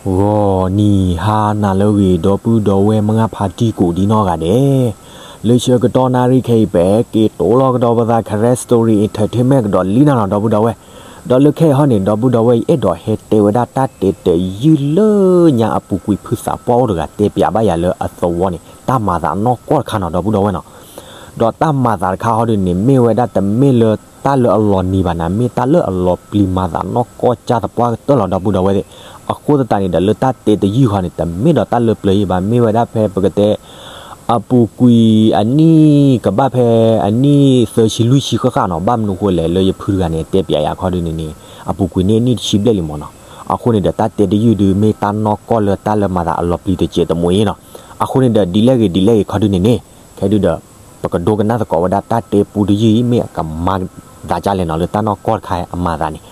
ဂီၤနံၤဟါနၤလၢအဂ့ၤ ဒီပုၢ်ဒီဝဲၢ်မုၢ်ဂၢ်ဖါတံၢ်ကိးဒံနီၢ်ဂၤဒဲး, လၢဆၢကတီၢ်နၣ်ရံၣ်ခဲအံၤ ပက့ၤတိၢ်လီၤကဒီးပသး Karen Story Entertainment ကဒီးလံနၤနီၤ ဒီပုၢ်ဒီဝဲၢ်, ဒီးလၢခဲအံၤဟီန့ၣ် ဒီပုၢ်ဒီဝဲၢ် ယအဲၣ်ဒိးဟဲတဲဝဲဒၣ်တၢ်တဲတယုၢ်လၢညါအပူၤကွံာ် ဖုသးပှၢ်အိၣ်တဂၤ တဲပၠးဘၣ်ယၤလၢအသဝီန့ၣ် တၢ်မၤသးနီၢ်ကီၢ်တခါနီၤ ဒီပုၢ်ဒီဝဲၢ်နီၤ. ဒီးတၢ်မၤသးတခါဟီဒုန့ၣ် မ့ၢ်ဝဲဒၣ်တမ့ၢ်လၢတၢ်လၢအလီၤနံၤဘၣ်နၤ မ့ၢ်တၢ်လၢအလီၤပျံၤမၤသးနီၢ်ကီၢ်ကၢ်သပှၢ်ကတၢၢ်လီၤ ဒီပုၢ်ဒီဝဲၢ်သ့ၣ်. အဃိသတးန့ၣ်ဒီး လၢတၢ်တဲတယုၢ်ဃီန့ၣ် တမ့ၢ်ဒီးတၢ်လၢပျၢၤယံၤဘၣ် မ့ၢ်ဝဲဒၣ်ဖဲပကတဲ အပူၤကွံာ်အနံၣ်ကဘၣ်ဖဲအနံၣ်သၢဆံလွံၢ်ဆံဃၣ်ဃၣ်နီၤ ဘၣ်မနုၤဃိလဲၣ် လၢယဖုတဂၤန့ၣ် တဲပၠးယၤခီဒုန့ၣ်န့ၣ် အပူၤကွံာ်န့ၣ်နံၣ်တဆံဘျဲၣ်လံမ့ၢ်နီၤ. အဃိန့ၣ်ဒီးတၢ်တဲတယုၢ်ဒု မ့ၢ်တၢ်နီၢ်ကီၢ်လၢတၢ်လၢမၤသးအလီၤပျံၤတစဲးတမှဲၤအံၤနီၤ. အဃိန့ၣ်ဒီး ဒ်လဲၣ်ဂ့ၤဒ်လဲၣ်ဂ့ၤခီဒုန့ၣ်န့ၣ် ခဲဒုဒီး ပကဒိကနၣ်သကိးဝဲဒၣ်တၢ်တဲပူတယုၢ်အံၤ မ့ၢ်အကမၤသးဒ်လဲၣ်နီၤ လၢတၢ်နီၢ်ကီၢ်တခါအမၤသးန့ၣ်.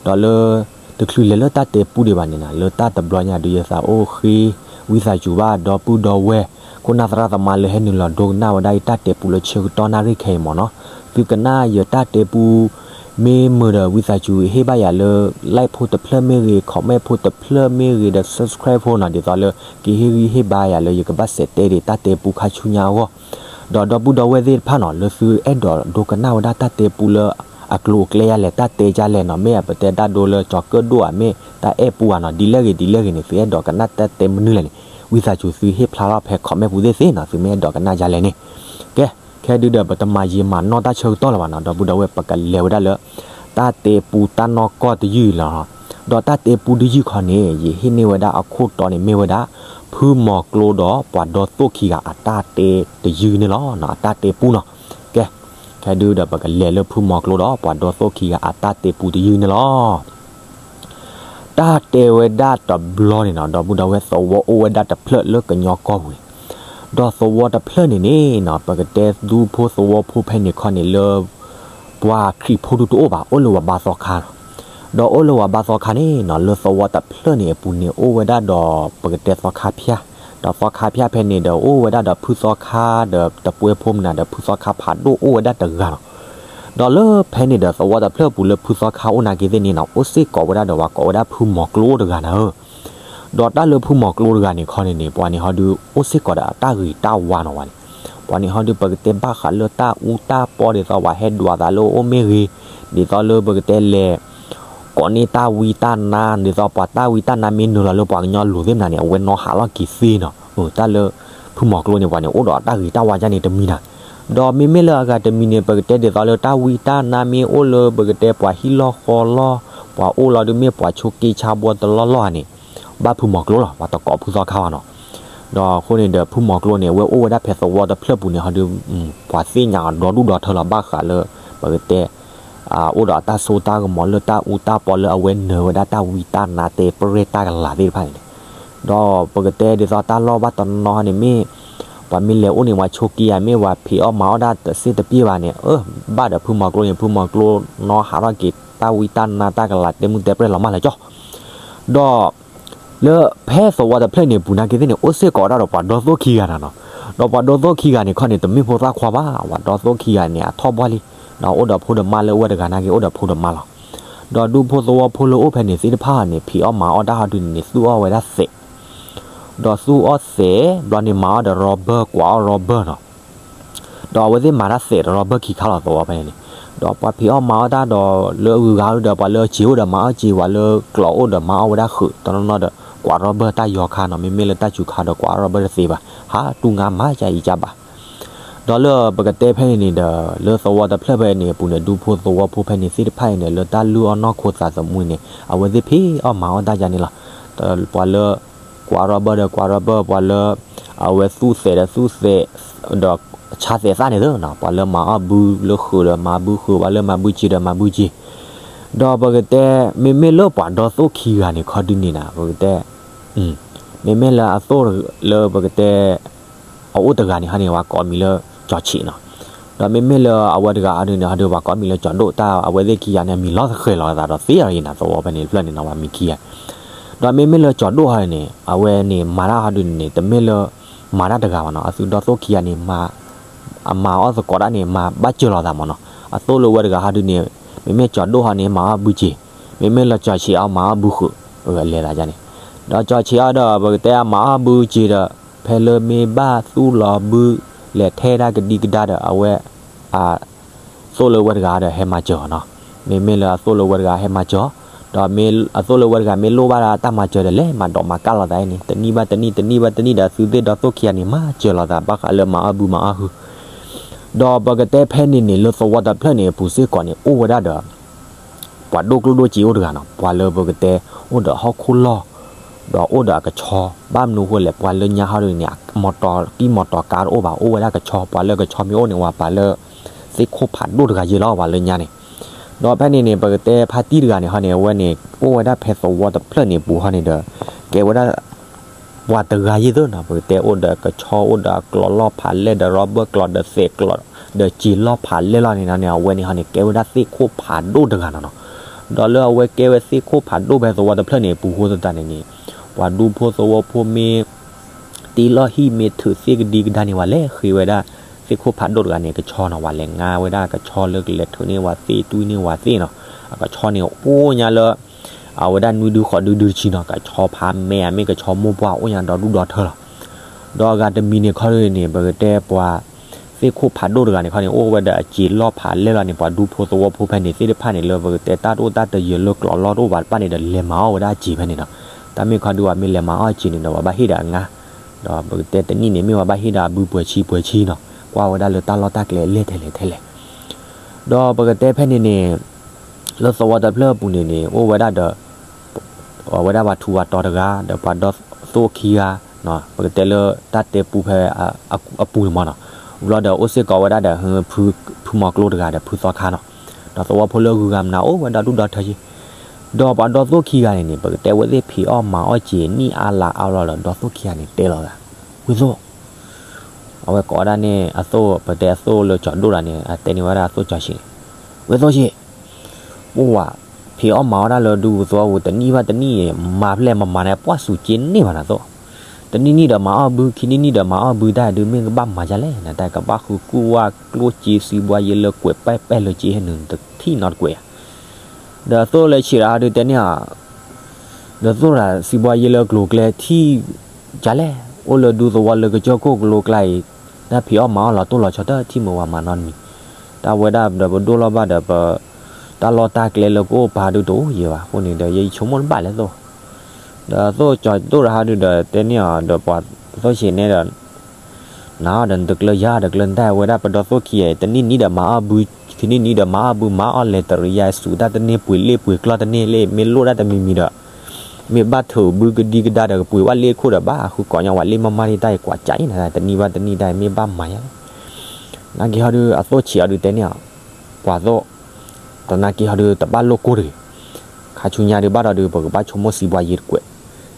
ဒီးလၢ တချုးလဲၤလၢတၢ်တဲပူဒံးဘၣ်န့ၣ်နီၤ လၢတၢ်တဘျီညါဒု ယသးအိၣ်ဃ့ဝံသးစူၤဘၣ် ဒီပုၢ်ဒီဝဲၢ် ခိၣ်နၢ်သရၣ်သမါလၢဟဲနုာ်လီၤဒိကနၣ်ဝဲဒၣ်ယတၢ်တဲပူလၢဆၢကတီၢ်နၣ်ရံၣ်ခဲအံၤမ့ၢ်နီၤ. သုကနၣ်ယတၢ်တဲပူ မ့ၢ်မုာ်ဒီး ဝံသးစူၤဟ့ၣ်ဘၣ်ယၤလၢ like ဖိတဖျၢၣ်မ့ၢ်ဂ့ၤ comment ဖိတဖျၢၣ်မ့ၢ်ဂ့ၤဒီး subscribe ဖိနီၤ ဒ်သိးလၢ ကဟ့ၣ်ဂံၢ်ဟ့ၣ်ဘါယၤလၢယကဘၣ်စဲးတဲဒံးတၢ်တဲပူခါဆူညါအဂီၢ်. ဒီးဒီပုၢ်ဒီဝဲၢ်သ့ၣ်တဖၣ်နီၤ လၢသုအဲၣ်ဒိးဒိကနၣ်ဝဲဒၣ်တၢ်တဲပူလၢအကျိၤအကျဲယါလဲၣ် တၢ်တဲယါလဲၣ်နီၤ မ့ၢ်အပတဲဒၣ်ဒိလၢကၠီၤကၢၣ်ဒိၣ်ဧါ မ့ၢ်တၢ်အဲၣ်ပူဧါနီၤ ဒ်လဲၣ်ဂ့ၤဒ်လဲၣ်ဂ့ၤန့ၣ် သုအဲၣ်ဒိးကနၣ်တၢ်တဲမနုၤလဲၣ်န့ၣ် ဝံသးစူၤသုဟ့ၣ်ဖျါထီၣ်ဖဲ comment ပူၤသ့ၣ်သ့ၣ်နီၤ သုမ့ၢ်အဲၣ်ဒိးကနၣ်ယါလဲၣ်န့ၣ်. ကဲ, ခဲဒုဒီး ပတမၤယံာ်မၤနီၢ်တၢ်ဆၢကတီၢ်လၢၤဘၣ်နီၤ ဒီပုၢ်ဒီဝဲၢ် ပကလဲၤဝဲဒၣ်လၢ တၢ်တဲပူတၢ်နီၢ်ကီၢ်တယုၢ်လီၤ. ဒီးတၢ်တဲပူတယုၢ်ခီန့ၣ် ယဟ့ၣ်န့ၢ်ဝဲဒၣ်အခိၣ်တီန့ၣ်မ့ၢ်ဝဲဒၣ် ဖုမီၤကျိဒီးပှၤဒီသိၣ်ခံဂၤအတၢ်တဲတယုၢ်န့ၣ်လီၤ. အတၢ်တဲပူနီၤ. ကဲ, ခဲဒုဒီး ပကလဲၤလၢဖုမီၤကျိဒီးပှၤဒီသိၣ်ခံဂၤအတၢ်တဲပူတယုၢ်န့ၣ်လီၤ. တၢ်တဲဝဲဒၣ်တဘျီန့ၣ်နီၤ ဒီပုၢ်ဒီဝဲၢ် သဝီအိၣ်ဝဲဒၣ်တဖျၢၣ်လၢကညီကီၢ်ပူၤန့ၣ်, ဒီးသဝီတဖျၢၣ်န့ၣ်န့ၣ်နီၤ ပကတဲဒူဖိသဝီဖိဖဲန့ၣ်ခီန့ၣ်လၢ ပှၤခရံာ်ဖိဒုတအိၣ်ဘၣ် အိၣ်လၢဝၤဘါသီခါနီၤ. ဒီးအိၣ်လၢဝၤဘါသီခါန့ၣ်နီၤ လၢသဝီတဖျၢၣ်န့ၣ်အပူၤန့ၣ် အိၣ်ဝဲဒၣ်ဒီးပကတဲသီခါဖၠၣ်, ဒီးသီခါဖၠၣ်ဖဲန့ၣ်ဒီး အိၣ်ဝဲဒၣ်ဒီးဖုသီခါဒီးတပှဲၤဖိမနုၤဒီး ဖုသီခါဖးဒိၣ်အိၣ်ဝဲဒၣ်တဂၤနီၤ. ဒီးလၢဖဲန့ၣ်ဒီး သဝီတဖျၢၣ်အပူၤလၢဖုသီခါအိၣ်နာ်က့သ့ၣ်န့ၣ်နီၤ အိၣ်စ့ၢ်ကီးဝဲဒၣ်ဒီးပှၤကိးဝဲဒၣ်ဖုမီၤကျိအိၣ်တဂၤနၤဧၢ. ဒီးတၢ်လၢဖုမီၤကျိတဂၤန့ၣ်ခီန့ၣ်န့ၣ် ပှၤန့ၣ်ဟီဒု အိၣ်စ့ၢ်ကီးဒီးအတၢ်ဂ့ၤတၢ်ဝါနီၤဝဲန့ၣ်, ပှၤန့ၣ်ဟီဒု ပကတဲဘၣ်ဃးလၢတၢ်အူတၢ်ပီဒ်သိးပှၤဟဲဒွးသးလၢအအိၣ်မ့ၢ်ဂ့ၤ, ဒ်သိးလၢပကတဲလဲၤ ကိးန့ၢ်တၢ်ဝံတၢ်နါ ဒ်သိးပှၤတၢ်ဝံတၢ်နါမ့ၢ်နုာ်လီၤလၢပှၤကညီလိၤသ့ၣ်မနုၤန့ၣ် အဝဲနီၣ်ဟးလီၤက့ၤသ့နီၤ. တၢ်လၢ ဖုမီၤကျိန့ၣ် ပှၤန့ၣ် အိၣ်ဒီးတၢ်ဂ့ၤတၢ်ဝါဒ်န့ၣ်တမံၤနၤ. ဒီးမ့မ့ၢ်လၢအဂၤတမံၤန့ၣ် ပကတဲဒ်သိးလၢတၢ်ဝံတၢ်နါမ့ၢ်အိၣ်လၢပကတဲပှၤဟံၣ်လီၢ်ဃီလီၢ်, ပှၤအိၣ်လီၤဒုမ့ၢ်ပှၤဆိးက့ဆါဘှီတလီၢ်လီၢ်ဧါန့ၣ်, ဘၣ်ဖုမီၤကျိလီၤ, ပှၤတကိးဖုသီခါဘၣ်နီၤ. ဒီးအဃိန့ၣ်ဒီး ဖုမီၤကျိန့ၣ် အဝဲအိၣ်ဝဲဒၣ်ဖဲသဝီတဖျၢၣ်ပူၤန့ၣ်ဟီဒု ပှၤသ့ၣ်ညါအီၤဒီဒူၣ်ဒီထၢလီၤ ဘၣ်ဃးလၢ ပကတဲ အိၣ်ဒီးတၢ်စိတၢ်ကမီၤလၢတၢ်အူတၢ်ပီလၢအဝဲနၢၤဝဲဒၣ်တၢ်ဝံတၢ်နါတဲပြဲၢ်တၢ်ကလၤသ့ၣ်တဖၣ်န့ၣ်, ဒီးပကတဲဒ်သိးတၢ်လီၢ်ဘၣ်တနီၤန့ၣ်မ့ၢ် ပှၤမ့ၢ်လဲၤအိၣ်န့ၣ် ပှၤဆိးက့ဧါ မ့ၢ်ပှၤဖံးအီၣ်မၤအီၣ်ဒၣ်တစ့ၢ်တပျ့ၢ်ဘၣ်န့ၣ် အၢ ဘၣ်ဒီးဖုမီၤကျိန့ၣ် ဖုမီၤကျိနီၣ်ဟးထီၣ်က့ၤတၢ်ဝံတၢ်နါတၢ်ကလၤတဲမုၢ်တဲပြဲၢ်လီၤမၢ်လၢကၠီ ဒီး လၢဖဲသဝီတဖျၢၣ်န့ၣ် ပူၤနာ်က့သ့ၣ်န့ၣ် အိၣ်စ့ၢ်ကီးဝဲဒၣ်ဒီးပှၤဒီသိၣ်ခံဂၤနၤနီၤ. ဒီးပှၤဒီသိၣ်ခံဂၤန့ၣ်ခီန့ၣ် တမ့ၢ်ဖိသၣ်ခွါဘၣ်, ပှၤဒီသိၣ်ခံဂၤန့ၣ် အထီၣ်ဘှီလံ, ဒီးအိၣ်ဒီးဖိဒီးမါလၢအဝဲတဂၤနာ်က့ အိၣ်ဒီးဖိဒီးမါလီၤ. ဒီးဒူဖိသဝီဖိလၢအိၣ်ဖဲန့ၣ်သ့ၣ်တဖၣ်န့ၣ် ဖံးအီၣ်မၤအီၣ်တၢ်ဟီဒုန့ၣ် သူၣ်အီၣ်ဝဲဒၣ်သဲး, ဒီးသူၣ်အီၣ်သဲး ဘျီန့ၣ် မၤအီၣ်ဒီး rubber ကွၢ်အီၣ် rubber နီၤ. ဒီးအဝဲသ့ၣ်မၤတၢ်သဲးဒီး rubber ခံခါလီၤ သဝီဖဲန့ၣ်န့ၣ်, ဒီးပှၤဖံးအီၣ်မၤအီၣ်တၢ်ဒီး လၢအဂုၤအဂၤဒီး ပှၤလၢစ့အိၣ်ဒီးမၤအီၣ်စ့, ပှၤလၢကျီအိၣ်ဒီးမၤအီၣ်ဝဲဒၣ်ဃုာ်, တနီၤနီၤဒီး ကွၢ် rubber တၢ်ယီၤခါနီၤ, မ့မ့ၢ်လၢတၢ်စူၤခါဒီး ကွၢ် rubber တသ့ဘၣ်, ဟးတူၢ်ငါမၤကၢအံၤကၢဘၣ်. ဒီးလၢပကတဲဖဲန့ၣ်န့ၣ်ဒီး လၢသဝီတဖျၢၣ်ဖဲန့ၣ်အပူၤန့ၣ် ဒူဖိသဝီဖိဖဲန့ၣ်သ့ၣ်တဖၣ်အံၤန့ၣ် လၢတၢ်လုၢ်အီၣ်နီၢ်ခိသးသမူန့ၣ် အဝဲသ့ၣ်ဖံးအီၣ်မၤအီၣ်တၢ်ယါန့ၣ်လီၤ. ပှၤလၢ ကွၢ် rubber ဒီးကွၢ် rubber, ပှၤလၢ အဝဲသူၣ်သဲးဒီးသူၣ်သဲး, ဒီးဆါသဲးသၣ်န့ၣ်သ့နီၤ, ပှၤလၢမၤအီၣ်ဘုလၢဃုာ်ဒီးမၤဘုဃုာ်, ပှၤလၢမၤဘုစ့ဒီးမၤဘုစ့. ဒီးပကတဲ မ့မ့ၢ်လၢပှၤဒီသိၣ်ခံဂၤန့ၣ်ခီဒုန့ၣ်နၤ ပကတဲ မ့မ့ၢ်လၢအသိၣ်လၢပကတဲ အအိၣ်တဂၤန့ၣ်ဟီန့ၣ် ပှၤကိးမံၤလၢကၠီၤဆံးနီၤ. ဒီးမ့မ့ၢ်လၢအဝဲတဂၤဟီဒုန့ၣ် ဟီဒုပှၤကိးမံၤလၢကၠီၤဒိၣ်, တၢ်အဝဲသ့ၣ်ခံဂၤန့ၣ် မံၤလီၤသဃဲၤလီၤသးဒီးသ့အီၤယံၤနၤ သဝီဖဲန့ၣ်တဖျၢၣ်န့ၣ်နီၤ ပှၤမံၤခံဂၤ. ဒီးမ့မ့ၢ်လၢကၠီၤဒိၣ်ဟီန့ၣ် အဝဲန့ၣ်မၤတၢ်ဟီဒုန့ၣ် တမ့ၢ်လၢ မၤတၢ်တဂၤဘၣ်နီၤ, အသုဒီသိၣ်ခံဂၤန့ၣ် အမၤအီၣ်သကိးတၢ်န့ၣ် မၤဘၣ်စၢၤလီၤသးမ့ၢ်နီၤ. အသိၣ်လၢဝဲတဂၤဟီဒုန့ၣ် မ့မ့ၢ်ကၠီၤဒိၣ်ဟီန့ၣ် မၤအီၣ်ဘုစ့, မ့မ့ၢ်လၢကၠီၤဆံးအီၤ မၤအီၣ်ဘုဃုာ်, လဲၤသးန့ၣ်. ဒီးကၠီဆံးအီၤဒီး ပကတဲအမၤအီၣ်ဘုစ့ဒီး ဖဲလၢမ့ၢ်ဘၣ်သူၣ်လီၤဘု လဲၤထဲဒၣ်ကဒံကဒါဒီး အဝဲ အသိၣ်လၢဝဲတဂၤဒီးဟဲမၤစၢၤအီၤနီၤ. မ့မ့ၢ်လၢအသိၣ်လၢဝဲတဂၤဟဲမၤစၢၤအီၤ, ဒီးမ့ၢ်အသိၣ်လၢဝဲတဂၤမ့ၢ်လိၣ်ဘၣ်တၢ်မၤစၢၤဒီး လဲၤမၤဒိးမၤကၣ်လိာ်သးအံၤန့ၣ် တနံၣ်ဘၣ်တနံၣ် တနံၣ်ဘၣ်တနံၣ်ဒီး သုသ့ၣ်ဒီးသိၣ်ခံဂၤန့ၣ် မၤစၢၤလိာ်သး ဘၣ်ဃးလၢမၤအီၣ်ဘုမၤအီၣ်ဟု ဒီးပကတဲဖဲန့ၣ်န့ၣ် လၢသဝီတဖျၢၣ်န့ၣ်အပူၤစ့ၢ်ကီးန့ၣ် အိၣ်ဝဲဒၣ်ဒီး ပှၤဒိၣ်ကျိၣ်ဒိၣ်စ့အိၣ်တဂၤနီၤ, ပှၤလၢပကတဲ အိၣ်ဒီးဟီၣ်ခိၣ်လီၢ်, ဒီးအိၣ်ဒီးအကဆီ, ဘၣ်မနုၤအဃိလဲၣ် ပှၤလၢညါဟီဒ်န့ၣ် မီတီၤကံၢ်မီတီၤကါတအိၣ်ဘၣ်, အိၣ်ဝဲဒၣ်ကဆီ, ပှၤလၢကဆီမ့ၢ်အိၣ်န့ၣ် ဝဲပှၤလၢ သ့ၣ်ခိၣ်ဖးဒိၣ်တဂၤယဲလီၤ ပှၤလၢညါန့ၣ်. ဒီးဖဲန့ၣ်န့ၣ် ပကတဲဖါတံၢ်တဂၤန့ၣ်ဟီန့ၣ် အဝဲန့ၣ် အိၣ်ဝဲဒၣ်ဖဲသဝီတဖျၢၣ်န့ၣ်အပူၤဟီန့ၣ်ဒီး ကဲဝဲဒၣ် ပှၤတဂၤယဲသ့နီၤ, ပကတဲအိၣ်ဒီးကဆီ အိၣ်ဒီးအကျိးလီၢ်ဖးလဲၢ်ဒီး rubber ကျိးဒီးသဲးကျိး ဒီးစ့လီၢ်ဖးလဲၢ်လီၤန့ၣ်န့ၣ် အဝဲန့ၣ်ဟီန့ၣ် ကဲဝဲဒၣ်သ့ၣ်ခိၣ်ဖးဒိၣ်တဂၤနီၤနီၤ. ဒီးလၢအဝဲကဲဝဲသ့ၣ်ခိၣ်ဖးဒိၣ်ဖဲသဝီတဖျၢၣ်န့ၣ်အပူၤအဃိသတးန့ၣ်န့ၣ် ပှၤဒူဖိသဝီဖိမ့ၢ် တ့လီၢ်ဟံၣ်မ့ၢ်ထုးသ့ၣ်ကဒံကဒါန့ၣ် ပှၤလဲၤဃ့ဝဲဒၣ် သ့ၣ်ခိၣ်ဖးဒိၣ်တဂၤန့ၣ် ကဆီနီၤ, ပှၤလဲၤငါဝဲဒၣ်ကဆီလၢကလဲၤထုးန့ၢ်ပှၤသ့ၣ်တွံၢ်န့ၢ်ပှၤသ့ၣ်နီၤ, အကဆီန့ၣ်အိၣ်ညါလၢ အဝဲဒၣ်နွံဒုဃိးဒုဒုတဆံနီၤ, ကဆီဖးမဲာ်အမ့ၢ်ကဆီမိၢ်ပှၢ်အိၣ်ညါဒီဒူၣ်ဒီထၢလီၤ. ဒီးအဂၤတမံၤန့ၣ်ခီဒ်န့ၣ် ပကတဲပှၤ သ့ၣ်ခိၣ်ဖးဒိၣ်တဂၤန့ၣ်ခီန့ၣ် အိၣ်ဝဲဒီးအစ့လီၢ်ဖးလဲၢ်လီၤန့ၣ် ပှၤဒူဖိသဝီဖိဖဲန့ၣ်သ့ၣ်တဖၣ်န့ၣ် လၢပကတဲတၢ်တအိၣ်တၢ်တယၢၤလၢကျိးလီၢ်တအိၣ်ဘၣ်တဖၣ်န့ၣ်ဒီး လဲၤမၤအီၣ်ဝဲဒၣ်အစ့ဖဲန့ၣ်နီၤ. တၢ်မ့ၢ်ခီဒုပှၤမ့ၢ်လဲၤမၤအီၣ်အစ့န့ၣ်ဒီး ပှၤဘၣ်ဟ့ၣ်ဒီးအငါ, ဒီးပကတဲတနံၣ်န့ၣ် မ့ၢ်ပှၤဘၣ်ဟ့ၣ်ဒီးအဘုပှဲၤဆံပှဲၤဆံနီၤ, ကွၢ်ဝဲဒၣ်လၢတၢ်လီၢ်တၢ်ကျဲအလဲၢ်ထဲလဲၣ်ထဲလဲၣ်. ဒီးပကတဲဖဲန့ၣ်န့ၣ် လၢသဝီတဖျၢၣ်အပူၤန့ၣ်န့ၣ် အိၣ်ဝဲဒၣ်ဒီး အဝဲဒၣ်ပှၤထူးပှၤတီၤတဂၤ ဒီးပှၤဒီသိၣ်ခံဂၤ, ပကတဲလၢတၢ်တဲပူဖဲ အပူၤန့ၣ်မးနီၤ, ဘျီဒီးအိၣ်စ့ၢ်ကီးဝဲဒၣ်ဒီး ဖုမီၤကျိတဂၤဒီးဖုသီခါနီၤ, ဒီးသဝီဖိလၢဂုၤဂၤမနုၤအိၣ်ဝဲဒီဒူၣ်ဒီထၢယဲ, ဒီးပှၤဒီသိၣ်ခံဂၤန့ၣ်န့ၣ် ပကတဲဝဲသ့ၣ်ဖံးအီၣ်မၤအီၣ်စ့နံၣ်အါလါအါလီၤဒီး ဒီသိၣ်ခံဂၤန့ၣ်တဲလီၤသး, ဝ့ၢ်သိၣ် အဝဲကိးဝဲဒၣ်န့ၣ်အသိၣ် ပတဲအသိၣ်လၢကၠီဒိၣ်တဂၤန့ၣ် အတဲန့ၢ်ဝဲဒၣ်အသိၣ်ကၠီဆံးန့ၣ်, ဝ့ၢ်သိၣ်ဆံး ပှၤ ဖံးအီၣ်မၤအီၣ်တၢ်လၢဒူပူၤသဝီပူၤ တနံၣ်ဘၣ်တနံၣ် မၤဖျဲၣ်မၤမၤန့ၣ် ပှၢ်စူၤက့န့ၢ်ဘၣ်နၤသိၣ်, တနံၣ်နံၣ်ဒီးမၤအီၣ်ဘု ခံနံၣ်နံၣ်ဒီးမၤအီၣ်ဘု တၢ်ဒုးမ့ၢ်ကဘၣ်မၤဒ်လဲၣ် နတၢ်ကဘၣ်ဃုကွၢ်ဝဲကျိၣ်စ့စံးဘှါယဲလၢကွဲးပဲၣ်ပဲၣ်လၢက့ဟဲနုာ်တထံၣ်နီတကွဲးဧါ. ဒီးသိၣ်လၢဆံးတဟီဒုးတဲန့ၢ်အီၤ ဒီးသိၣ်တဂၤစံးဘှါယဲလၢကျိၤကျဲထံၣ် ကလဲၣ် အိၣ်လၢဒူသဝီလၢကစၢၢ်ခိၣ်ကလိကျါအံၤ တၢ်ဖံးအီၣ်မၤအီၣ်လီၤတိၢ်လီၤဆီတထံၣ်မုာ်ဝဲမၤနီတမံၤ, တၢ်ဝဲဒၣ်ဒီးပဒိၣ်လီၤဘၣ်ဒီးပ တၢ်လီၢ်တၢ်ကျဲလၢကအိၣ်ပာ်ဒုးတအိၣ်ယဲဘၣ်အဃိန့ၣ်ဒီး ယဆိကမိၣ်တဘၣ်လဲၣ်သိၣ်, ဒီးသိၣ်ကၠီဒိၣ်တဟီဒုးဒီးတဲန့ၢ်အီၤဒီးပှၤသိၣ်ဆံးန့ၣ်ဒီး နၤအီၤဒီးနတကျၢၤယၤဒီးကျၢၤနတၢ်ဝဲဒၣ်ပဒီသိၣ်ခံဂၤအံၤ တနံၣ်နံၣ်ဒီးမၤအီၣ်ဘု ခံနံၣ်နံၣ်ဒီးမၤအီၣ်ဘု မၤအီၣ်လဲၤတရံးယါစူၤတၢ်တန့ၢ်ပှ့ၤလ့ၣ်ပှ့ၤကျီၢ်တန့ၢ်လ့ၣ် မ့ၢ်လိၣ်ဒၣ်တမံၤမံၤဒီး မ့ၢ်ဘၣ်ထုးဘုကဒံကဒါဒီးကပှ့ၤဝဲလ့ၣ်ခိၣ်ဒီးဘၣ်ဃုကိးညီဝဲလ့ၣ်မၤမၤဒ်တၢ်အံၤကွၢ်ကးအံၤနၤ တနံၣ်ဘၣ်တနံၣ်တၢ်အံၤမ့ၢ်ဘၣ်မၤယါလဲၣ်, နာ်က့ဟီဒုးအသိၣ်ဆံးအီၤဒုးတဲန့ၢ်အီၤ ပှၤသိၣ် တနာ်က့ဟီဒုးတဘၣ်လိၣ်ကိၢ်တဂ့ၤ, ခါဆူညါဒုးဘၣ်ဒီးဒုး ပကဘၣ်ဆိကမိၣ်စံးဘှါယဲတကွဲး,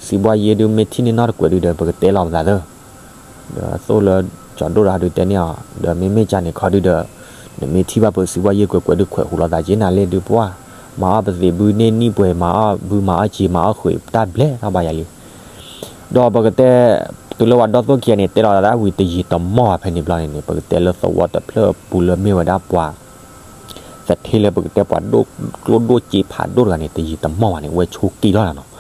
စံးဘှါယဲဒုးမ့ၢ်ထံၣ်န့ၢ်နီတကွဲးဒုးဒီး ပကတဲလီၤပသးသၢ ဒီးသိၣ်လၢကၠီဒိၣ်တဟီဒုးတဲန့ၢ်အီၤ ဒီးမ့မ့ၢ်ကန့ၣ်ခီဒုးဒီး နမ့ၢ်ထံၣ်ဘၣ်ပစံးဘှါယဲကွဲးကွဲးဒုးခွဲးဟူးလိာ်သးက့နၤလ့ၣ်ဒုးပှၢ်, မၤအီၣ်ပသံးဘုန့ၢ်နံၣ်ပှဲၤ မၤအီၣ်ဘုမၤအီၣ်စ့မၤအီၣ်ဃုာ်တၢ်ဘျဲၣ်ထီၣ်ဘၣ်ယၤလံ ဒီးပကတဲ တုၤလၢပှၤဒီသိၣ်ခံဂၤန့ၣ် တဲလီၤသးဒၣ်ဝံၤတယံာ်တမီၢ်ဘၣ်ဖဲန့ၣ်ဘျီန့ၣ်န့ၣ် ပကတဲလၢသဝီတဖျၢၣ်အပူၤလၢမ့ၢ်ဝဲဒၣ်ပှၤ သထ့လၢပကတဲပှၤဒိၣ်ကျိၣ်ဒိၣ်စ့ဖးဒိၣ်တဂၤန့ၣ် တယံာ်တမီၢ်ဘၣ်န့ၣ် အဝဲဆိးက့ထီၣ်လီၤနီၤ.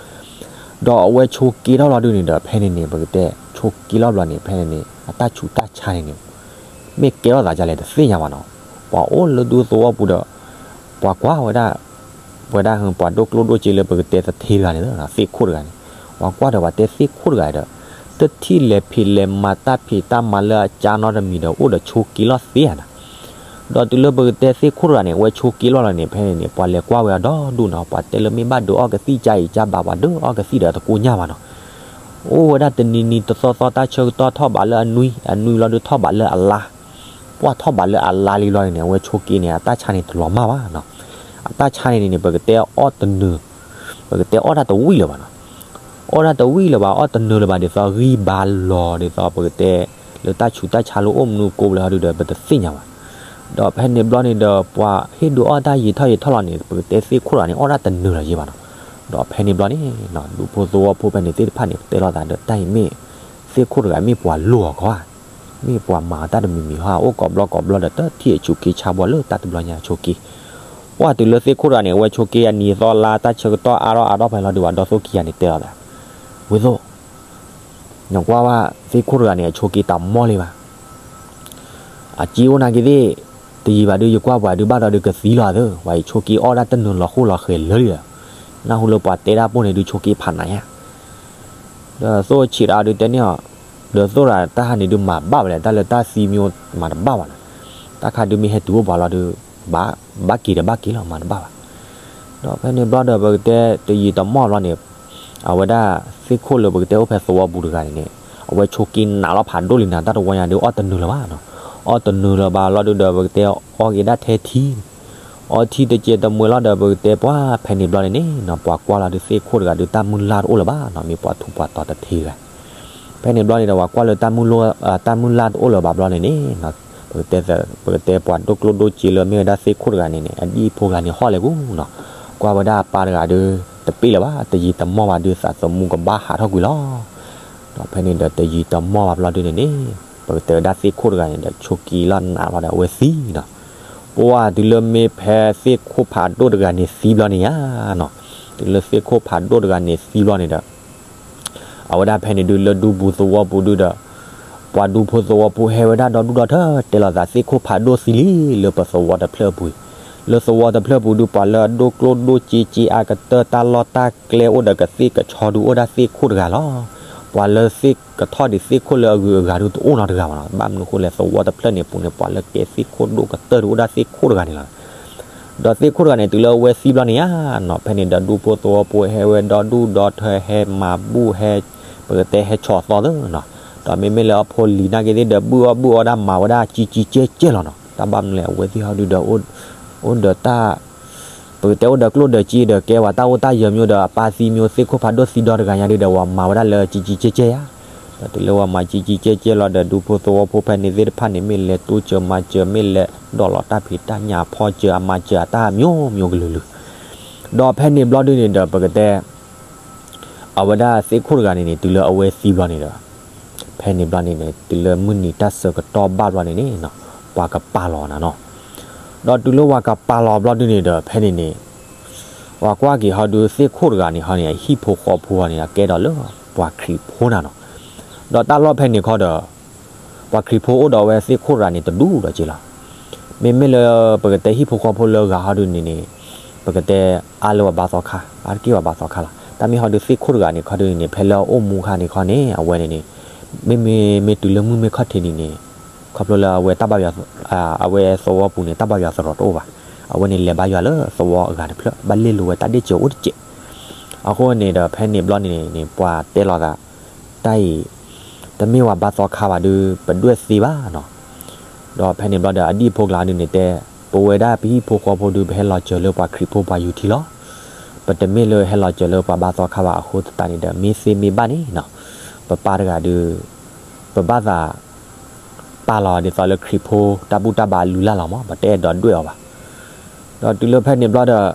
ဒီးအဝဲဆိးက့ထီၣ်လီၤဒုးန့ၣ်ဒီး ဖဲန့ၣ်န့ၣ် ပကတဲဆိးက့ထီၣ်ဘျီန့ၣ် ဖဲန့ၣ်န့ၣ် အတၢ်ဆူးတၢ်ဆါန့ၣ်န့ၣ် မ့ၢ်ကဲထီၣ်သးဒ်လဲၣ်တသ့ၣ်ညါဘၣ်နီၤ. ပှၤအိၣ်လၢဒူသဝီပူၤဒီး ပှၤကွၢ်ဝဲဒၣ် ဝဲဒၣ်ပှၤဒိၣ်ကျိၣ်ဒိၣ်စ့လၢပကတဲသထ့တဂၤန့ၣ် သ့ၣ်ခိၣ်တဂၤန့ၣ် ပှၤကွၢ်ဒီးပှၤတဲသ့ၣ်ခိၣ်တဂၤဒီး တထံၣ်လဲၤဖံးလဲၤမၤတၢ်ဖံးတၢ်မၤလၢအကါနီတမံၤဒီး အိၣ်ဒီးဆိးက့လီၤသ့ဧါနၤ. ဒီးတုၤလၢပကတဲသ့ၣ်ခိၣ်တဂၤန့ၣ် အဝဲဆိးက့လီၤလီၤန့ၣ် ဖဲန့ၣ်န့ၣ် ပှၤလဲၤကွၢ်ဝဲအဒီဒူၣ်နီၤ ပှၤတဲလၢမ့ၢ်ဘၣ်ဒုးအီၣ်ကသံၣ်ကါအံၤ ကါဘၣ်ပှၤဒုးအီၣ်ကသံၣ်ဒီးတကိညၢ်ဘၣ်နီၤ. အိၣ်ဝဲဒၣ်တနံၤနံၤတသီသီ တၢ်ဆၢကတီၢ်ထီၣ်ဘးလၢအနွံ အနွံလီၤဒုးထီၣ်ဘးလၢအလါ ပှၢ်ထီၣ်ဘးလၢအလါလံလီၤန့ၣ် အဝဲဆိးက့န့ၣ် အတၢ်ဆါန့ၣ်တလီၤမၢ်ဘၣ်နီၤ. အတၢ်ဆါန့ၣ်န့ၣ် ပကတဲအီၣ်တနၢၤ ပကတဲအီၣ်တၢ်တဝံၣ်လၢၤဘၣ်နီၤ. အီၣ်တၢ်တဝံၣ်လၢၤဘၣ် အီၣ်တနၢၤလၢၤဘၣ် ဒ်သိးဂံၢ်ဘါလီၤ ဒ်သိးပကတဲ လၢတၢ်ဆူးတၢ်ဆါလၢအိၣ်မနုၤကိးဘျီဟီဒုဒီး ပတသ့ၣ်ညါဘၣ်. ဒီးဖဲန့ၣ်ဘျီန့ၣ်ဒီး ပှၤဟ့ၣ်ဒုးအီၣ်တၢ်ယံာ်ထီၣ်ယံာ်ထီၣ်လီၤန့ၣ် ပကတဲသ့ၣ်ခိၣ်တဂၤန့ၣ် အီၣ်တၢ်တနၢၤလီၤယဲဘၣ်နီၤ. ဒီးဖဲန့ၣ်ဘျီန့ၣ် ဒူဖိသဝီဖိဖဲန့ၣ်သ့ၣ်တဖၣ်န့ၣ် ပတဲလိာ်သးဒီး တၢ်အံၤမ့ၢ် သ့ၣ်ခိၣ်တဂၤမ့ၢ်ပှၤလိၢ်အီၤခီဧါ မ့ၢ်ပှၤမၤတၢ်တမံၤမံၤဟီ အိၣ်ကိးဘျီကိးဘျီဒီး တထံၣ်အဆိးက့ဆါဘီလၢတၢ်တဘျီညါဆိးက့. ပှၢ်တုၤလၢသ့ၣ်ခိၣ်တဂၤန့ၣ် အဝဲဆိးက့အနံၤသီလါ တၢ်ဆၢကတီၢ်အါထီၣ်အါထီၣ်ဖဲလီၤဒုး ပှၤဒီသိၣ်ခံဂၤန့ၣ်တဲလိာ်သး ဝဲသိး, နကွၢ်ဝဲသ့ၣ်ခိၣ်တဂၤန့ၣ် အဆိးက့တၢ်မီၢ်လံဘၣ်. အစ့အိၣ်နာ်က့သ့ၣ်, တယံာ်ဘၣ်ဒုး ယကွၢ်ပှၤဒုးဘၣ်ဒီးဒုးကသံလီၤသၢ, ပှၤအံၤဆိးက့အီၣ်ဒၣ်တနုာ်လီၤဃိၣ်လီၤဃဲၤလၢလံဒီး, နၢ်ဟူလၢပှၤတဲဒၣ်ပိၢ်န့ၣ်ဒုးဆိးက့ဖးနးညါ ဒီးသိၣ်ဆံးတၢ်ဒုးတဲန့ၢ်အီၤ, ဒီးသိၣ်ရၤတၢ်ဟးန့ၣ်ဒုးမၤဘၣ်ဝဲလဲၣ်, တၢ်လၢတၢ်သံမ့ၢ်အိၣ်မၤတဘၣ်ဘၣ်နီၤ, တၢ်ခါဒုးမ့ၢ်ဟဲတုၤအိၣ်ပှၤလီၤဒုး, ဘၣ်က့ၤဒီးဘၣ်က့ၤလီၤ မၤတဘၣ်ဘၣ်. ဒီးဖဲန့ၣ်ဘျီဒီး ပကတဲတယံာ်တမီၢ်ဘျီန့ၣ်, အဝဲဒၣ်သ့ၣ်ခိၣ်လၢပကတဲအိၣ်ဖဲသဝီပူၤတဂၤန့ၣ်န့ၣ်, အဝဲဆိးက့နးလီၤဖးဒိၣ်လံနၤ, တၢ်တဝီညါဒုးအီၣ်တနုာ်လၢၤဘၣ်နီၤ, အီၣ်တနုာ်လၢၤဘၣ်လီၤဒုးဒီး ပကတဲအီၣ်က့ၤဒၣ်ထဲထံ အီထံတကဲတမှဲလီၤဒီး ပကတဲပှၤဖဲန့ၣ်ဘျီန့ၣ်န့ၣ်နီၤ, ပှၤကွၢ်လီၤဒုးသ့ၣ်ခိၣ်တဂၤဒုးတၢ်မုၢ်လၢ်တအိၣ်လၢၤဘၣ်နီၤ, မ့ၢ်ပှၤထူးပှၤတီၤတထံဂၤ. ဖဲန့ၣ်ဘျီန့ၣ်ဒီး ပှၤကွၢ်လၢတၢ်မုၢ်လၢ်, တၢ်မုၢ်လၢ်တအိၣ်လၢၤဘၣ်ဘျီန့ၣ်န့ၣ်, ပကတဲပှၤဒိၣ်ကျိၣ်ဒိၣ်စ့လၢမ့ၢ်ဝဲဒၣ်သ့ၣ်ခိၣ်တဂၤန့ၣ်န့ၣ် အဒံၣ်ဖိဂၤန့ၣ်ဟီၣ်လဲၤကူနီၤ, ကွၢ်ဝဲဒၣ်အပၢ်တဂၤဒုး တပ့ၢ်လၢၤဘၣ်, တယံာ်တမီၢ်ဘၣ်ဒုး သးသမူကဘၣ်ဟးထီၣ်ကွံာ်လီၤ. ဒီးဖဲန့ၣ်ဒီးတယံာ်တမီၢ်ဘၣ်ဘျီဒုးန့ၣ်န့ၣ်, ပကတဲဝဲဒၣ်သ့ၣ်ခိၣ်တဂၤန့ၣ်ဒီး ဆိးက့လီၤနးလီၤဒီးအဝဲသံနီၤ. ပှၤတုၤလၢမ့ၢ်ဖဲသ့ၣ်ခိၣ်ဖးဒိၣ်တဂၤန့ၣ်သံဘျီန့ၣ်ဧါနီၤ, တုၤလၢသ့ၣ်ခိၣ်ဖးဒိၣ်တဂၤန့ၣ်သံဘျီန့ၣ်ဒီး အဝဲဒၣ်ဖဲန့ၣ်ဒုးလၢဒူပူၤသဝီပူၤဒုးဒီး, ပှၤဒူဖိသဝီဖိဟဲဝဲဒၣ်ဒီဒူၣ်ဒီထၢ တဲလီၤသးသ့ၣ်ခိၣ်ဖးဒိၣ်သံလံလၢပသဝီတဖျၢၣ်အပူၤ, လၢသဝီတဖျၢၣ်ပူၤဒုး ပှၤလၢအဒိၣ်ကျိၣ်ဒိၣ်စ့ စ့အါကတၢၢ်တၢ်လီၢ်တၢ်ကျဲအိၣ်ဒီးကသ့ၣ်ကဆီဒုးအိၣ်ဒၣ်သ့ၣ်ခိၣ်တဂၤလီၤ. ပှၤလၢသ့ၣ်ကထီၣ်ဒံးသ့ၣ်ခိၣ်လၢအဂုၤအဂၤဒုးတအိၣ်နီတဂၤဘၣ်နီၤ, ဘၣ်မနုၤအဃိလဲၣ် သဝီတဖျၢၣ်န့ၣ်အပူၤန့ၣ် ပှၤလၢကဲသ့ၣ်ခိၣ်ဒိၣ်ကတၢၢ်ဒုးအိၣ်ဒၣ်သ့ၣ်ခိၣ်တဂၤန့ၣ်လီၤ. ဒီးသ့ၣ်ခိၣ်တဂၤန့ၣ် တုၤလၢအဝဲသံဘျီန့ၣ်ဧါနီၤ, ဖဲန့ၣ်ဒီးဒူဖိသဝီဖိဟဲဝဲဒီဒူၣ်ဒီထၢ ဟဲမၤဘူၣ်ဟဲ, ပကတဲဟဲဆီၣ်သီသၢနီၤ, ဒီးမ့မ့ၢ်လၢအဖိလံၤနာ်က့သ့ၣ်ဒီး ဘုၣ်အီၣ်ဘုၣ်အီဒၣ်မၤဝဲဒၣ်ကံကံကဲကဲလီၤနီၤ, တၢ်ဘၣ်မနုၤလဲၣ် အဝဲသ့ၣ်ဟီဒုးဒီး အိၣ်ဒီးတၢ် ပကတဲအိၣ်ဒီးကျိၣ်ဒီးစ့ဒီး ကဲဝဲတၢ်အိၣ်တၢ်ယၢၤမ့ၢ်ဒီး အပၢ်သံမ့ၢ် သ့ၣ်ခိၣ်ဖးဒိၣ်သံဒီတဂၤညါဒုးဒီး ဝၤမၤဝဲဒၣ်လၢကံကံကဲကဲဧါ. ဒီးတုၤလၢဝၤမၤကံကံကဲကဲလီၤဒီး ဒူဖိသဝီဖိဖဲန့ၣ်သ့ၣ်တဖၣ်န့ၣ် မ့ၢ်လဲၤတိစၢၤမၤစၢၤ မ့ၢ်လဲၤဒီးလီၤတၢ်ဖံးတၢ်ညၣ်ဖီစၢၤ အမၤစၢၤအတၢ်မျိုးမျိုးကလုာ်လုာ်. ဒီးဖဲန့ၣ်ဘျီဒုးန့ၣ်ဒီး ပကတဲ အဝဲဒၣ်သ့ၣ်ခိၣ်တဂၤန့ၣ်န့ၣ် တုၤလၢအဝဲသံဘျီန့ၣ်ဒီး ဖဲန့ၣ်ဘျီန့ၣ်န့ၣ် တုၤလၢမုၢ်နံၤတၢ်ဆၢကတီၢ်ဘၣ်ဘျီန့ၣ်န့ၣ် ပှၤကပာ်လီၤနၤနီၤ. ဒီးတုၤလၢပှၤကပာ်လီၤဘျီဒုးန့ၣ်ဒီး ဖဲန့ၣ်န့ၣ် ပှၤကွၢ်က့ၤဟီဒုးသ့ၣ်ခိၣ်တဂၤန့ၣ်ဟီန့ၣ် အဟံၣ်ဖိဃီဖိန့ၣ် အကဲဒီးလၢပှၤခရံာ်ဖိနၤနီၤ. ဒီးတၢ်လီၢ်ဖဲန့ၣ်ခီဒီး ပှၤခရံာ်ဖိအိၣ်ဒီးဝဲသ့ၣ်ခိၣ်တဂၤန့ၣ် တဒူၣ်ဒီးက့လီၤ. မ့မ့ၢ်လၢ ပကတဲဟံၣ်ဖိဃီဖိလၢအဂၤဟီဒုးန့ၣ်န့ၣ် ပကတဲအါလၢပှၤဘါသီခါ အါတက့ၢ်ပှၤဘါသီခါလီၤ. တၢ်မ့ၢ်ဟီဒုးသ့ၣ်ခိၣ်တဂၤန့ၣ်ခီဒုးန့ၣ်န့ၣ် ဖဲလၢအအိၣ်မူခါန့ၣ်ခီန့ၣ် အဝဲန့ၣ်န့ၣ် မ့မ့ၢ်မ့ၢ်တုၤလၢမုၢ်မ့ၢ်ခီၣ်ထံးန့ၣ်န့ၣ် ခီဖျိလၢအဝဲတၢ်ဘါယွၤ အဝဲသဝီပူၤန့ၣ် တၢ်ဘါယွၤသရိာ်တအိၣ်ဘၣ်. အဝဲန့ၣ်လဲၤဘါယွၤလၢသဝီအဂၤတဖျၢၣ် ဘၣ်လ့ၣ်လိာ်ဝဲတၢ်ဒ့ၣ်စၢၤအိၣ်တစဲး. အဃိန့ၣ်ဒီး ဖဲန့ၣ်ဘျီန့ၣ်န့ၣ် ပှၤတဲလီၤသး တၢ်အံၤ တမ့ၢ်ပှၤဘါသီခါဘၣ်ဒုး ပဒွဲၣ်သ့ဘၣ်နီၤ. ဒီးဖဲန့ၣ်ဘျီဒီး အဒံၣ်ဖိကျါဒုးန့ၣ်တဲ ပဝဲဒၣ်ပဟံၣ်ဖိဃီဖိဒုး ပဟဲလီၤစၢၤလၢပှၤခရံာ်ဖိပှၤယူၤထံလီၤ. ပတမ့ၢ်လၢဟဲလီၤစၢၤလၢပှၤဘါသီခါဘၣ်အဃိသတးန့ၣ်ဒီး မ့ၢ်သ့မ့ၢ်ဘၣ်န့ၣ်နီၤ ပပၢ်တဂၤဒုး ပဘၣ်သး ပာ်လီၤဒ်သိးလၢခရံာ်ဖိတၢ်ဘူၣ်တၢ်ဘါအလုၢ်အလၢ်လီၤမး ပတအဲၣ်ဒိးဒွဲၣ်အီၤဘၣ်. ဒီးတုၤလၢဖဲန့ၣ်ဘျီဒီး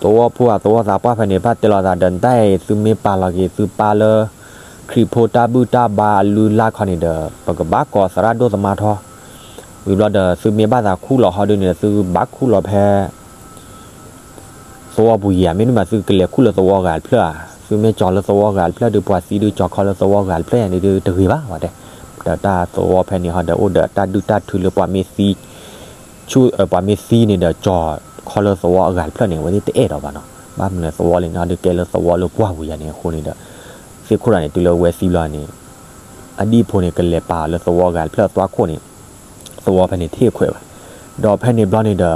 သဝီဖိအသဝီသးပှၢ်ဖဲန့ၣ် ဘၣ်တဲလီၤသးဒီး တၢ်အံၤ သုမ့ၢ်ပာ်လီၤက့ၤ သုပၢ်လၢ ခရံာ်ဖိတၢ်ဘူၣ်တၢ်ဘါအလုၢ်အလၢ်ခီန့ၣ်ဒီး ပကဘၣ်ကိးသရၣ်ဒိၣ်သမါထီ ဝံၤဘျီဒီး သုမ့ၢ်ဘၣ်သးခူၣ်လီၤဟီဒုးန့ၣ် သုဘၣ်ခူၣ်လီၤဖဲ သဝီပူၤယံၤဧါ, မ့တမ့ၢ်သုကလဲၤခူၣ်လၢသဝီဂၤတဖျၢၣ်ဧါ, သုမ့ၢ်ကၠီၤလၢသဝီဂၤတဖျၢၣ်ဒီး ပှၤသံဒုးကၠီၤခီလၢသဝီဂၤတဖျၢၣ်န့ၣ်ဒုးတဂ့ၤဘၣ်ဝဲတဲ. ဒီးတၢ်သဝီဖဲန့ၣ်ဟီဒီး အိၣ်ဒီးတၢ်ဒုၣ်တၢ်ထုလၢပှၤမ့ၢ်သံ ဆူ ပှၤမ့ၢ်သံန့ၣ်ဒီး ကၠီၤခီလၢသဝီအဂၤတဖျၢၣ်န့ၣ် အဝဲသ့ၣ်တအဲၣ်ဒိးဘၣ်နီၤ. ဘၣ်မနုၤသဝီလၢန့ၣ်ဟီဒုးကဲလၢသဝီလၢပှၢ်ပူၤယၤန့ၣ်အဃိန့ၣ်ဒီး သ့ၣ်ခိၣ်တဂၤန့ၣ် တုၤလၢအဝဲသံဘျီန့ၣ် အဒံၣ်ဖိန့ၣ် ကလဲၤပာ်အီၤလၢသဝီအဂၤတဖျၢၣ်အသွါခိၣ်န့ၣ် သဝီဖဲန့ၣ်ထံၣ်အခွဲးဘၣ်. ဒီးဖဲန့ၣ်ဘျီန့ၣ်ဒီး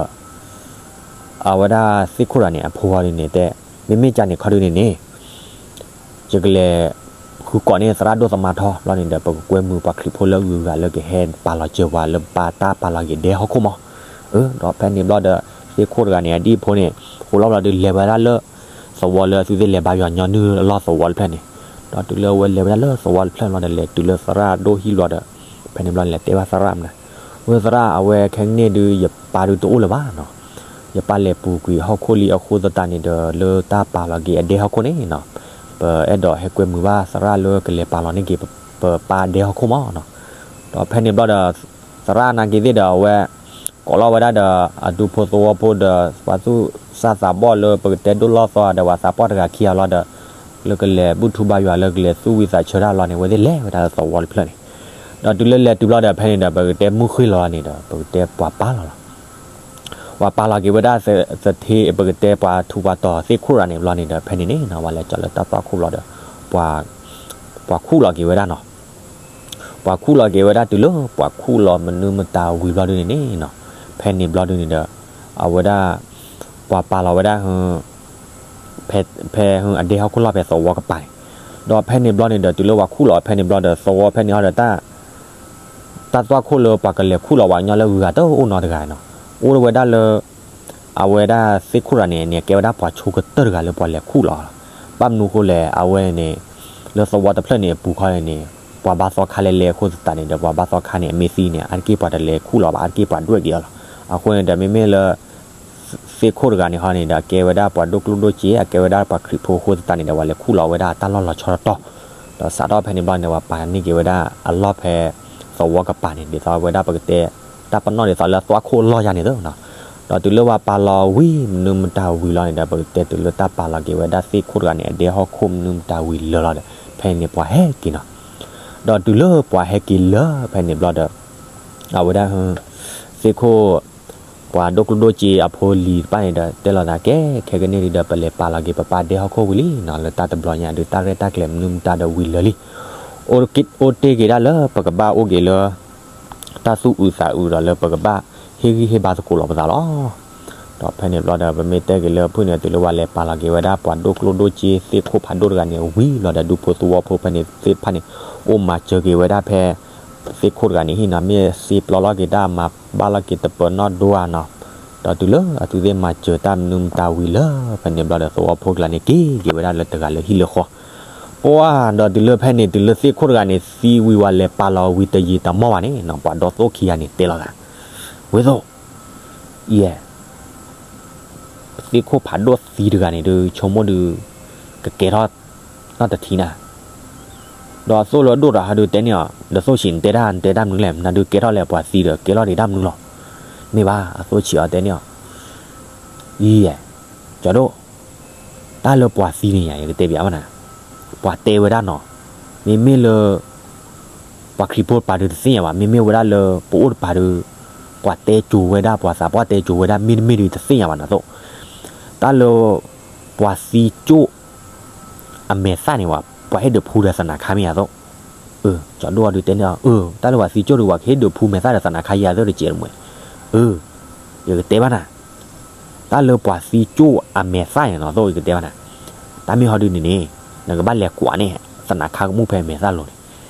အဝဲဒၣ်သ့ၣ်ခိၣ်တဂၤန့ၣ် အဖိဟီဒုးန့ၣ်တဲ မ့မ့ၢ်ကန့ၣ်ခီဒုးန့ၣ်န့ၣ် ယကလဲၤဃုကိးန့ၢ်သရၣ်ဒိၣ်သမါထီဘျီန့ၣ်ဒီး ပကကွဲမုာ်ပှၤခရံာ်ဖိလၢအဂုၤအဂၤလၢကဟဲပာ်လီၤစၢၤပှၤလၢပာ်တၢ်ပာ်လီၤက့ၤဒဲဟီၣ်ခိၣ်မး. ဒီးဖဲန့ၣ်ဘျီဒီး သ့ၣ်ခိၣ်တဂၤန့ၣ် အဒံၣ်ဖိန့ၣ် ဃိးလီၤဘျီဒီး လဲၤဝဲဒၣ်လၢ သဝီလၢသုသ့ၣ်လဲၤဘါယွၤညီနုၢ်အလီၢ်သဝီတဖျၢၣ်န့ၣ်. ဒီးတုၤလၢအဝဲလဲၤဝဲဒၣ်လၢသဝီတဖျၢၣ်ဘျီဒီး လဲၤတုၤလၢသရၣ်ဒိၣ်ဟံၣ်ဘျီဒီး ဖဲန့ၣ်ဘျီန့ၣ် လဲၤတဲဘၣ်သရၣ်မနုၤ, ဝဲသရၣ် အဝဲခဲကနံၣ်ဒုး ယပၢ်ဒုးတအိၣ်လၢၤဘၣ်နီၤ. ယပၢ်လဲၤပူၤကွံာ်ဟီၣ်ခိၣ်လံအဃိသတးန့ၣ်ဒီး လၢတၢ်ပာ်လီၤက့ၤအဒဲဟီၣ်ခိၣ်န့ၣ်နီၤ ပအဲၣ်ဒိးဟဲကွဲမုာ်ဘၣ်သရၣ်လၢကလဲၤပာ်လီၤန့ၢ်က့ၤ ပပၢ်ဒဲဟီၣ်ခိၣ်မးနီၤ. ဒီးဖဲန့ၣ်ဘျီဒီး သရၣ်နာ်က့ၤသ့ၣ်ဒီးအဝဲ ကိးလီၤဝဲဒၣ်ဒီး အဒူဖိသဝီဖိဒီး ပှၤသူၣ်စၢ်သးဘီၣ်လၢပကတဲဒိၣ်လီၢ်သီဒီး ပှၤသးပှၢ်တဂၤခံဂၤလီၤဒီး လၢကလဲၤဘူၣ်ထူဘါယွၤ လၢကလဲၤသူၣ်ဝံသးဆၢတၢ်အလီၢ်န့ၣ် အဝဲသ့ၣ်လဲၤဝဲဒၣ်လၢသဝီတဖျၢၣ်န့ၣ်, ဒီးတုၤလၢလဲၤတုၤဘျီဒီး ဖဲန့ၣ်ဒီး ပကတဲမုၢ်ဃ့ၢ်လီၤန့ၣ်ဒီး ပကတဲပှၤပာ်လီၤလီၤ. ပှၤပာ်လီၤက့ၤဝဲဒၣ်သထ့ ပကတဲပှၤထူးပှၤတီၤသ့ၣ်ခိၣ်တဂၤန့ၣ်ဘျီန့ၣ်ဒီး ဖဲန့ၣ်န့ၣ်နီၤ ပှၤလဲၤကၠီၤလၢတၢ်သွၣ်ခိၣ်ဘျီဒီး ပှၤခူၣ်လီၤက့ၤဝဲဒၣ်နီၤ. ပှၤခူၣ်လီၤက့ၤဝဲဒၣ် တုၤလၢပှၤခူၣ်လီၤမနုၤမတၤဝံၤဘျီဒုန့ၣ်န့ၣ်နီၤ, ဖဲန့ၣ်ဘျီဒုန့ၣ်ဒီး အဝဲဒၣ် ပှၤပာ်လီၤဝဲဒၣ် ဖဲဟုအဒဲဟီၣ်ခိၣ်လီၢ်ဖဲသဝီကပၤန့ၣ်, ဒီးဖဲန့ၣ်ဘျီန့ၣ်ဒီး တုၤလၢပှၤခူၣ်လီၤဖဲန့ၣ်ဘျီဒီး သဝီဖဲန့ၣ်ဟီဒီး တၢ်သွၣ်ခိၣ်လၢပှၤကလဲၤခူၣ်လီၤပှၤကညီလၢဂုၤဂၤတအိၣ်နီတဂၤနီၤ, အိၣ်ဝဲဒၣ်လၢ အဝဲဒၣ်သ့ၣ်ခိၣ်တဂၤန့ၣ်န့ၣ် ကဲဝဲဒၣ်ပှၤဆိကတၢၢ်တဂၤလၢပှၤလဲၤခူၣ်လီၤလီၤ. ဘၣ်မနုၤဃိလဲၣ် အဝဲန့ၣ် လၢသဝီတဖျၢၣ်န့ၣ်အပူၤခီန့ၣ်န့ၣ် ပှၤဘါသီခါလဲၤလဲၤအဃိသတးန့ၣ်ဒီး ပှၤဘါသီခါန့ၣ် အမ့ၢ်သံန့ၣ် အါတက့ၢ်ပှၤတလဲၤခူၣ်လီၤဘၣ် အါတက့ၢ်ပှၤဒွဲၣ်က့ၤအီၤလီၤ. အဃိန့ၣ်ဒီး မ့မ့ၢ်လၢ သ့ၣ်ခိၣ်တဂၤန့ၣ်ဟီန့ၣ်ဒီး အကဲဝဲဒၣ်ပှၤဒိၣ်ကျိၣ်ဒိၣ်စ့ အကဲဝဲဒၣ်ပှၤခရံာ်ဖိအဃိသတးန့ၣ်ဒီး ပှၤလဲၤခူၣ်လီၤဝဲဒၣ်တၢ်လီၢ်လီၤဆီတတီၤ, ဒီးစးထီၣ်ဖဲန့ၣ်ဘျီန့ၣ် ပှၤပာ်န့ၢ်က့ၤဝဲဒၣ်အလီၢ်ဖဲ သဝီကပၤန့ၣ် ဒ်သိးဝဲဒၣ်ပကတဲ တၢ်ပနီၣ်ဒ်သိးလၢသွၣ်ခိၣ်အလီၢ်ယါန့ၣ်သ့နီၤ, ဒီးတုၤလၢပှၤပာ်လီၤဝံၤမနုၤမတၤဝံၤလီၤန့ၣ်ဒီး ပကတဲတုၤလၢတၢ်ပာ်လီၤက့ၤဝဲဒၣ်သ့ၣ်ခိၣ်တဂၤန့ၣ် အဒဲဟီၣ်ခိၣ်မနုၤမတၤဝံၤလၢာ်လီၤဒီး ဖဲန့ၣ်ပှၤဟဲက့ၤနီၤ, ဒီးတုၤလၢပှၤဟဲက့ၤလၢာ်ဖဲန့ၣ်ဘျီဒီး အဝဲဒၣ် သ့ၣ်ခိၣ် ပှၤဒိၣ်ကျိၣ်ဒိၣ်စ့အဖိလံၤတဖၣ်န့ၣ်ဒီး တဲလီၤသးကဲ ခဲကနံၣ်ဒုဒီး ပလဲၤပာ်လီၤက့ၤပပၢ်ဒဲဟီၣ်ခိၣ်ဝံၤလံနီၤ လၢတၢ်တဘျီညါဒု တၢ်ရဲၣ်တၢ်ကျဲၤမနုၤမတၤဒီးဝံၤလၢာ်လံ, အိၣ်တ့ၢ်က့ၤဒၣ်လၢပကဘၣ်အိၣ်က့ၤလၢ တၢ်သူၣ်အုးသးအုးဒီးလၢပကဘၣ်ဟ့ၣ်ဂံၢ်ဟ့ၣ်ဘါသကိးလီၤပသးလီၤ. ဒီးဖဲန့ၣ်ဘျီဒီး ပမ့ၢ်တဲက့ၤလၢဖုၣ်န့ၣ် တုၤလၢပှၤလဲၤပာ်လီၤက့ၤဝဲဒၣ်ပှၤဒိၣ်ကျိၣ်ဒိၣ်စ့သ့ၣ်ခိၣ်ဖးဒိၣ်တဂၤန့ၣ်ဝံၤလီၤဒီး ဒူဖိသဝီဖိဖဲန့ၣ်သ့ၣ်တဖၣ်န့ၣ် အိၣ်မၤစၢၤက့ၤဝဲဒၣ်ဖဲ သ့ၣ်ခိၣ်တဂၤန့ၣ်ဟံၣ်နီၤ မ့ၢ်စ့ပျီလီၤက့ၤတၢ်မၤဘၣ်လီၤက့ၤတပၢၤနီၣ်ဒိဧါနီၤ, ဒီးတုၤလၢအသုသ့ၣ်မၤစၢၤတၢ်မနုၤမတၤဝံၤလၢာ် ဖဲန့ၣ်ဘျီဒီး သဝီဖိကျါန့ၣ် က့ၤက့ၤဝဲဒၣ်လၢတဂၤလၢဟံၣ်လၢဃီ, ပှၤဒီးတုၤလၢဖဲန့ၣ် တုၤလၢသ့ၣ်ခိၣ်တဂၤန့ၣ် သံဝံၤဝဲလဲၤပာ်လီၤဝံၤတယံာ်တမီၢ်ဘၣ်န့ၣ်နီၤ ပှၤဒီးသိၣ်ခံဂၤန့ၣ်တဲလီၤသး, ဝဲသိး ယဲ သ့ၣ်ခိၣ်ဖးဒိၣ်သံတဂၤန့ၣ်ဒုး ဆိကမိၣ်ဒုး ကကဲထီၣ် နီၢ်တထံနၤ, ဒီးအသိၣ်လၢဒိၣ်တဂၤဟီဒုးတဲန့ၢ်အီၤ ဒီးသိၣ်ဆံး နတဲတၢ် နတဲတၢ်မနုၤလဲၣ် နၤဒုးကဲထီၣ်လဲၣ် ပှၤသံဒီး ကဲထီၣ်ဒံးတၢ်မနုၤလီၤ, မ့ၢ်ဘၣ် အသိၣ်ဆံးအီၤတဲန့ၢ်အီၤ, ယဲ ကၠီဒိၣ် တၢ်လၢပှၤသံန့ၣ်ယါ ယကတဲပျးဘၣ်နၤ, ပှၤတဲဝဲဒၣ်နီၤ, မ့မ့ၢ်လၢ ပှၤခရံာ်ဖိတပၤဒုးတသ့ၣ်ညါဘၣ် မ့မ့ၢ်ဝဲဒၣ်လၢပအိၣ်တပၤဒုး ပှၤတဲစိၤဝဲဒၣ် ပှၤသးပှၢ်တဲစိၤဝဲဒၣ်မ့တမ့ၢ်ဒုးတသ့ၣ်ညါဘၣ်နၤသိး, တၢ်လၢ ပှၤသံကၠိၣ် အမဲာ်သၣ်န့ၣ်ဝဲ ပှၤဟ့ၣ်ဒုးဖှူဒီးသနးခါမ့ၢ်ယါသိး, ကၠီဒိၣ်အီၤဒုးတဲန့ၢ်အီၤ တၢ်လၢပှၤသံကၠိၣ်ဒုး ပှၤကဟ့ၣ်ဒုးဖှူမဲာ်သၣ်ဒီးသနးခါယါသိးတစဲးတမှဲၤ, ယကတဲဘၣ်နၤ, တၢ်လၢပှၤသံကၠိၣ်အမဲာ်သၣ်န့ၣ်နီၤသိး ယကတဲဘၣ်နၤ, တၢ်မ့ၢ်ဟီဒုးန့ၣ်န့ၣ် နကဘၣ်လဲၤကွၢ်န့ၢ် သနးခါကမူၣ်ဖဲမဲာ်သၣ်လိၤန့ၣ်,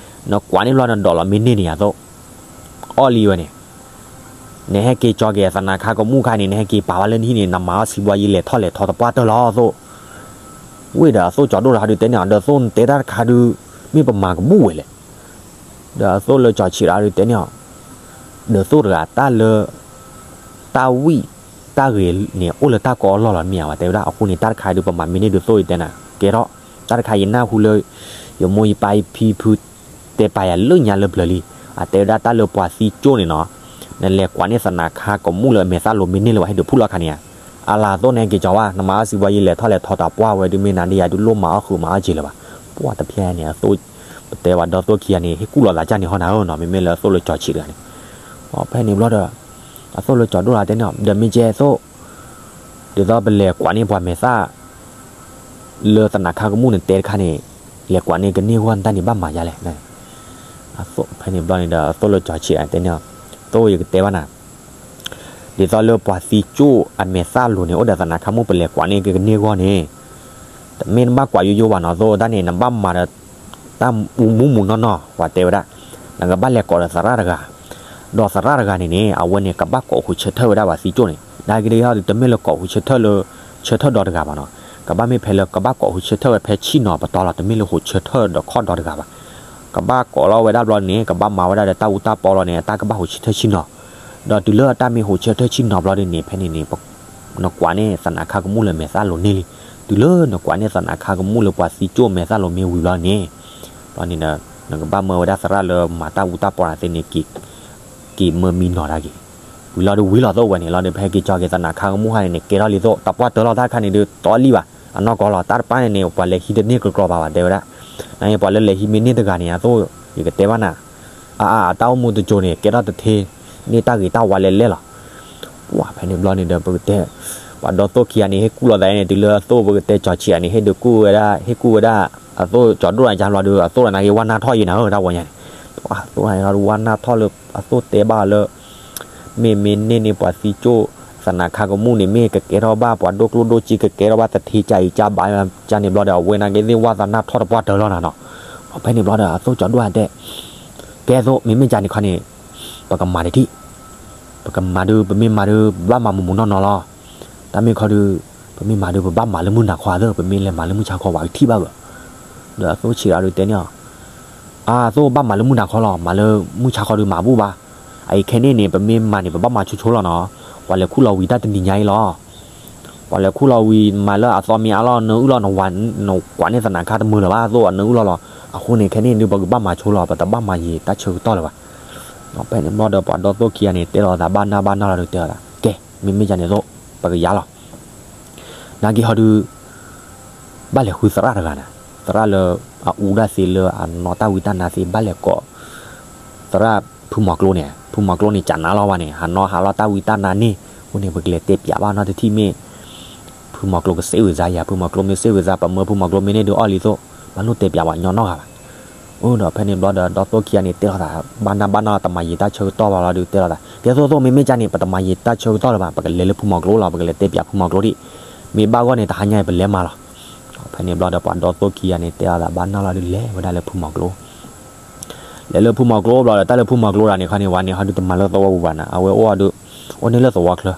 နကွၢ်န့ၢ်ဘျီနဒိးလီၤမ့ၢ်န့ၢ်န့ၣ်ယါသိး, အီၣ်လံဝဲန့ၣ် နဟဲက့ၤကၠီက့ၤသနးခါကမူၣ်ခါန့ၣ် နဟဲက့ၤပာ်ဝဲလၢနဟံၣ်န့ၣ် နမၤအီၣ်ဆံးဘှီယံၤလဲၤထီၣ်လဲၤထီတပှၢ်တၢၢ်လီၤသိး, ဝ့ၢ်ဒီးအသိးကၠီဒိၣ်တဟီဒုးတဲန့ၢ်အီၤ ဒီးသိးနတဲတၢ်တခါဒုး မ့ၢ်ပမၤကမူၣ်ဝဲလဲၣ်, ဒီးအသိးလၢကၠီဆံးတဟီဒုးတဲန့ၢ်အီၤ, ဒီးသိးတဂၤတၢ်လၢ တၢ်ဝံၣ် တၢ်ဂ့ၤန့ၣ် အိၣ်လၢတၢ်ကိးအလီၢ်လီၤမ့ၢ်ဧါ ဝဲတဲဝဲဒၣ် အဃိန့ၣ် တၢ်တခါဒုးပမၤမ့ၢ်န့ၢ်ဒုးသိးယတဲနၤ ကဲထီၣ်, တၢ်တခါယနၢ်ဟူလၢ ယမိၢ်ယပၢ်ယဖံဖု တဲပာ်ယၤလၢညါလၢပျၢၤလံ, အတဲဝဲဒၣ်တၢ်လၢပှၤသံကၠိၣ်န့ၣ်နီၤ, နလဲၤကွၢ်န့ၢ်သနးခါကမူၣ်လၢအမဲာ်သၣ်လိၤမ့ၢ်န့ၢ်လၢၤဘၣ်ဟ့ၣ်ဒုးဖှူလီၤခါန့ၣ်ဧါ, အလၤသိးနဟဲက့ၤကၠီဝဲ နမၤအီၣ်ဆံးဘှီယံၤလဲၤထီၣ်လဲၤထီတပှၢ်ဝဲဒုးမ့ၢ်နၤဒ်ယၤဒုးလိၣ်မၤအီၣ်ဃုာ်မၤအီၣ်က့ၤလၢၤဘၣ်, ပှၤတဖျဲၣ်န့ၣ် အသိး ပတဲဝဲဒီးသိးခံဂၤန့ၣ် ဟ့ၣ်ကူၣ်လီၤသးကၢ်န့ၣ်ဟီနၤဧၢနီၤ မ့မ့ၢ်လၢအသိးလၢကၠီဆံးတဂၤန့ၣ်, ဖဲန့ၣ်ဘျီဒီး အသိးလၢကၠီဒိၣ်တဟီတဲန့ၢ်အီၤ ဒီးမ့ၢ်ကဲသိး ဒ်သိးပလဲၤကွၢ်န့ၢ်ပှၤမဲာ်သၣ် လၢသနးခါကမူၣ်န့ၣ်တဲတခါန့ၣ်, လဲၤကွၢ်န့ၢ်ကန့ၢ်ဂီၢ်နတၢ်န့ၣ်ဘၣ်မၤယါလဲၣ်, ဖဲန့ၣ်ဘျီန့ၣ်ဒီး အသိးလၢကၠီဆံးတဂၤန့ၣ်တဲန့ၢ်အီၤ, သိးယကတဲဘၣ်နၤ ဒ်သိးလၢပှၤသံကၠိၣ်အမဲာ်သၣ်လိၤန့ၣ် အိၣ်ဒီးသနးခါမူၣ်ပလဲၤကွၢ်န့ၢ်ကန့ၢ်ဂီၢ်န့ၣ်, တမ့ၢ်နဘၣ်ကွၢ်ယိယိဘၣ်နီၤ သိးတၢ်န့ၣ် နဘၣ်မၤဒီး တၢ်မူမူနီၢ်နီၢ် ပှၤတဲဝဲဒၣ်, နကဘၣ်လဲၤကိးဒီးသရၣ်တဂၤ, ဒီးသရၣ်တဂၤန့ၣ်န့ၣ် အဝဲန့ၣ် ကဘၣ်ကိးဃုာ်ဆၢထၢၣ်ဝဲဒၣ်ပှၤသံကၠိၣ်န့ၣ် နာ်က့ဒီး တမ့ၢ်လၢကိးဃုာ်ဆၢထၢၣ်လၢ ဆၢထၢၣ်ဒီတဂၤဘၣ်နီၤ, ကဘၣ်မ့ၢ်ဖဲလၢ ကဘၣ်ကိးဃုာ်ဆၢထၢၣ်ဝဲဖဲဆံၣ်နီၤပတီၢ်လီၤ တမ့ၢ်လၢဃုာ်ဆၢထၢၣ်ဒီးခီၣ်ဒီတဂၤဘၣ်, ကဘၣ်ကိးလီၤဝဲဒၣ်ဘျီန့ၣ် ကဘၣ်မၤဝဲဒၣ်ဒီးတၢ်အူတၢ်ပီလီၤန့ၣ် အတၢ်ကဘၣ်ဃုာ်ဆၢထၢၣ်ဆံၣ်နီၤ, ဒီးတုၤလၢအတၢ်မ့ၢ်ဃုာ်ဆၢထၢၣ်ဆံၣ်နီၤဘျီဒ်န့ၣ် ဖဲန့ၣ်န့ၣ် နကွၢ်န့ၢ်သနးခါကမူၣ်လၢမဲာ်သၣ်လိၤန့ၢ်လံ, တုၤလၢနကွၢ်န့ၢ်သနးခါကမူၣ်လၢပှၤသံကၠိၣ်မဲာ်သၣ်လိၤမ့ၢ်ဝံၤဘျီန့ၣ်, ဘျီန့ၣ်ဒီး နကဘၣ်မၢဝဲဒၣ်သရၣ်လၢမၤတၢ်အူတၢ်ပီတၢ်သ့န့ၣ် က့ၤမၢမံနီၤတၢ်က့ၤ, ဝံၤလီၤဒုးဝံၤလီၤသိးဝဲန့ၣ်လီၤဒီး ဖဲက့ၤကၠီက့ၤသနးခါကမူၣ်ခါန့ၣ်န့ၣ် ကဲထီၣ်လံသိး တပှၢ်တၢၢ်လီၤတၢ်တခါန့ၣ်ဒုး တီလံဘၣ်, အနီၢ်ကီၢ်လီၤ. တၢ်တပၣ်န့ၣ်န့ၣ် ပှၤလဲၤဟံးတန့ၢ်ကလီကလီဘၣ်ဘၣ် တဲဝဲဒၣ်. နက့ ပှၤလၢလဲၤဟံးမ့ၢ်န့ၢ်တဂၤန့ၣ် အသိး ယကတဲဘၣ်နၤ, အအါ အတၢ်အိၣ်မူတစိၤန့ၣ် ကဲထီၣ်တထ့ န့ၢ်တၢ်ဂ့ၤတၢ်ဝါလဲၣ်လဲၣ်လီၤ. ပှၤဖဲန့ၣ်ဘျီန့ၣ်ဒီး ပကတဲ ပှၤဒီသိၣ်ခံဂၤန့ၣ် ဟ့ၣ်ကူၣ်လိာ်သးန့ၣ် တုၤလၢအသိး ပကတဲကၠီၤဆံးဂၤန့ၣ် ဟ့ၣ်ဒုးကူၣ်ဝဲဒၣ် ဟ့ၣ်ကူၣ်ဝဲဒၣ် အသိးကၠီၤဒိၣ်တဂၤဘျီဒီး အသိးလီၤ နက့ဝါနၢ်ထီၣ်ယံၤနၤဧၢ တၢ်ဝဲညါန့ၣ်. ပှၤသိၣ်ဂၤန့ၣ်ဒီး ဝါနၢ်ထီၣ်လၢ အသိးတဲဘၣ်အီၤလၢ မ့ၢ်မ့ၢ်န့ၢ်န့ၢ်ပှၤသံကၠိၣ် သနာ်ခါကမူၣ်န့ၣ် မ့ၢ်ကကဲထီၣ်ဘၣ်ပှၤဒိၣ်ကျိၣ်ဒိၣ်စ့ ကကဲထီၣ်ဘၣ်တထ့ကၢ်အံၤကၢ်ဘၣ်ကၢ်န့ၣ်ဘျီဒီး အဝဲနာ်က့သ့ၣ်ဝါသးနၢ်ထီၣ်တပှၢ်တၢၢ်လီၤနၤနီၤ. ဖဲန့ၣ်ဘျီဒီး အသိးကၠီၤဒိၣ်တဲ ကဲသိး မ့မ့ၢ်ကၢ်န့ၣ်ခီန့ၣ် ပကမၤတထံၣ်, ပကမၤဒုး ပမ့ၢ်မၤဒုး ပဘၣ်မၤမူးမူးနီၢ်နီၢ်လီၤ. တၢ်မ့ၢ်ခီဒုး ပမ့ၢ်မၤဒုး ပဘၣ်မၤလၢမုၢ်နၤခီသၢ ပမ့ၢ်လဲၤမၤလၢမုၢ်ဆါခီ ပှၤကထံၣ်ဘၣ်ဂ့ၤ. ဒီးအသိးဆံးဒီးတဲန့ၢ်အီၤ အသိးဘၣ်မၤလၢမုၢ်နၤခီလီၤ, မၤလၢမုၢ်ဆါခီဒုးမၤဘူၣ်ဘၣ်. အအံၤခဲန့ၣ်န့ၣ် ပမ့ၢ်မၤန့ၣ် ပဘၣ်မၤဆိဆိလီၤနီၤ. ပှၤလဲၤခူၣ်လီၤဝံၤတၢ်တနံၤညါအံၤလီၤ. ပှၤလဲၤခူၣ်လီၤဝံၤ မၤလၢအသီမ့ၢ်အါလီၤ နအုၣ်လီၤ နဝၤ နကွၢ်န့ၢ်သနာ်ခါတမုာ်လၢၤဘၣ် အသိးအနအုၣ်လီၤလီၤ. အဃိန့ၣ် ခဲန့ၣ်ဒုး ပကဘၣ်မၤဆိလီၤ ပတဘၣ်မၤယံာ်တၢ်ဆၢကတီၢ်လၢၤဘၣ်. ဖဲန့ၣ်ဘျီဒီး ပှၤဒီသိၣ်ခံဂၤန့ၣ် တဲလိာ်သးဘၣ်နၢ်ဘၣ်နၢ်လီၤဒီး တဲလိာ်သး ကဲ မ့မ့ၢ်ကၢ်န့ၣ်သိး ပကယၤလီၤ. နာ်က့ဟီဒုး ဘၣ်လဲၤဃုသရၣ်တဂၤနၤ, သရၣ်လၢအအူတၢ်သ့လၢအနီၢ်တၢ်ဝံတၢ်နါသ့ ဘၣ်လဲၤကိး သရၣ်ဖုမီၤကျိန့ၣ်, ဖုမီၤကျိန့ၣ် ကၢ်နါလီၤဘၣ်န့ၣ် ဟးနီၢ်ဟးလီၢ်တၢ်ဝံတၢ်နါန့ၣ်, အဃိန့ၣ် ပကလဲၤတဲပၠးဘၣ်နီတထံၣ်မ့ၢ် ဖုမီၤကျိကစ့ဝံၤစါယၤ, ဖုမီၤကျိမ့ၢ်စ့ဝံၤစါ ပမၢဖုမီၤကျိမ့ၢ်န့ၢ်ဒုးအီၣ်လံသိး, ဘၣ်လိၣ်တဲပၠးဝဲညီနီတဂၤဘၣ်. အိၣ်ဒီးဖဲန့ၣ်ဘျီဒီး ဒီသိၣ်ခံဂၤန့ၣ် တဲလိာ်သး ဘၣ်နၢ်ဘၣ်နၢ်လီၤ တမၤယံာ်တၢ်ဆၢကတီၢ်ဘၣ်လီၤဒီး တဲလိာ်သး ကဲသိးသိး မ့မ့ၢ်ကၢ်န့ၣ် ပတမၤယံာ်တၢ်ဆၢကတီၢ်လၢၤဘၣ်, ပကလဲၤလၢဖုမီၤကျိလီၤ, ပကလဲၤတဲပၠးဖုမီၤကျိဒံး, မ့ၢ်ဘၣ်ဂီၢ်န့ၣ် တဟါညါအံၤပလဲၤမၤလီၤ. ဖဲန့ၣ်ဘျီဒီး ပှၤဒီသိၣ်ခံဂၤန့ၣ် တဲလိာ်သးဘၣ်နၢ်လီၤဒီး လဲၤဝဲဒၣ်လၢဖုမီၤကျိ လဲၤလၢဖုမီၤကျိဘျီဒီး တၢ်လၢဖုမီၤကျိတဂၤန့ၣ်ခီန့ၣ် ဝဲန့ၣ်ဟီဒုးတမၤလၢသဝီပူၤဘၣ်နၤ, အဝဲအိၣ်ဒီး အိၣ်န့ၢ်လၢသဝီချၢ,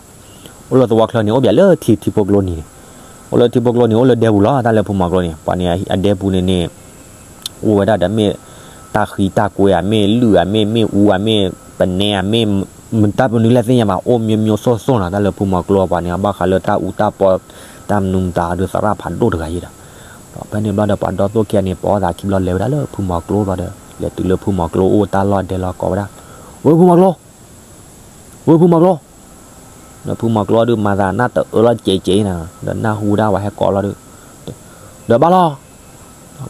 အိၣ်လၢသဝီချၢန့ၣ် အိၣ်ဘၣ်လၢထံထံဖိကျိနံၤန့ၣ်, အိၣ်လၢထံဖိကျိနံၤ အိၣ်လၢဒဲပူၤလီၤ, တၢ်လၢဖုမီၤကျိန့ၣ် ပှၤန့ၣ်အဒဲပူၤန့ၣ်န့ၣ် အိၣ်ဝဲဒၣ်ဒီးမ့ၢ် တၢ်ဃံတၢ်ကွဲဧါ, မ့ၢ်လုၢ်ဧါ, မ့ၢ်မ့ၣ်အူဧါ, မ့ၢ်ပနဲဧါ, မ့ၢ်မတၢ်ပနုၤလဲၣ်သ့ၣ်ညါဘၣ်, အိၣ်မျိုးမျိုးစိစိနၤ, တၢ်လၢဖုမီၤကျိပှၤန့ၣ် အဘၣ်ဃးလၢတၢ်အူတၢ်ပီ တၢ်မနုၤမတၤဒီးသရၣ်ဖးဒိၣ်တဂၤယဲဒီး, ဒီးဖဲန့ၣ်ဘျီဒီး ပှၤဒီသိၣ်ခံဂၤန့ၣ် ပိာ်သးခံဘျီလဲၤဝဲဒၣ်လၢဖုမီၤကျိဘျီဒီး လဲၤတုၤလၢဖုမီၤကျိအိၣ်တၢ်လီၢ်ဒဲလီၢ်ကိးဝဲဒၣ်, ဝဲဖုမီၤကျိ ဝဲဖုမီၤကျိ, ဒီးဖုမီၤကျိဒုးမၤသးနၢ်တအၢလီၤကဲးကဲးနၤ, ဒီးနၢ်ဟူဒၣ်ဝဲဟဲကိးလီၤဒီး, ဒီးဘၣ်လီၤ.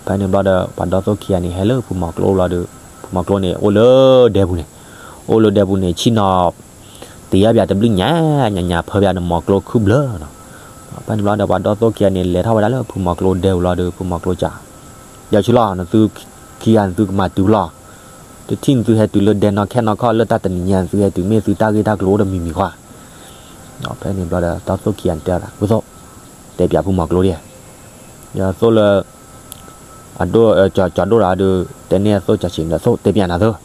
ဖဲန့ၣ်ဘျီဒီး ပှၤဒီသိၣ်ခံဂၤန့ၣ် ဟဲလၢဖုမီၤကျိဘျီဒီး ဖုမီၤကျိန့ၣ် အိၣ်လၢဒဲပူၤန့ၣ်, အိၣ်လၢဒဲပူၤန့ၣ် ဆ့ၣ်နီၤ တ့ၢ်ယါပၠးတဘျုးညါ ညါညါ ဖၢပၠးဒီးမီၤကျိခုၣ်ဘျၢနီၤ. ဖဲန့ၣ်ဘျီဒီး ပှၤဒီသိၣ်ခံဂၤန့ၣ် လဲၤထီၣ်ဝဲဒၣ်လၢဖုမီၤကျိဒဲပူၤလီၤဒီး ဖုမီၤကျိစံး, ယဆူလီၤ နသုခံဂၤ နသုကမၤတုၤလီၤ. တထံၣ်နသုဟဲတုၤလၢဒဲနီၢ်ခဲနီၢ်ခီၣ် လၢတၢ်တနံၤညါ နသုဟဲတုၤမ့ၢ်သုတၢ်ဂ့ၢ်တၢ်ကျိၤအိၣ်ဒီးမံၤမံၤဃီ. ဖဲန့ၣ်ဘျီဒီး ဒီသိၣ်ခံဂၤန့ၣ်တဲအသး ဝဲသိး တဲပၠးဖုမီၤကျိဒံးဧါ. ဒီးသိၣ်လၢ အဒိၣ် ကၠီၤဒိၣ်ဒီးဒုး တဲန့ၢ်အသိးကၠီၤဆံးဒီး သိးတဲပၠးနၤသိး,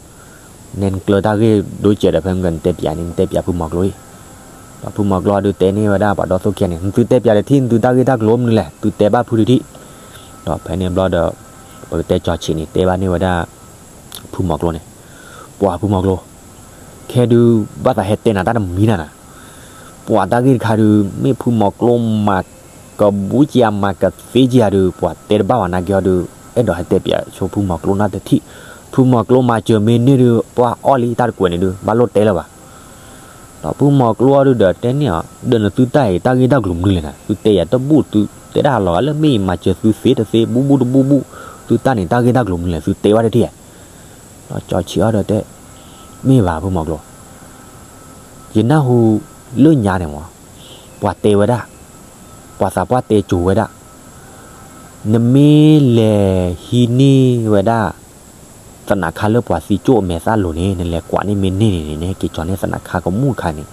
နဲနကျၢၤတၢ်ဂ့ၢ်ဒိၣ်စဲးဒီး ဖဲနကနတဲပၠးန့ၣ် နတဲပၠးဖုမီၤကျိအံၤ. ဒီးဖုမီၤကျိဒုးတဲန့ၢ်ဝဲဒၣ်ပှၤဒီသိၣ်ခံဂၤန့ၣ် နသုတဲပၠးတထံၣ် နသုတၢ်ဂ့ၢ်တၢ်ကျိၤအိၣ်မနုၤလဲၣ် သုတဲဘၣ်ဖုတထံၣ်. ဒီးဖဲန့ၣ်ဘျီဒီး ပကတဲကၠီၤဆံးန့ၣ် တဲဘၣ်န့ၢ်ဝဲဒၣ် ဖုမီၤကျိန့ၣ်, ပှၤဖုမီၤကျိ ခဲဒုး ဘၣ်သးဟဲတဲနၤတၢ်တမံၤနၤနၤ, ပှၤတၢ်ဂ့ၢ်တခါဒုး မ့ၢ်ဖုမီၤကျိမၤကဘူးက့ၤ မၤကသ့က့ၤဒုး ပှၤတဲတဘၣ်ဘၣ်နာ်က့ဟီဒုး အဲၣ်ဒိးဟဲတဲပၠးဆိဖုမီၤကျိနၢ်တထံၣ်, ဖုမီၤကျိမၤစၢၤမ့ၢ်န့ၢ်ဒုး ပှၤအီၣ်လံတၢ်တကွဲးန့ၣ်ဒုး ဘၣ်လိၣ်တဲလၢၤဘၣ်. ဒီးဖုမီၤကျိဒုးဒီးတဲန့ၢ်အီၤ ဒီးနသုတၢ်အံၤ တၢ်ဂ့ၢ်တၢ်ကျိၤမနုၤလဲၣ်နၤ, သုတဲယၤတဘူၣ် သုတဲဒၣ်လီၤဂာ်လၢမ့ၢ်ယမၤစၢၤသုသ့တသ့ ဘူၣ်ဘူၣ်တဘူၣ်ဘူၣ်, သုတၢ်န့ၣ် တၢ်ဂ့ၢ်တၢ်ကျိၤမနုၤလဲၣ် သုတဲဘၣ်တထံၣ်ဧါ. ဒီးကၠီၤဆံးအီၤဒီးတဲ, မ့ၢ်ဘၣ်ဖုမီၤကျိ, ယနၢ်ဟူလၢညါန့ၣ်မး ပှၤတဲဝဲဒၣ်, ပှၤသးပှၢ်တဲစိၤဝဲဒၣ်, နမ့ၢ်လဲၤဟံးန့ၢ်ဝဲဒၣ် သနးခါလၢပှၤသံကၠိၣ်အမဲာ်သၣ်လိၤန့ၣ် နလဲၤကွၢ်န့ၢ်မ့ၢ်န့ၢ်န့ၣ်န့ၣ် နဟဲက့ၤကၠီၤန့ၢ်သနးခါကမူၣ်တခါန့ၣ်,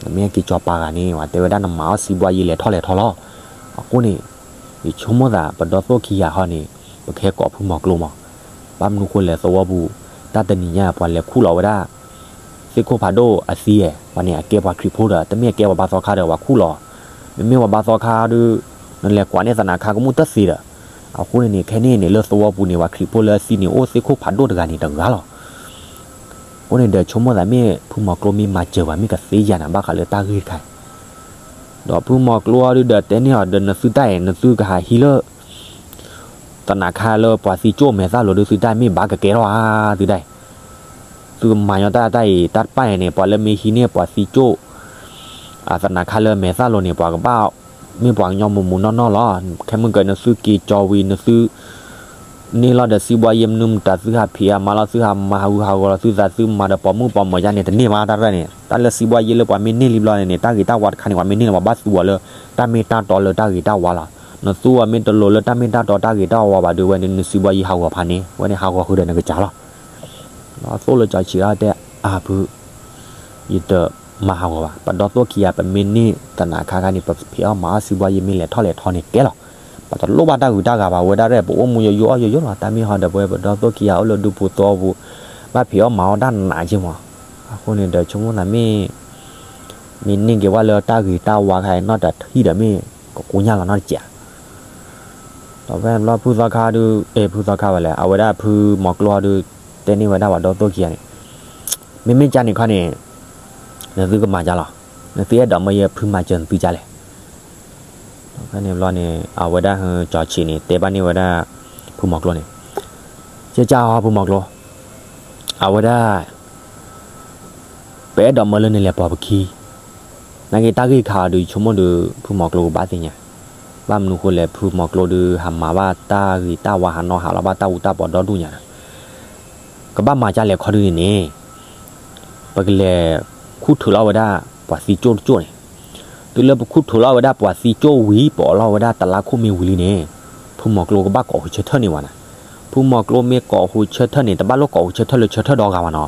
နမ့ၢ်ဟဲက့ၤကၠီၤပာ်ဂၤန့ၣ် ပှၤတဲဝဲဒၣ်နမၤအီၣ်စံးဘှါယံာ်လဲၤထီၣ်လဲၤထီလီၤ. အဃိန့ၣ် ယဆိကမိၣ်သး ပဒီသိၣ်ခံဂၤဟီန့ၣ် ပကဟဲကိးဖုမီၤကျိမး, ဘၣ်မနုၤဃိလဲၣ် သဝီပူၤ တၢ်တနံၤညါ ပှၤလဲၤခူၣ်လီၤဝဲဒၣ် သ့ၣ်ခိၣ်ဖးဒိၣ်အသံဧါ, ပှၤန့ၣ်အကဲပှၤခရံာ်ဖိဒီး တမ့ၢ်အကဲပှၤဘါသီခါဒီး ပှၤခူၣ်လီၤ, မ့မ့ၢ်ပှၤဘါသီခါဒီး နလဲၤကွၢ်န့ၢ်သနးခါကမူၣ်တသ့ဒီး, အဃိန့ၣ်န့ၣ် ခဲန့ၣ်န့ၣ် လၢသဝီပူၤန့ၣ် ပှၤခရံာ်ဖိလၢအသံန့ၣ် အိၣ်သ့ၣ်ခိၣ်ဖးဒိၣ်တဂၤန့ၣ်တဂၤလီၤ. အဃိန့ၣ်ဒီး ဆိကမိၣ်သးမ့ၢ်ဖုမီၤကျိမ့ၢ်မၤစၢၤပှၤမ့ၢ်ကသ့ယၤနၤ ဘၣ်ဃးလၢတၢ်ဂ့ၢ်တခါအံၤ, ဒီးဖုမီၤကျိအီၤဒုးဒီးတဲန့ၢ်အီၤဒီး နသုတၢ်အံၤ နသုကဟးဟံးလၢ သနးခါလၢပှၤသံကၠိၣ်မဲာ်သၣ်လိၤဒုး သုတၢ်မ့ၢ်ဘၣ်ကကဲထီၣ်ဧါ သုတၢ်အံၤ, သုကမၤညီတၢ်တၢ်အံၤ တၢ်တပၣ်အံၤန့ၣ် ပှၤလၢမ့ၢ်ဟံးန့ၢ်ပှၤသံကၠိၣ် သနးခါလၢမဲာ်သၣ်လိၤန့ၣ် ပှၤကဘၣ် မ့ၢ်ပှၤကညီမုာ်မုာ်နီၢ်နီၢ်လီၤ. ခဲမုၢ်ကၢ နသုက့ၤကၠီဝံၤ နသု န့ၢ်လီၤဒီးစံးဘှါယ့ မနုၤမတၤ သုဟးဖံးဟးမၤလီၤ သုဟးမၤဟးဂူာ်ဟးဂီၤလီၤ သုသးသုမၤဒီးပိာ်မုၣ်ပိာ်မၢၤ ယါန့ၣ် တန့ၢ်ဘၣ်တၢ်ရဲၣ်န့ၣ်. တၢ်လၢစံးဘှါယ့လၢပှၤမ့ၢ်န့ၢ်လံဘျီန့ၣ်န့ၣ် တၢ်ဂ့ၤတၢ်ဝါတခါန့ၣ် ပှၤမ့ၢ်န့ၢ်လၢပှၤဘၣ်သူအီၤလၢ တၢ်မ့ၢ်တၢ်တီလၢတၢ်ဂ့ၤတၢ်ဝါလီၤ. နသူအီၤမ့ၢ်တလိၤလၢတၢ်မ့ၢ်တၢ်တီတၢ်ဂ့ၤတၢ်ဝါဘၣ်ဒီး ဝဲန့ၣ် နစံးဘှါယ့ဟးဂီၤဖးန့ၣ် ဝဲန့ၣ်ဟးဂီၤဃုာ်ဒီးနကစၢ်လီၤ. ဒီးသိၣ်လၢကၠီဆံးအီၤတဲ အၢ ဖု ယတမၤဟးဂီၤဘၣ်. ပဒီသိၣ်ခံဂၤ ပမ့ၢ်န့ၢ်သနးခါခါန့ၣ် ပဖံးအီၣ်မၤအီၣ် စံးဘှါယ့မ့ၢ်လဲၤထီၣ်လဲၤထီန့ၣ်ကဲလီၤ. ပတလိၣ်ဘၣ်တၢ်ဂုၤတၢ်ဂၤဘၣ် ဝဲဒၣ်ရဲၣ် ပအိၣ်မူယိယိအီၣ်ယိယိလီၤ. တၢ်မ့ၢ်ဟီဒီး ပဝဲပဒီသိၣ်ခံဂၤအိၣ်လၢဒူပူၤသဝီပူၤ ဘၣ်ဖံးအီၣ်မၤအီၣ်တၢ်နးက့မး. အဃိန့ၣ်ဒီး ဆိကမိၣ်သးမ့ၢ် မ့ၢ်န့ၢ်က့ၤဝဲလၢတၢ်ဂ့ၤတၢ်ဝါခါအံၤ နီၢ်တထံၣ်ဒီးမ့ၢ်ကကိညၢ်လီၤနီတစဲး ဒီးဖဲန့ၣ်ဘျီဖုသီခါဒုး အဲ ဖုသီခါဝဲလဲၣ် အဝဲဒၣ်ဖုမီၤကျိဟီဒုး တဲန့ၢ်ဝဲဒၣ်ပှၤဒီသိၣ်ခံဂၤန့ၣ် မ့မ့ၢ်ကၢ်န့ၣ်ခီန့ၣ် နသုကမၤကၢ်လီၤ. နသုအဲၣ်ဒိးမၢယဖုမၤစၢၤနသုကၢ်လဲၣ်. ဖဲန့ၣ်ဘျီန့ၣ် အဝဲဒၣ်ကၠီဆံးန့ၣ် တဲဘၣ်န့ၢ်ဝဲဒၣ် ဖုမီၤကျိန့ၣ် ကၢ်ကၢ်ဟီဖုမီၤကျိ အဝဲဒၣ် ပအဲၣ်ဒိးမၢလၢနလဲၤပိာ်ပခံ နာ်က့တၢ်ဂ့ၢ်တခါအံၤဒုး ယဆိကမိၣ်ဒီး ဖုမီၤကျိကဘၣ်သ့ၣ်ညါ, ဘၣ်မနုၤဃိလဲၣ် ဖုမီၤကျိဒုး ဟးမၤဘၣ်တၢ်ဂ့ၤတၢ်ဝါ ဟးနီၢ်ဟးလီၤဘၣ်တၢ်အူတၢ်ပီဒီဒူၣ်ညါဒီး ကဘၣ်မၤကၢ်လဲၣ်ခီဒုးန့ၣ်န့ၣ် ပကလဲၤခူၣ်ထုးလီၤဝဲဒၣ် ပှၤသံကၠိၣ်တကၠိၣ်န့ၣ်, တုၤလၢပခူၣ်ထုးလီၤဝဲဒၣ်ပှၤသံကၠိၣ်ဝံၤ ပအိးလီၤဝဲဒၣ်တလါခိၣ်မ့ၢ်ဝံၤလံန့ၣ် ဖုမီၤကျိကဘၣ်ကိးဟူးဆၢထၢၣ်န့ၢ်ဝဲနၤ. ဖုမီၤကျိမ့ၢ်ကိးဟူးဆၢထၢၣ်န့ၣ် တဘၣ်လိၣ်ကိးဟူးဆၢထၢၣ်လၢဆၢထၢၣ်ဒီဂၤဘၣ်နီၤ,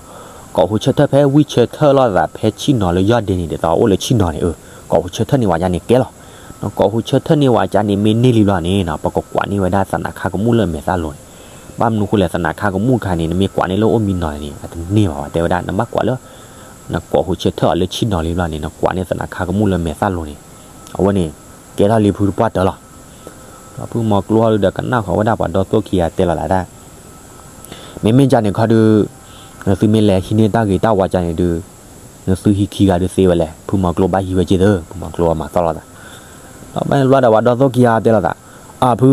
ကိးဟူးဆၢထၢၣ်ဖဲဝံၣ်ဆၢထၢၣ်လိာ်သးဖဲဆံၣ်နီၤလၢယီၢ်ဒ့န့ၣ် ဒ်သိးအိၣ်လၢဆံၣ်နီၤန့ၣ် ကိးဟူးဆၢထၢၣ်န့ၢ်ဝဲကၢ်န့ၣ်ကဲလီၤ. နကိးဟူးဆၢထၢၣ်န့ၢ်ဝဲကၢ်န့ၣ် မ့ၢ်န့ၢ်လံဘျီန့ၣ် ပကကွၢ်န့ၢ်ဝဲဒၣ်သနးခါကမူၣ်လၢမဲာ်သၣ်လိၤန့ၣ်, ဘၣ်မနုၤဃိလဲၣ် သနးခါကမူၣ်တခါန့ၣ် နမ့ၢ်ကွၢ်န့ၢ်လၢအိၣ်မံနီၤန့ၣ် အတန့ၢ်ဘၣ်ဝဲ တဲဝဲဒၣ် နဘၣ်ကွၢ်လၢ နကိးဟူးဆၢထၢၣ်အီၤလၢဆံၣ်နီၤလံဘျီန့ၣ် နကွၢ်န့ၢ်သနးခါကမူၣ်လၢမဲာ်သၣ်လိၤန့ၣ်, အဝဲန့ၣ် ကဲထီၣ်လံဖုတပှၢ်တၢၢ်လီၤ. ဒီးဖုမီၤကျိဟီဒုးဒီးကနၣ်ဃီၤဝဲဒၣ်ပှၤဒီသိၣ်ခံဂၤတဲလီၤသးဒၣ် မ့မ့ၢ်ကၢ်န့ၣ်ခီဒုး နသုမ့ၢ်လဲၤဟံးန့ၢ်တၢ်ဂ့ၤတၢ်ဝါကၢ်န့ၣ်ဒုး နသုဟံးခံဂၤဒုးသ့ဝဲလဲၣ်, ဖုမီၤကျိဘၣ်ဟံးဝဲက့ၤသၢ ဖုမီၤကျိမၤသီၣ်လီၤသး. ဒီးဖဲန့ၣ်ဘျီဒီးပှၤဒီသိၣ်ခံဂၤတဲလီၤသး အၢ ဖု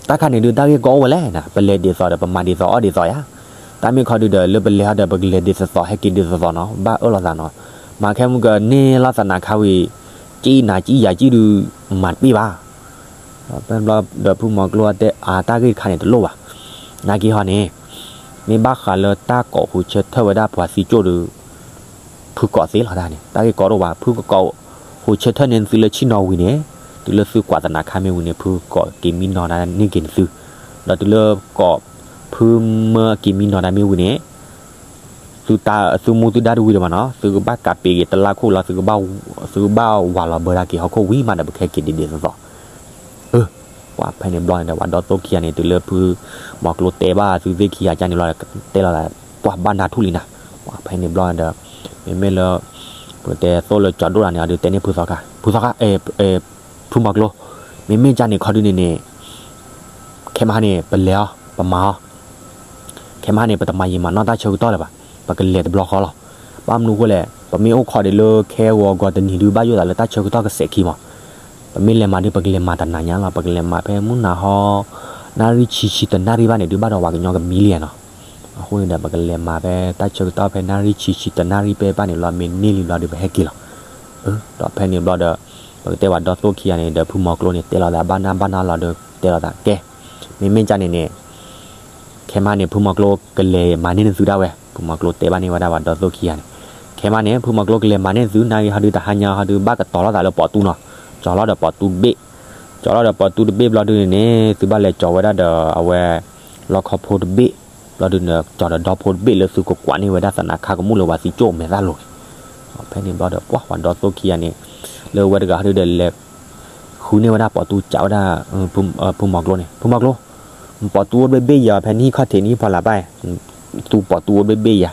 တၢ်ခါန့ၣ်ဒုး တၢ်ဂ့ၢ်ကီအိၣ်ဝဲလဲၣ်နၤ, ပလဲၤဒ်သိးဒီး ပမၤဒ်သိးအီၣ်ဒ်သိးယါ, တၢ်မ့ၢ်ခီဒုးဒီး လၢပလဲၤဟီဒီး ပကလဲၤဒ်သိးသိး ဟဲက့ၤဒ်သိးသိးနီၤ, ဘၣ်အၢၣ်လီၤသးနီၤ, မၤခဲမုၢ်ကၢန့ၢ်လီၤသနးခါဝံၤ ကံနၤကံယၤကံဒုး မၤတပ့ၢ်ဘၣ်. ဒီးဖဲန့ၣ်ဘျီဒီးဖုမီၤကျိတဲ အါ တၢ်ဂ့ၢ်တခါန့ၣ်တလိၣ်ဘၣ်, နာ်က့ဟီန့ၣ် မ့ၢ်ဘၣ်ဃးလၢတၢ်ကိးဟူးဆၢထၢၣ်ဝဲဒၣ်ပှၤသံကၠိၣ်ဒီး ဖုကိးသ့လီၤတၢ်န့ၣ် တၢ်ဂ့ၢ်ကီတအိၣ်ဘၣ်, ဖုကကိးဟူးဆၢထၢၣ်န့ၢ်သုလၢဆံၣ်နီၤဝံၤန့ၣ်, တုၤလၢသုကွၢ်သနးခါမ့ၢ်ဝံၤန့ၣ် ဖုကကိးက့ၤမံနီၤဒၣ်န့ၢ်က့ၤနသု, ဒီးတုၤလၢကိး ဖုမၢက့ၤမံနီၤဒၣ်မ့ၢ်ဝံၤန့ၣ် သုတၢ် သုမူသုဒါတဝံၤဒီးဘၣ်နီၤ, သုကဘၣ်ကးပ့ၤက့ၤတလါခိၣ်လီၤ, သုကဘၣ် သုကဘၣ်ဝးလီၤဘၢဒၣ်က့ၤဟီၣ်ခိၣ်ဝံၤမးဒီး ပကဟဲက့ၤဒ်ဒ်သိးသိး. ပှၤဖဲန့ၣ်ဘျီန့ၣ်ဒီး ပှၤဒီသိၣ်ခံဂၤန့ၣ် တုၤလၢဖုမီၤကျိတဲဘၣ်သုသ့ၣ်ခံဂၤကၢ်န့ၣ်ဘျီဒီး တဲလီၤသး ပှၤဘၣ်နၢ်ထူၣ်လံနၤ, ပှၤဖဲန့ၣ်ဘျီဒီး မ့မ့ၢ်လၢ ပကတဲသိၣ်လၢကၠီဒိၣ်တဂၤန့ၣ် အဒုးတဲန့ၢ်ဖုသီခါ, ဖုသီခါ ဖုမီၤကျိ, မ့မ့ၢ်ကၢ်န့ၣ်ခီဒုးန့ၣ်န့ၣ် ခဲမဟါန့ၣ် ပလဲၤအီၤ ပမၤအီၤ, ခဲမဟါန့ၣ် ပတမၤယံာ်မၤနီၢ်တၢ်ဆၢကတီၢ်လၢၤဘၣ်, ပကလဲၤတဘျီဃီလီၤ. ဘၣ်မနုၤဃိလဲၣ် ပမ့ၢ်အိၣ်ခိးဒံးလၢခဲဂီၤဂီၤတနံၤဒုး ဘၣ်ယိၣ်သးလၢတၢ်ဆၢကတီၢ်ကစဲးခံမး, ပမ့ၢ်လဲၤမၤဒုး ပကလဲၤမၤတနၤညါလီၤ, ပကလဲၤမၤဖဲမုၢ်နၤဟီ နၣ်ရံၣ်ဆံဆံတနၣ်ရံၣ်ဘၣ်န့ၣ်ဒုး ဘၣ်ဒီးပှၤကညီကမံလံနီၤ. အဃိန့ၣ်ဒီး ပကလဲၤမၤဖဲတၢ်ဆၢကတီၢ်ဖဲနၣ်ရံၣ်ဆံဆံတနၣ်ရံၣ်ပဲဘၣ်န့ၣ်လီၤ, မ့ၢ်န့ၢ်လံဘျီဒီး ပဟဲက့ၤလီၤ. ဒီးဖဲန့ၣ်ဘျီဒီး ပကတဲပှၤဒီသိၣ်ခံဂၤန့ၣ်ဒီး ဖုမီၤကျိန့ၣ် တဲလီၤသးဘၣ်နၢ်ဘၣ်နၢ်လီၤဒီး တဲလီၤသးကဲ, မ့မ့ၢ်ကၢ်န့ၣ်န့ၣ် ခဲမဟါန့ၣ် ဖုမီၤကျိကလဲၤမၤန့ၢ်နသုဒၣ်ဝဲ, ဖုမီၤကျိတဲဘၣ်န့ၢ်ဝဲဒၣ်ပှၤဒီသိၣ်ခံဂၤန့ၣ်, ခဲမဟါန့ၣ် ဖုမီၤကျိကလဲၤမၤန့ၢ်နသု နၢ်ဂ့ၤဟီဒုး တဟါညါဟီဒုး ဘၣ်ကတီၤလီၤသးလၢပိာ်တူနီၤ, ကၠီၤလီၤဒီးပိာ်တူတဘ့ၣ်, ကၠီၤလီၤဒီးပိာ်တူတဘ့ၣ်ဘျီဒုးန့ၣ်န့ၣ် သုဘၣ်လဲၤကၠီၤဝဲဒၣ်ဒီးအဝဲ လီခီဖိတဘ့ၣ်, ဘျီဒုးန့ၣ် ကၠီၤဒီးဒီဖိတဘ့ၣ်လၢသုကကွၢ်န့ၢ်ဝဲဒၣ်သနးခါကမူၣ်လၢ ပှၤသံကၠိၣ်မဲာ်သၣ်လိၤန့ၣ်, ဖဲန့ၣ်ဘျီဒီး ပှၤဒီသိၣ်ခံဂၤန့ၣ် လၢဝဲတဂၤဟီဒုးဒီးလဲၤ ဃုန့ၢ်ဝဲဒၣ်ပိာ်တူ ကးဝဲဒၣ် ဖုမီၤကျိန့ၣ်, ဖုမီၤကျိ, ပိာ်တူအိၣ်တဘ့ၣ်ဘ့ၣ်ယၤ ဖဲနဟံၣ်ခီၣ်ထံးနဟံၣ်ဖီလာ်ဘၣ်, သူပိာ်တူအိၣ်တဘ့ၣ်ဘ့ၣ်ယၤ,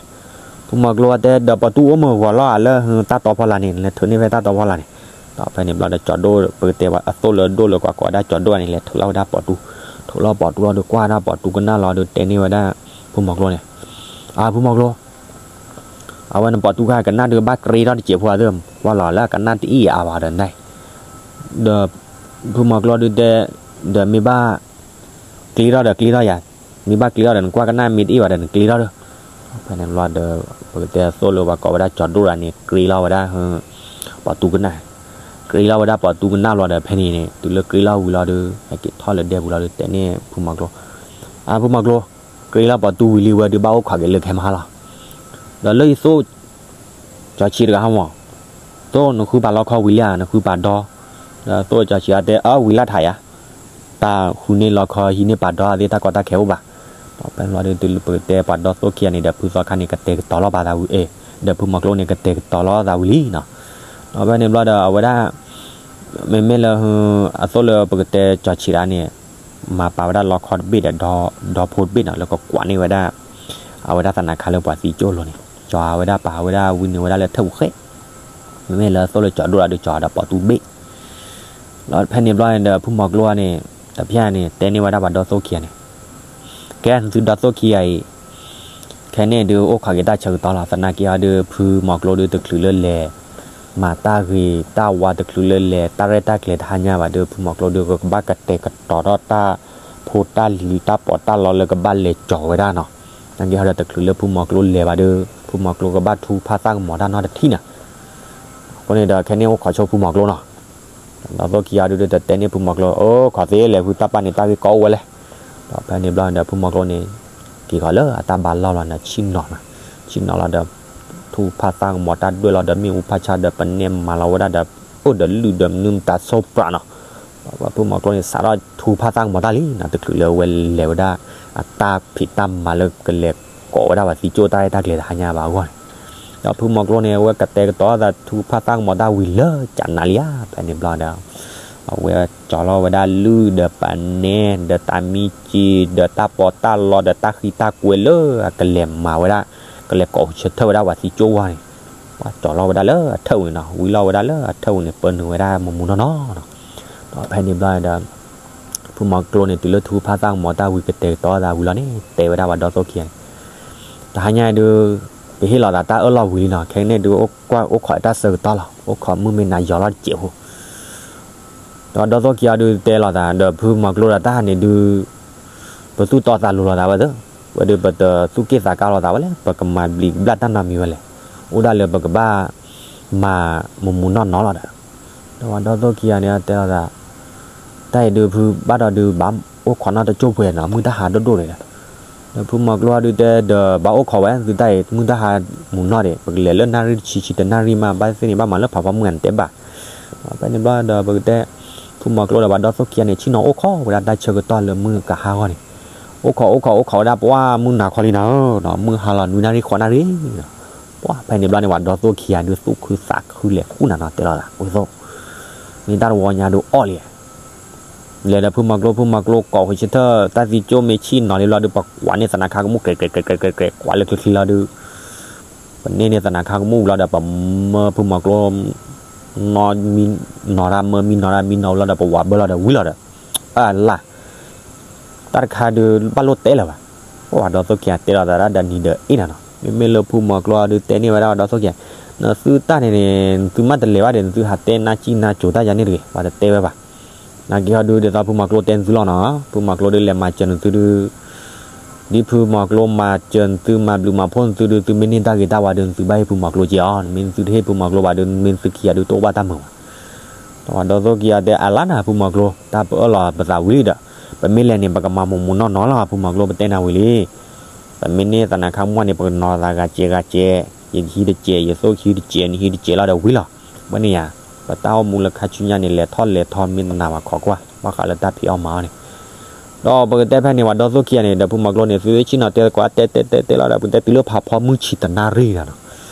ဖုမီၤကျိတဲ ဒီးပိာ်တူအိၣ်မုာ်ဂီၤလီၤဧါ လၢတၢ်တီဖီလာ်န့ၣ် လဲၤထုးန့ၢ်ဖဲတၢ်တီဖီလာ်န့ၣ်, ဒီးဖဲန့ၣ်ဘျီဒီးကၠီၤဒိၣ် ပကတဲအသိၣ်လၢဒိၣ်လၢကွၢ်ကိးဝဲဒၣ်ကၠီၤဒိၣ်န့ၣ် လဲၤထုးလီၤဝဲဒၣ်ပိာ်တူ, ထုးလီၤပိာ်တူလီၤဒီးကွၢ်ဒၣ်ပိာ်တူကနၣ်လီၤဒီးတဲန့ၢ်ဝဲဒၣ် ဖုမီၤကျိန့ၣ်, အၢ ဖုမီၤကျိ အဝဲနပိာ်တူခါကနၣ်ဒုးဘၣ်ကျ့ထီၣ်တစဲးဖိသ့ၣ်, ကွၢ်လီၤလၢကနၣ်တအံၣ်အါဘၣ်ဒီးန့ၣ်, ဒီး ဖုမီၤကျိဒုးတဲ ဒီးမ့ၢ်ဘၣ် ကျ့ထီၣ်ဒီးကျ့ထီၣ်ယၤ, မ့ၢ်ဘၣ်ကျ့ထီၣ်ဒီးနကွၢ်ကနၣ်မ့ၢ်တအံၣ်ဘၣ်ဒီးနကျ့ထီၣ်ဒီး, ဖဲန့ၣ်ဘျီဒီး ပကတဲသိၣ်လၢပှၤကိးဝဲဒၣ်ကၠီၤဒိၣ်ဒၣ်န့ၣ် ကျ့လီၤဝဲဒၣ် ပိာ်တူကနၣ်, က့ၤလီၤဝဲဒၣ်ပိာ်တူကနၣ်လီၤဒီး ဖဲန့ၣ်န့ၣ် တုၤလၢက့ၤလီၤဝံၤလီၤဒီး ဟဲက့ၤထီၣ်လၢဒဲပူၤလီၤဒီး တဲန့ၢ်ဖုမီၤကျိ, အဖုမီၤကျိ, က့ၤလီၤပိာ်တူဝံၤလံဝဲဒုး ဘၣ်အိၣ်ခိးက့ၤလၢခဲမဟါလီၤ. ဒီးလၢယသိၣ် ကၠီဆံးတဂၤဟီမး, သိၣ်နဃုပာ်လီခီဝံၤလံဧါ, နဃုပာ်ဒီ, ဒီးသိၣ်ကၠီဆံးအတဲ အၢ ဝံၤလၢထးယၤ, တၢ်ဃုန့ၢ်လီခီဟံးန့ၢ်ပာ်ဒီအသ့ၣ် တၢ်ကီတၢ်ခဲအိၣ်ဘၣ်. ဒီးဖဲန့ၣ်ဘျီဒီး တုၤလၢပကတဲပှၤဒီသိၣ်ခံဂၤန့ၣ်ဒီး ဖုသီခါန့ၣ် ကတဲာ်ကတီၤလီၤဘၣ်သးဝံၤအ့ၣ်, ဒီးဖုမီၤကျိန့ၣ် ကတဲာ်ကတီၤလီၤသးဝံၤလံနီၤ. ဒီးဖဲန့ၣ်ဘျီဒီး အဝဲဒၣ် မ့မ့ၢ်လၢ အသိၣ်လၢပကတဲကၠီဆံးတဂၤန့ၣ် မၤပာ်ဝဲဒၣ်လီခီတဘ့ၣ်ဒီး ဒီဖိတဘ့ၣ်နီၤ လၢကကွၢ်န့ၢ်ဝဲဒၣ် အဝဲဒၣ်သနးခါလၢပှၤသံကၠိၣ်လိၤန့ၣ် ကၠီၤဝဲဒၣ် ပာ်ဝဲဒၣ်ဝံန့ၢ်ဝဲဒၣ်လၢထၢၣ်ပူၤဃဲ, မ့မ့ၢ်လၢအသိၣ်လၢကၠီၤဒိၣ်ဒီး ကၠီၤဒီးပိာ်တူဘ့ၣ်. ဒီးဖဲန့ၣ်ဘျီန့ၣ်ဒီး ဖုမီၤကျိန့ၣ် တဖၣ်န့ၣ် တဲန့ၢ်ဝဲဒၣ်ပှၤဒီသိၣ်ခံဂၤန့ၣ်, ကဲ နသုဒီသိၣ်ခံဂၤအံၤ ခဲန့ၣ်ဒုး အိၣ်ခိးက့ၤတၢ်ဆၢကတီၢ်လီၤ. သနာ်က့အီၤဒုး ဖုမီၤကျိဒုး တချုးလၢလဲၤ မၤတၢ်ဂ့ၤ တၢ်ဝါ တချုးလၢလဲၤ တၢ်ရဲၣ်တၢ်ကျဲၤတဟါညါဘၣ်ဒီး ဖုမီၤကျိဒုး ကဘၣ်ကတဲာ်ကတီၤထီၣ်တၢ်ဖိတၢ်လံၤ တၢ်ပီးတၢ်လီလၢကဘၣ်လဲၤကၠီၤဝဲဒၣ်နီၤ. သနာ်က့အီၤဒီးတချုးလၢဖုမီၤကျိလဲၤဘၣ်ဒီး ဖုမီၤကျိကဘၣ်ထူဖးသၣ်ကမီၤတၢ်နီတထံၣ်နီၤ. အဃိန့ၣ်ဒီး ခဲန့ၣ်အိၣ်ခိးဆိဖုမီၤကျိနီၤ. ဒီသိၣ်ခံဂၤဒုး တတဲန့ၢ်ဖုမီၤကျိ, အိၣ်ခိးသ့လဲၣ် ဖုတၢ်ပာ်န့ၣ် တၢ်ဂ့ၢ်ကီအိၣ်ဝဲလဲၣ်. ဒီးဖဲန့ၣ်ဘျီန့ၣ်ဒီး ဖုမီၤကျိန့ၣ် က့ၤဃီၤလၢအတၢ်ဘါလီၢ်လီၤန့ၣ် ဆ့ၣ်နီၤနီၤ, ဆ့ၣ်နီၤလီၤဒီး ထူဖးသၣ်ကမီၤတၢ်ဒွဲၣ်လီၤဒီး မ့ၣ်အူဖးဆါဒီး ပနဲမၤလီၤဝဲဒၣ်ဒီး အိၣ်ဒီးလုၢ်ဒီးမနုၤမတၤဆိပြးနီၤ. ဒီးဖုမီၤကျိန့ၣ် စးထီၣ်ထူဖးသၣ်ကမီၤတၢ်လံနီၤ, တချုးလၢအဝဲလဲၤဝဲဒၣ် အတၢ်ဖံးတၢ်မၤလၢကလဲၤကိးဝဲဒၣ်ပှၤသံကၠိၣ်တၢ်ရဲၣ်တၢ်ကျဲၤတဟါညါဘၣ်အဂီၢ်န့ၣ်. ဒီးဖုမီၤကျိန့ၣ် အဝဲကတဲာ်ကတီၤအသးထူဖးသၣ်ကမီၤတၢ်ဝံၤလၢကနၤလံဧါ. ဖဲန့ၣ်ဘျီဒီး အဝဲကၠီၤလီၤဝဲဒၣ်လုၢ်ဒီးပနဲဒီးတၢ်မံစံၤဒီးတၢ်ပီးတၢ်လီဒီးတၢ်ဃံတၢ်ကွဲၤလၢအကလဲၤမၤဝဲဒၣ် ကလဲၤကိးဆၢထၢၣ်ဝဲဒၣ်ပှၤသံကၠိၣ်ဝါန့ၣ်, ပှၤကၠီၤလီၤဝဲဒၣ်လၢအထၢၣ်ပူၤန့ၣ်နီၤ, ဝံလီၤဝဲဒၣ်လၢအထၢၣ်ပူၤန့ၣ် ပၢနုာ်ဝဲဒၣ်မူးမူးနီၢ်နီၢ်နီၤ. ဒီးဖဲန့ၣ်ဘျီဒီး ဖုမီၤကျိန့ၣ် တုၤလၢထူဖးသၣ်ကမီၤတၢ်ဝံၤ ကတဲာ်ကတီၤသးဝံၤလီၤန့ၣ် တဲဝဲဒၣ်ပှၤဒီသိၣ်ခံဂၤန့ၣ်, တဟါညါအံၤဒုး ပဟ့ၣ်လီၤသးတၢ်အၢၣ်လီၤဝံၤလံနီၤ, ခဲကနံၣ်ဒုး အိၣ်ခိးတၢ်ဆၢကတီၢ်လီၤ, အိၣ်ခိးမုၢ်မ့ၢ်နၤယီၤလီၤတစဲးဖိ ဒီးဒီသိၣ်ခံဂၤဒုးတဲလီၤသးဒီးဖုမီၤကျိဒီး တၢ်ဟးန့ၣ်ဒုး ပသူၣ်တီသးလိၤလိာ်သးဝဲသ့, ဝဲဒုးပတသူၣ်က့ၣ်သးကါလိာ်သးဝဲလဲၣ်, ပကမၤဘျံးကဘျၣ်တၢ်နီတမံၤဝဲလဲၣ်, အိၣ်ဒၣ်လၢပကဘၣ်မၤမူးမူးနီၢ်နီၢ်လီၤဒီး, ဒီးပှၤဒီသိၣ်ခံဂၤန့ၣ်တဲလီၤသး တၢ်အံၤဒုးဖုဘၣ်ဒီးဒုး ဘၣ်အိၣ်ခိးနီၢ်တကၠိၢ်ပှဲၤနီၤ, မုၢ်တၢ်ဟါဒိၣ်ဒိၣ်န့ၣ်ဒီး, ဒီးဖုမီၤကျိဒုးတဲဒီး ဘၣ်အိၣ်ခိးဝဲ သုတၢ်အံၤ မုၢ်တၢ်ဟါမူးနီၢ်ဒံး ပကလဲၤလၢနၣ်ရံၣ်တဆံဆံတနၣ်ရံၣ်မး, ဘၣ်သ့ၣ်န့ၣ် ဘၣ်မၤလၢဖးဖီမုၢ်ဂၤန့ၣ်တဲဘၣ်. ဖဲန့ၣ်ဘျီဒီးပကတဲ ဖုမီၤကျိဒီးပှၤဒီသိၣ်ခံဂၤန့ၣ် ဆ့ၣ်နီၤအိၣ်ခိးဝဲဒၣ်တၢ်ဆၢကတီၢ်လၢမုၢ်ကဟါဂီၢ်န့ၣ်, အိၣ်ခိးအိၣ်ခိးအိၣ်ခိးဝဲဒၣ် ပှၢ်မုၢ်နၤခီလံနၤဧၢ, မုၢ်ဟါလီၤနွံနၣ်ရံၣ်ဃိးနၣ်ရံၣ် ပှၢ်ဖဲန့ၣ်ဘျီန့ၣ် ပှၤဒီသိၣ်ခံဂၤဒုးသူၣ်ခုသးခုလဲၤဃူနၤနီၤ, တဲလီၤသး အိၣ်သိၣ် မ့ၢ်တၢ်တဝီညါဒုးအီၣ်လံ. လဲၤဒီးဖုမီၤကျိ, ဖုမီၤကျိကိးဃုာ်ဆၢထၢၣ် တၢ်သံကၠိမ့ၢ်ဆ့ၣ်နီၤလံဘျီဒုး ပှၤကွၢ်န့ၢ်သနးခါကမူၣ် ကြဲးကြဲးကြဲးကြဲးကြဲး ကွၢ်လၢချ့ချ့လီၤဒုး ပန့ၢ်န့ၢ်သနးခါကမူၣ်လီၤဒီး ပမၢဖုမီၤကျိ နီၢ်မံနီၤတၢ် မၢမံနီၤတၢ် မံနီၤလီၤဒီး ပဝးဘၢလီၤဒီးဝံၤလီၤဒီး အလၢ် တၢ်တခါဒုး ဘၣ်လိၣ်တဲလၢၤဘၣ်. ပှၤဒီသိၣ်ခံဂၤတဲလီၤသးဒၣ်ဒီးနံၤဒီးအ့ၣ်နၤနီၤ. မ့မ့ၢ်လၢဖုမီၤကျိဒုးတဲန့ၢ်ဝဲဒၣ်ပှၤဒီသိၣ်ခံဂၤ, နသုတၢ်န့ၣ်န့ၣ် နသုမ့ၢ်တလဲၤဘၣ်ဒီး နသုဟးတဲနါစံၣ်နါစိၤတၢ်ယၤန့ၣ်တဂ့ၤ, ပှၤတတဲဝဲဘၣ်. နာ်က့ဟီဒုး ဒ်သိးဖုမီၤကျိတဲနသုလီၤနီၤ, ဖုမီၤကျိဒုးလဲၤမၤစၢၤနသုဒုး ဒ်ဖုမီၤကျိမၤစၢၤနသု မၤဘျုးမၤဖှိၣ်နသုဒုး သုမ့ၢ်န့ၢ်တၢ်ဂ့ၤတၢ်ဝါဒုး နသုဘၣ်ဟ့ၣ်ဖုမီၤကျိက့ၤအီၤ, မ့ၢ်နသုတဟ့ၣ်ဖုမီၤကျိဘၣ်ဒုး မ့ၢ်နသုခံဂၤဒုးတအိၣ်ဘၣ်တၢ်မုာ်ဘၣ်. ဒီးပှၤဒီသိၣ်ခံဂၤတဲအလါနၤ ဖုမီၤကျိ တၢ်ပအၢၣ်လီၤပသးဝံၤလံဒီး ပမ့ၢ်လဲၤန့ၣ် ပကမၤမူးမူးနီၢ်နီၢ်လီၤ ဖုမီၤကျိ ပတဲနၤဝံၤလံ. ပမ့ၢ်န့ၢ်သနးခါမူၣ်န့ၣ် ပကနီၤသးဂၤစဲးဂၤစဲး, ယကဟံးတစဲး ယသိၣ်ကဟံးတစဲး နဟံးတစဲးလီၤဒီးဝံၤလီၤ. ဘၣ်န့ၣ်ယၤ ပတၢ်အိၣ်မူလၢခါဆူညါန့ၣ် လဲၤထီၣ်လဲၤထီမ့ၢ်တနာ်ဘၣ်ခိးကွၢ် ဘၣ်ဃးလၢတၢ်ဖံးအီၣ်မၤအီၣ်န့ၣ် ဒီးပကတဲဖဲန့ၣ် ပှၤဒီသိၣ်ခံဂၤန့ၣ် ဒီးဖုမီၤကျိန့ၣ် သုဆ့ၣ်နီၤတဲကွၢ် တဲတဲတဲတဲလီၤဒီး ပကတဲတုၤလၢဖးဖီမုၢ်ဆံတနၣ်ရံၣ်လီၤနီၤ.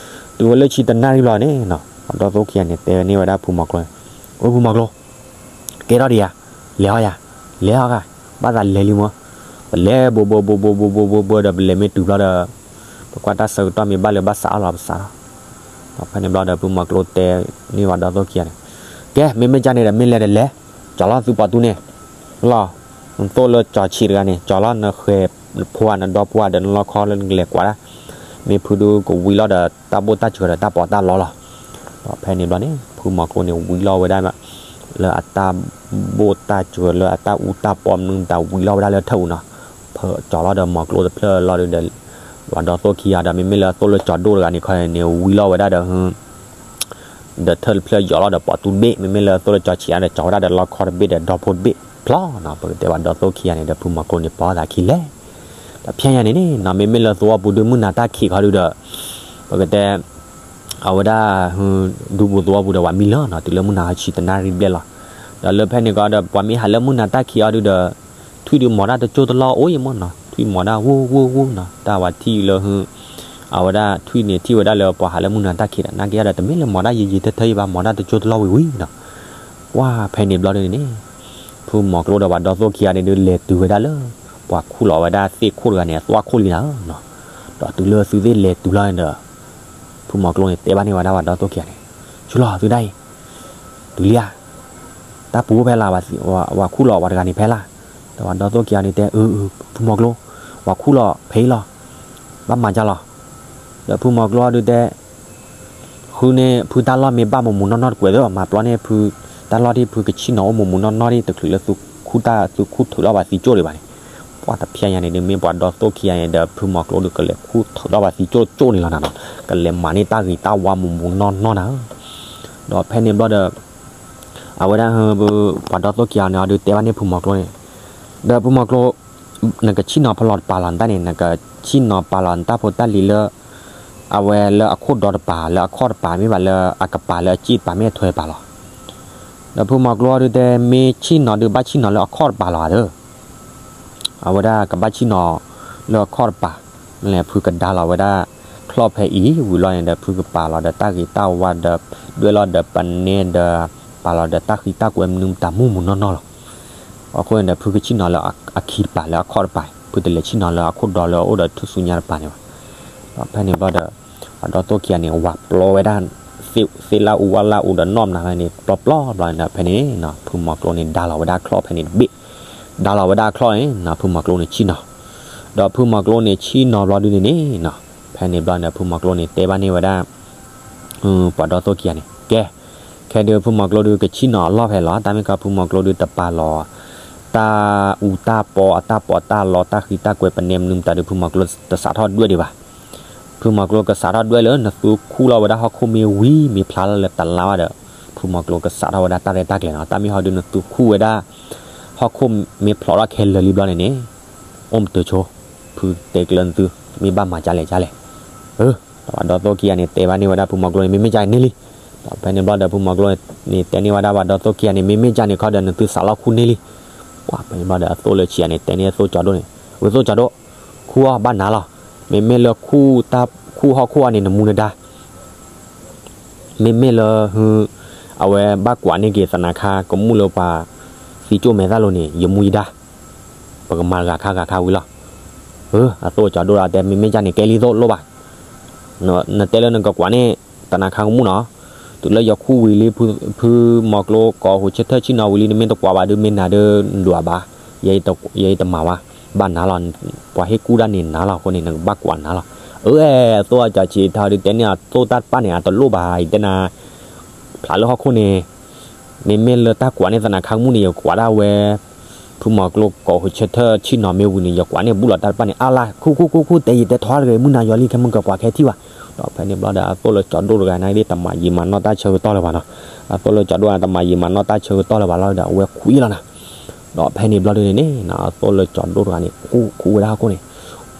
တုၤဝဲလၢဆံတနၣ်ရံၣ်လီၤန့ၣ်နီၤ ပှၤဒီသိၣ်ခံဂၤန့ၣ် တဲန့ၢ်ဝဲဒၣ်ဖုမီၤကျိန့ၣ်, အိၣ်ဖုမီၤကျိ ကဲထီၣ်ဒံးယၤ, လဲၤအီၤယၤ, လဲၤအီၤဂၤ, ဘၣ်သးလဲၤလံမၢ်, ပလဲၤဘိဘိဘိဘိဘိဘိဘိဘိဒီး ပလဲၤမ့ၢ်တုၤဘျီဒီး ပကွၢ်တၢ်ဆၢကတီၢ်မ့ၢ်ဘၣ်လၢဘၣ်စးအီၣ်လီၤပစးလီၤ. ဒီးဖဲန့ၣ်ဘျီဒီး ဖုမီၤကျိတဲန့ၢ်ပှၤဒီသိၣ်ခံဂၤန့ၣ်, ကဲ မ့မ့ၢ်ကန့ၣ်ဒီး မ့ၢ်လဲၤဒီးလဲၤ, ကၠီၤလီၤသုပိာ်တူန့ၣ်လီၤ. နသိၣ်လၢကၠီၤဆံးတဂၤန့ၣ် ကၠီၤလီၤနဃဲၤနဖိဧါ နဒီဖိဧါ ဒီးနလီခီလၢနကလဲၤကွၢ်ဒၣ်, မ့ၢ်ဖုဒုးကဝံၤလီၤဒီးတၢ်ဘိၣ်တၢ်စှၤဒီးတၢ်ပီးတၢ်လီလီၤ. ဒီးဖဲန့ၣ်ဘျီန့ၣ် ဖုမီၤကျိန့ၣ်ဝံၤလီၤဝဲဒၣ် လၢအတၢ်ဘိၣ်တၢ်စှၤလၢအတၢ်အူတၢ်ပီမနုၤမတၤ ဝံၤလီၤဝဲဒၣ်လၢထၢၣ်ပူၤနီၤ. ဖဲကၠီၤလီၤဒီးမီၤကျိတဖျၢၣ်လီၤဒီး ပှၤဒီသိၣ်ခံဂၤဒီး မ့မ့ၢ်လၢသိၣ်လၢကၠီၤဒိၣ်တဂၤန့ၣ်ခီန့ၣ် ဝံၤလီၤဝဲဒၣ်ဒီး ဒီးထၢၣ်တဖျၢၣ်ယီၤလီၤဒီးပိာ်သူတဘ့ၣ်, မ့မ့ၢ်လၢသိၣ်လၢကၠီဆံးဒီးကၠီဝဲဒၣ်ဒီးလီခီတဘ့ၣ်ဒီးဒီဖိတဘ့ၣ်ဖျီနီၤ. ပကတဲပှၤဒီသိၣ်ခံဂၤန့ၣ်ဒီးဖုမီၤကျိန့ၣ်ပိာ်သးခံလဲၣ်. ဒီးဖဲညါန့ၣ်န့ၣ်နီၤ မ့မ့ၢ်လၢသဝီပူၤဒုးမုၢ်နၤတၢ်ခံးခီဒုဒီး ပကတဲ အဝဲဒၣ် ဒူပူၤသဝီပူၤဒီးပှၤမံလၢာ်နီၤ တုၤလၢမုၢ်နၤဟါဆံတနၣ်ရံၣ်ဘျဲၣ်လီၤ. ဒီးလၢဖဲန့ၣ်ကီးဒီး ပှၤမ့ၢ်ဟးလၢမုၢ်နၤတၢ်ခံးအီၤဒုဒီး ထွံၣ်ဒုးမီၤတၢ်တကၠိၢ်တလီၢ်အိၣ်ယမ့ၢ်နီၤ, ထွံၣ်မီၤတၢ်ဝူဝူဝူနီၤ, တၢ်ဝဲထံၣ်လၢ အဝဲဒၣ်ထွံၣ်န့ၣ်ထံၣ်ဝဲဒၣ်လၢပှၤဟးလၢမုၢ်နၤတၢ်ခံးဒီး နာ်က့ဒီး တမ့ၢ်လၢမီၤတၢ်ယံာ်ယံာ်ထၢထၢအံၤဘၣ်, မီၤတၢ်တကၠိၢ်တလီၢ်ဝံၤဝံၤနီၤ. ပှၤဖဲန့ၣ်ဘျီဒုန့ၣ်န့ၣ် ဖုမီၤကျိဒီးပှၤဒီသိၣ်ခံဂၤန့ၣ်ဒုး လဲၤတုၤဝဲဒၣ်လၢ ပှၤခူၣ်လီၤဝဲဒၣ်သ့ၣ်ခိၣ်တဂၤန့ၣ် အသွၣ်ခိၣ်လံနၤနီၤ. ဒီးတုၤလၢသုသ့ၣ်လဲၤတုၤလီၤန့ၣ်ဒီး ဖုမီၤကျိန့ၣ်တဲဘၣ်န့ၢ်ဝဲဒၣ်ပှၤဒီသိၣ်ခံဂၤန့ၣ်, ဆူလီၤသုဒၣ်အံၤ တုၤလံဧါ, တၢ်ပူၤဖဲလၢ်, ပှၤခူၣ်လီၤပှၤတဂၤန့ၣ်ဖဲလၢ်. ဒီးပှၤဒီသိၣ်ခံဂၤန့ၣ်တဲ, အၢ ဖုမီၤကျိ, ပှၤခူၣ်လီၤဖဲအံၤလီၤ, ဘၣ်မၤဒ်လီၤ. ဒီးဖုမီၤကျိဒုတဲ ဃုန့ၢ်ဖုတၢ်လီၢ်မ့ၢ်ဘၣ်မူးမူးနီၢ်နီၢ်တကွဲးသ့, မၤပျီန့ၢ်ဖုတၢ်လီၢ်ဒ်ဖုကဆ့ၣ်နီၤအိၣ်မူးမူးနီၢ်နီၢ်ဒ် တချုးလၢသုခူၣ်တၢ် သုခူၣ်ထုးထီၣ်ဘၣ်သံကၠိၣ်ဒံးဘၣ်န့ၣ်. ပှၤတဖျဲညါန့ၣ်ဒုး မ့ၢ်ပှၤဒီသိၣ်ခံဂၤန့ၣ်ဒီး ဖုမီၤကျိဒုး ကလဲၤခူၣ်ထုးထီၣ်ဘၣ်သံကၠိၣ်ကၠိၣ်န့ၣ်လီၤနၤနီၤ, ကလဲၤမၤန့ၢ်တၢ်ဂ့ၤတၢ်ဝါမူးမူးနီၢ်နီၢ်နၤ. ဒီးဖဲန့ၣ်ဘျီဒီး အဝဲဒၣ် ပှၤဒီသိၣ်ခံဂၤန့ၣ် အဒုးတဲဘၣ်န့ၢ်ဖုမီၤကျိန့ၣ်, ဒီးဖုမီၤကျိ နကဆ့ၣ်နီၤဖဲလဲၣ်တပၤလီၤနတၢ်န့ၣ်, နကဆ့ၣ်နီၤပာ်လီၤနတၢ်ဖိတၢ်လံၤလၢ အဝဲလၢအခိၣ်ဒီတပၤ လၢအခီၣ်တပၤ မ့ၢ်ဘၣ်လၢအကပၤလၢအစ့ၣ်တပၤ မ့ၢ်အထွဲတပၤလီၤ. ဒီးဖုမီၤကျိဒုတဲ မ့ၢ်ဆ့ၣ်နီၤဒုး ဘၣ်ဆ့ၣ်နီၤလၢအခီၣ်တပၤလီၤဧါဒီး အဝဲဒၣ်ကဘၣ်ဆ့ၣ်နီၤလၢအခီၣ်တပၤ, မ့ၢ်လဲၣ် ဖုကဒါလီၤဝဲဒၣ်ချီၣ်ဖဲအံၤဝံၤလီၤန့ၣ်ဒီး ဖုကပာ်လီၤဒီးတၢ်ဂ့ၤတၢ်ဝါဒီး ဒွဲၣ်လီၤဒီးပနဲဒီး ပာ်လီၤဒီးတၢ်ဃံတၢ်ကွဲမနုၤမတၤမူးမူးနီၢ်နီၢ်လီၤ. အဃိန့ၣ်ဒီး ဖုကဆ့ၣ်နီၤလၢအခံတပၤလၢအခီၣ်တပၤ, ဖုတလဲၤဆ့ၣ်နီၤလၢအခိၣ်ဒီလၢအအိၣ်ဒီးထူၣ်စုညါတပၤန့ၣ်ဘၣ်. ဒီးဖဲန့ၣ်ဘျီဒီး ပှၤဒီသိၣ်ခံဂၤန့ၣ် ဝၤပျီဝဲဒၣ် သ့ၣ်လၢအူဝဲလၢအူဒီးနီၢ်မနၤဖဲန့ၣ် ပျီပျီဘျီန့ၣ်ဒီး ဖဲန့ၣ် ဖုမီၤကျိန့ၣ် ဒါလီၤဝဲဒၣ်ချီၣ်ဖဲန့ၣ်တဘ့ၣ်, ဒါလီၤဝဲဒၣ်ချီၣ်န့ၣ် ဖုမီၤကျိန့ၣ်ဆ့ၣ်နီၤ, ဒီးဖုမီၤကျိန့ၣ်ဆ့ၣ်နီၤဘျီဒုန့ၣ်န့ၣ် ဖဲန့ၣ်ဘျီန့ၣ် ဖုမီၤကျိန့ၣ်တဲဘၣ်န့ၢ်ဝဲဒၣ် ပှၤဒီသိၣ်ခံဂၤန့ၣ် ကဲ, ခဲဒုးဖုမီၤကျိဒုးကဆ့ၣ်နီၤအလီၢ်ဖဲလီၤ, တၢ်မ့ၢ်ကီဖုမီၤကျိဒုးတပာ်လီၤ တၢ်အူတၢ်ပီအတၢ်ပီးတၢ်လီတၢ်ဃံတၢ်ကွဲပနဲမနုၤမတၤဒုး ဖုမီၤကျိတစးထီၣ်ဒွဲၣ်ဒံးဘၣ်. ဖုမီၤကျိကစးထီၣ်ဒွဲၣ်လၢ နသုခူၣ်လီၤဝဲဒၣ်ဟီၣ်ခိၣ်မ့ၢ်ဝံၤမ့ၢ်ဖျါလီၤလၢတလါဘၣ်ဒီး ဖုမီၤကျိကစးထီၣ်ဝဲဒၣ်တၢ်ရဲၣ်တၢ်ကျဲၤနီၤ, တၢ်မ့ၢ်ဟီဒုးနသုခူၣ်ဝဲဒၣ် ဟီၣ်ခိၣ်မ့ၢ်ဖျိးထီၣ်ခဲလၢာ်လံဘျီန့ၣ်န့ၣ် အိၣ်မတၤဆိ, ဖုတဲကျၢၤနသု မ့ၢ်ဘၣ်မၤကလဲၣ်ကလဲၣ်. အၢ ဒီးပှၤဒီသိၣ်ခံဂၤန့ၣ် တဲဘၣ်န့ၢ်ဝဲဒၣ်ဖုမီၤကျိန့ၣ် မ့မ့ၢ်ကန့ၢ်လံ. ဒီးဖဲန့ၣ်ဘျီဒီးဖုမီၤကျိန့ၣ် တဲန့ၢ်ဝဲဒၣ်ပှၤဒီသိၣ်ခံဂၤန့ၣ် မ့မ့ၢ်ကန့ၣ်ခီဒီး နသုစးလီၤခူၣ်န့ၢ်လံ. ပှၤဖဲန့ၣ်ဘျီဒီးအသိၣ်လၢဆံးဂၤန့ၣ် တဲန့ၢ်အသိၣ်ကၠီဒိၣ်န့ၣ်, ဝဲသိၣ်ကၠီဒိၣ်, ခူၣ်အီၣ်ဘၣ်နၤလီၤ. မ့မ့ၢ်လၢ ခူၣ်ဟီၣ်ခိၣ်အီၤန့ၣ် နမူနဒါ မ့မ့ၢ်လၢ အဝဲဘၣ်ကွၢ်န့ၢ်က့ၤသနးခါကမူၣ်လၢပှၤသံကၠိၣ်မဲာ်သၣ်လိၤန့ၣ် ယမူယဒါ, ပကမၤဂၤခါဂၤခါဝံၤလီၤ. အၢ အသိၣ်ကၠီဒိၣ်ဒီးတဲ မ့မ့ၢ်ကန့ၣ်ကဲလံသိၣ်လိၣ်ဘၣ်. နတဲလၢနကကွၢ်န့ၢ်သနးခါကမူၣ်နီၤ, တုၤလၢယီၤခူၣ်ဝံၤလံ ဖုမီၤကျိကိးဟူးဆၢထၢၣ်ဆ့ၣ်နီၤဝံၤလံ နမ့ၢ်တကွၢ်ဘၣ်ဒုး မ့ၢ်နၤဒုး နဒွးဘၣ်, ယအံၤတမၤဘၣ်, ဘၣ်နၤလီၤ. ပှၤဟ့ၣ်ကူၣ်တၢ်န့ၣ်နၤလီၤ, အဃိန့ၣ် နကဘၣ်ကွၢ်နၤလီၤ. အၢ အသိၣ်ကၠီဆံးထီဒုးတဲန့ၢ်အသိၣ်တၢ်တဖၣ်န့ၣ် အတလိၣ်ဘၣ်, ယတဲနၤ ဖျါလၢဟီၣ်ခိၣ်န့ၣ် မ့မ့ၢ်လၢတၢ်ကွၢ်န့ၢ်သနးခါကမူၣ်န့ၣ် ယကွၢ်ဒၣ်ဝဲ ဖုမီၤကျိကိးဟူးဆၢထၢၣ်ဆ့ၣ်နီၤမ့ၢ်ဝံၤန့ၣ် ယကွၢ်န့ၢ်ဘူးလီၤတၢ်တဖၣ်န့ၣ် အါလါ ခူၣ်ခူၣ်ခူၣ်ခူၣ် တဲယံာ်တဲထီတဂ့ၤ မုၢ်နၤယီၤလံ ခဲမုၢ်ကပှၤကဟဲထံၣ်ဘၣ်. ဒီးဖဲန့ၣ်ဘျီဒီး အသိၣ်လၢကၠီဒိၣ်တဂၤန့ၣ် တမၤယံာ်မၤနီၢ်တၢ်ဆၢကတီၢ်လၢၤဘၣ်နီၤ. အသိၣ်လၢကၠီဒိၣ်န့ၣ် တမၤယံာ်မၤနီၢ်တၢ်ဆၢကတီၢ်လၢၤဘၣ်လီၤဒီး အဝဲခူၣ်အံၤလီၤနၤ. ဒီးဖဲန့ၣ်ဘျီဒုးန့ၣ်န့ၣ် အသိၣ်လၢကၠီဒိၣ်တဂၤန့ၣ် ခူၣ်ခူၣ်ဝဲဒၣ်ဟီၣ်ခိၣ်န့ၣ်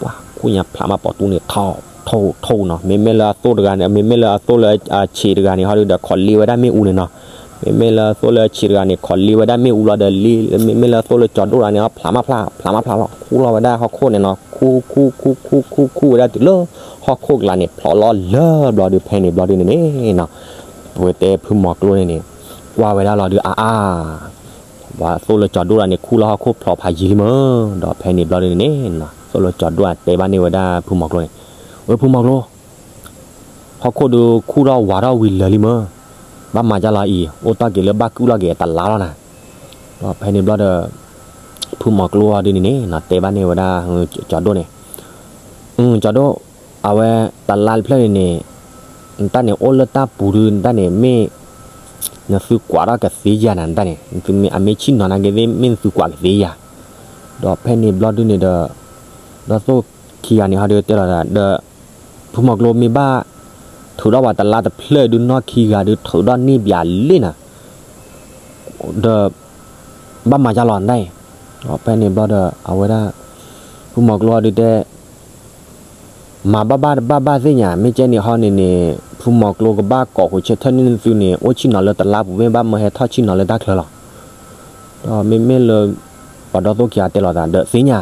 ပှၤခူၣ်ညါဖျးမးပိာ်တူန့ၣ် ထိၣ်ထိၣ်နီၤ. မ့မ့ၢ်လၢအသိၣ်တဂၤန့ၣ် မ့မ့ၢ်လၢအသိၣ်လၢအဆံးတဂၤန့ၣ်ဟီဒုးဒီး ခိးလ့ဝဲဒၣ်မ့ၣ်အူန့ၣ်နီၤ. မ့မ့ၢ်လၢအသိၣ်လၢအဆံးတဂၤန့ၣ် ခိးလ့ဝဲဒၣ်မ့ၣ်အူလီၤဒီး လ့ မ့မ့ၢ်လၢအသိၣ်လၢကၠီဒိၣ်တဂၤန့ၣ် ဖျးမးဖျး ဖျးမးဖျးလီၤ ခူၣ်လီၤဝဲဒၣ်ဟီၣ်ခိၣ်န့ၣ်နီၤ. ခူၣ်ခူၣ်ခူၣ်ခူၣ်ခူၣ်ဝဲဒၣ်တုၤလၢ ဟီၣ်ခိၣ်ကျါန့ၣ် ဖျိးလီၤလၢဘျီဒုး ဖဲန့ၣ်ဘျီဒုးန့ၣ်န့ၣ်နီၤ ပဝဲတဲဖုမီၤကျိန့ၣ်န့ၣ် ကွၢ်ဝဲဒၣ်လီၤဒုးအါအါ ပှၤသိၣ်လၢကၠီဒိၣ်တဂၤန့ၣ် ခူၣ်လီၤဟီၣ်ခိၣ်ဖျိးဖးယံာ်လံမၢ်. ဒီးဖဲန့ၣ်ဘျီဒုးန့ၣ်န့ၣ်နီၤ သိၣ်လၢကၠီဒိၣ်တဲဘၣ်န့ၢ်ဝဲဒၣ်ဖုမီၤကျိန့ၣ်, ဝဲဖုမီၤကျိ ဟီၣ်ခိၣ်ဒုးခူၣ်ထီၣ်ဝးထီၣ်ဝံၤလၢာ်လံမၢ်, ဘၣ်မၤဒ်လီၤအံၤ အိၣ်တ့ၢ်က့ၤလၢဘၣ်ကုၣ်လီၤက့ၤတလါလီၤနၤ. ဒီးဖဲန့ၣ်ဘျီဒီး ဖုမီၤကျိဟီဒုးန့ၣ်န့ၣ်နီၤ တဲဘၣ်န့ၢ်ဝဲဒၣ် ကၠီဒိၣ်န့ၣ်, ကၠီဒိၣ် အဝဲတလါတဖျၢၣ်န့ၣ်န့ၣ် နတၢ်န့ၣ်အိၣ်လၢတၢ်ပူၤဒုး နတၢ်န့ၣ်မ့ၢ် နသုကွၢ်ထီၣ်ကသ့ဧါနၤ နတၢ်န့ၣ် အမ့ၢ်ဆ့ၣ်နီၤနာ်က့သ့ၣ် မ့ၢ်နသုကွၢ်ကသ့ဧါ. ဒီးဖဲန့ၣ်ဘျီဒုးန့ၣ်ဒီး ဒီးသိၣ်ခံဂၤန့ၣ်ဟီဒုးတဲလီၤဒီး ဖုမီၤကျိမ့ၢ်ဘၣ် ထုးထီၣ်ပှၤတလါတဖျၢၣ်ဒုးနီၢ်ခံဂၤဒုးထုးထီၣ်န့ၢ်ဘၣ်လံနၤ, ဒီး ဘၣ်မၤယါလီၤနဒၣ်အံၤ, ဖဲန့ၣ်ဘျီဒီး အဝဲဒၣ် ဖုမီၤကျိဒုးတဲ မၤဘၣ်ဘၣ်တဘၣ်ဘၣ်သ့ၣ်ညါ မ့ၢ်ကဲန့ၣ်ဟီန့ၣ်န့ၣ် ဖုမီၤကျိကဘၣ်ကိးဃုာ်ဆၢထၢၣ်န့ၢ်သုန့ၣ် အိၣ်ဆ့ၣ်နီၤလၢတလါပူၤ မ့ၢ်ဘၣ်မၢဟဲထီၣ်ဆ့ၣ်နီၤလၢတၢ်ချၢလီၤ. ဒီးမ့မ့ၢ်လၢ ပှၤဒီသိၣ်ခံဂၤတဲလီၤသးဒီးသ့ၣ်ညါ,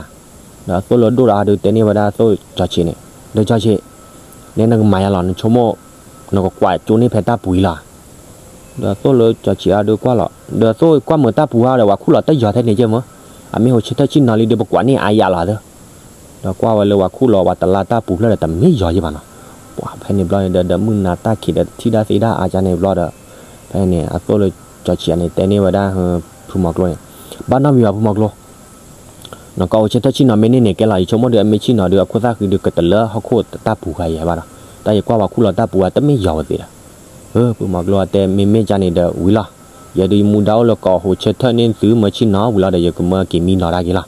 ဒီးသိၣ်လၢဒိၣ်ဒီးအါဒုးတဲန့ၢ်ဝဲဒၣ်သိၣ်ကၠီဆံးန့ၣ်, ဒီးကၠီဆံး, နဲနကမၤယါလီၤ နဆိကမိၣ် နကကွၢ်ကၠိန့ၢ်ဖဲတၢ်ပူၤအံၤလီၤ. ဒီးသိၣ်လၢကၠီဆံးအါဒုးကွၢ်လီၤ ဒီးသိၣ်ကွၢ်မုာ်တၢ်ပူၤဟါဒီး ပှၤခူၣ်လီၤတၢ်ယီၤထဲန့ၣ်ကဲမၢ, အမ့ၢ်ဟိးဆၢထၢၣ်ဆ့ၣ်နီၤလံဒီးပကွၢ်န့ၢ်အါယါလီၤသၢ ဒီးကွၢ်ဝဲလၢပှၤခူၣ်လီၤပှၤတလါတၢ်ပူၤဖျၢၣ်ဒီးတမ့ၢ်ယီၤယဲဘၣ်နီၤ. ပှၤဖဲန့ၣ်ဘျီန့ၣ်ဒီး ဒီးမုၢ်နၤတၢ်ခံးဒီးထံၣ်ဒၣ်သ့ဒၣ်အါကန့ၣ်ဘျီဒီး ဖဲန့ၣ် အသိၣ်လၢကၠီဆံးအန့ၣ်တဲန့ၢ်ဝဲဒၣ် ဖုမီၤကျိန့ၣ်, ဘၣ်နီတမံၤဘၣ်ဖုမီၤကျိ နကိးအိၣ်ဆၢထၢၣ်ဆ့ၣ်နီၤမ့ၢ်န့ၢ်န့ၣ်ကဲလီၤ ယဆိကမိၣ်ဒီးအမ့ၢ်ဆ့ၣ်နီၤဒီးအခိၣ်သၣ်ဃံဒီးကတလၢဟီၣ်ခိၣ်တၢ်ပူၤဃာ်ယဲဘၣ်ဒီး, တၢ်ယကွၢ်ပှၤခူၣ်လီၤတၢ်ပူၤဧါ တမ့ၢ်ယီၤဝဲသ့ဒီး, ဖုမီၤကျိတဲမ့မ့ၢ်ကန့ၣ်ဒီးဝံၤလီၤ, ယဲဒုးယမူဒါအိၣ်လၢကိးအိၣ်ဆၢထၢၣ်န့ၢ်သုမၢဆ့ၣ်နီၤဝံၤလီၤဒီး ယကမၢက့ၤမံနီၤဒၣ်က့ၤလီၤ,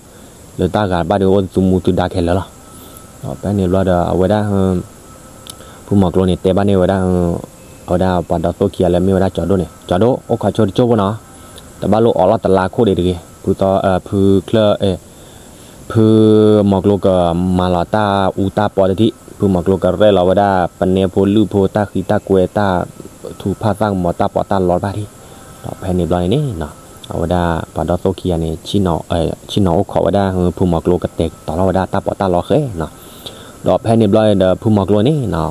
လၢတၢ်ဂၤဘၣ်ဒီးအိၣ်သုမူသုဒါခဲလၢာ်လီၤ. ဖဲန့ၣ်ဘျီဒီးအဝဲဒၣ် ဖုမီၤကျိန့ၣ်တဲဘၣ်န့ၢ်ဝဲဒၣ် အဝဲဒၣ်ပှၤဒီသိၣ်ခံဂၤလၢမ့ၢ်ဝဲဒၣ်ကၠီဒိၣ်န့ၣ်, ကၠီဒိၣ် အိၣ်ခိးဆိတကၠိၢ်ဖိနီၤ, တဘၣ်လိၣ်အိးလီၤတလါခိၣ်ဒံးတဂ့ၤ, ဖုသီ ဖုချၢၣ် ဖုမီၤကျိကမၤလီၤတၢ်အူတၢ်ပီတထံၣ်, ဖုမီၤကျိကရဲၣ်လီၤဝဲဒၣ်ပနဲဖိလုၢ်ဖိတၢ်ဃံတၢ်ကွဲတၢ်ထူဖးသၣ်ကမီၤတၢ်ပီးတၢ်လီတဖၣ်ထံၣ်, ဒီးဖဲန့ၣ်ဘျီန့ၣ်န့ၣ် အဝဲဒၣ်ပှၤဒီသိၣ်ခံဂၤန့ၣ် ဆ့ၣ်နီၤအိၣ်ခိးဝဲဒၣ် ဖုမီၤကျိကတဲာ်ကတီၤလီၤဝဲဒၣ်တၢ်ပီးတၢ်လီဃဲနီၤ, ဒီးဖဲန့ၣ်ဘျီဒီးဖုမီၤကျိန့ၣ်နီၤ,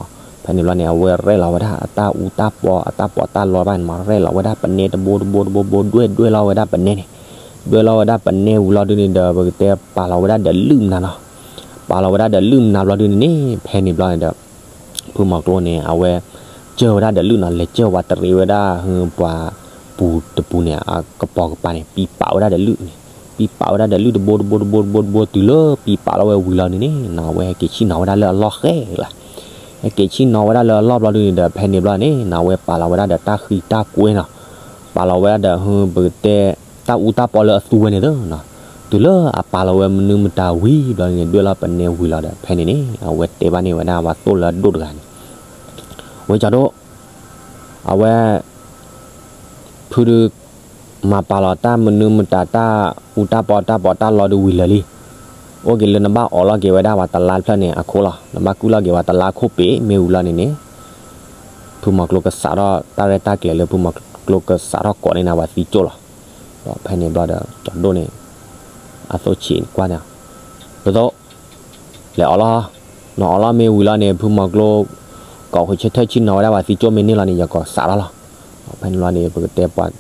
ဖဲန့ၣ်ဘျီန့ၣ် အဝဲရဲၣ်လီၤဝဲဒၣ်အတၢ်အူတၢ်ပီးအတၢ်ပီးတၢ်လီတဖၣ်န့ၣ်မး ရဲၣ်လီၤဝဲဒၣ်ပနဲတဘိတဘိတဘိဒွဲၣ်ဒွဲၣ်လီၤဝဲဒၣ်ပနဲန့ၣ်, ဒွဲၣ်လီၤဝဲဒၣ်ပနဲဝံၤလီၤဒုန့ၣ်ဒီး ပကတဲပာ်လီၤဝဲဒၣ်ဒီးလုၢ်မနၤနီၤ, ပာ်လီၤဝဲဒၣ်ဒီးလုၢ်မနၤဘျီဒုန့ၣ်န့ၣ် ဖဲန့ၣ်ဘျီန့ၣ်ဒီး ဖုမီၤကျိန့ၣ် အဝဲ ကၢၢ်ဝဲဒၣ်ဒီးလုၢ်နီၤ လဲၤကၢၢ်ဝးတရံးဝဲဒၣ် ပှၤပူၤတပူၤန့ၣ် အကပိာ်ကပၤန့ၣ် ပံပာ်ဝဲဒၣ်ဒီးလုၢ်န့ၣ်, ပံပာ်ဝဲဒၣ်ဒီးလုၢ်တဘိတဘိတဘိတဘိတဘိ တုၤလၢပံပာ်လီၤဝဲဝံၤလီၤန့ၣ်န့ၣ်နီၤ အဝဲဟဲက့ၤဆ့ၣ်နီၤဝဲဒၣ်လၢအလီၢ်ဃဲလီၤ, ဟဲက့ၤဆ့ၣ်နီၤဝဲဒၣ်လၢအလီၢ်ဘျီဒုန့ၣ်ဒီး ဖဲန့ၣ်ဘျီန့ၣ်နီၤ အဝဲပာ်လီၤဝဲဒၣ်ဒီးတၢ်ဃံတၢ်ကွဲနီၤ, ပာ်လီၤဝဲဒၣ်ဒီး ပကတဲ တၢ်အူတၢ်ပီးလၢအသူဝဲန့ၣ်သ့နီၤ, တုၤလၢအပာ်လီၤဝဲမနုၤမတၤဝံၤဘျီန့ၣ် ဒွဲၣ်လီၤပနဲဝံၤလီၤဒီး ဖဲန့ၣ်န့ၣ် အဝဲတဲဘၣ်န့ၢ်ဝဲဒၣ်ပှၤသိၣ်လၢအဒိၣ်တဂၤန့ၣ်, ဝဲကၠီဒိၣ် အဝဲ ဖုဒုး မၤပာ်လီၤတၢ်မနုၤမတၤတၢ်အူတၢ်ပီးတၢ်ပီးတၢ်လီဒုးဝံၤလၢာ်လံ, အိၣ်က့ၤလၢနဘၣ်အိးလီၤက့ၤဝဲဒၣ်ပှၤတလါတဖျၢၣ်န့ၣ်အခိၣ်လီၤ, နဘၣ်ကုၢ်လီၤက့ၤပှၤတလါခိၣ်ပ့ၤမ့ၢ်ဝံၤလီၤန့ၣ်န့ၣ် ဖုမီၤကျိကစးထီၣ်တၢ်ရဲၣ်တၢ်ကျဲၤလၢ ဖုမီၤကျိကစးထီၣ်ကိးန့ၢ်နၤပှၤသံကၠိၣ်လီၤ. ဒီးဖဲန့ၣ်ဘျီဒီး ကၠီဒိၣ်န့ၣ် အသိၣ်ဆံးကွၢ်န့ၣ်, ပသိၣ် လဲၤအိးလီၤ, နအိးလီၤမ့ၢ်ဝံၤလီၤန့ၣ် ဖုမီၤကျိ ကိးဃုာ်ဆၢထၢၣ်ဆ့ၣ်နီၤဝဲဒၣ်ပှၤသံကၠိၣ်မ့ၢ်န့ၢ်လီၤန့ၣ် ယကိးစးထီၣ်လီၤ. ဖဲန့ၣ်လီၤန့ၣ် ပကတဲပှၤ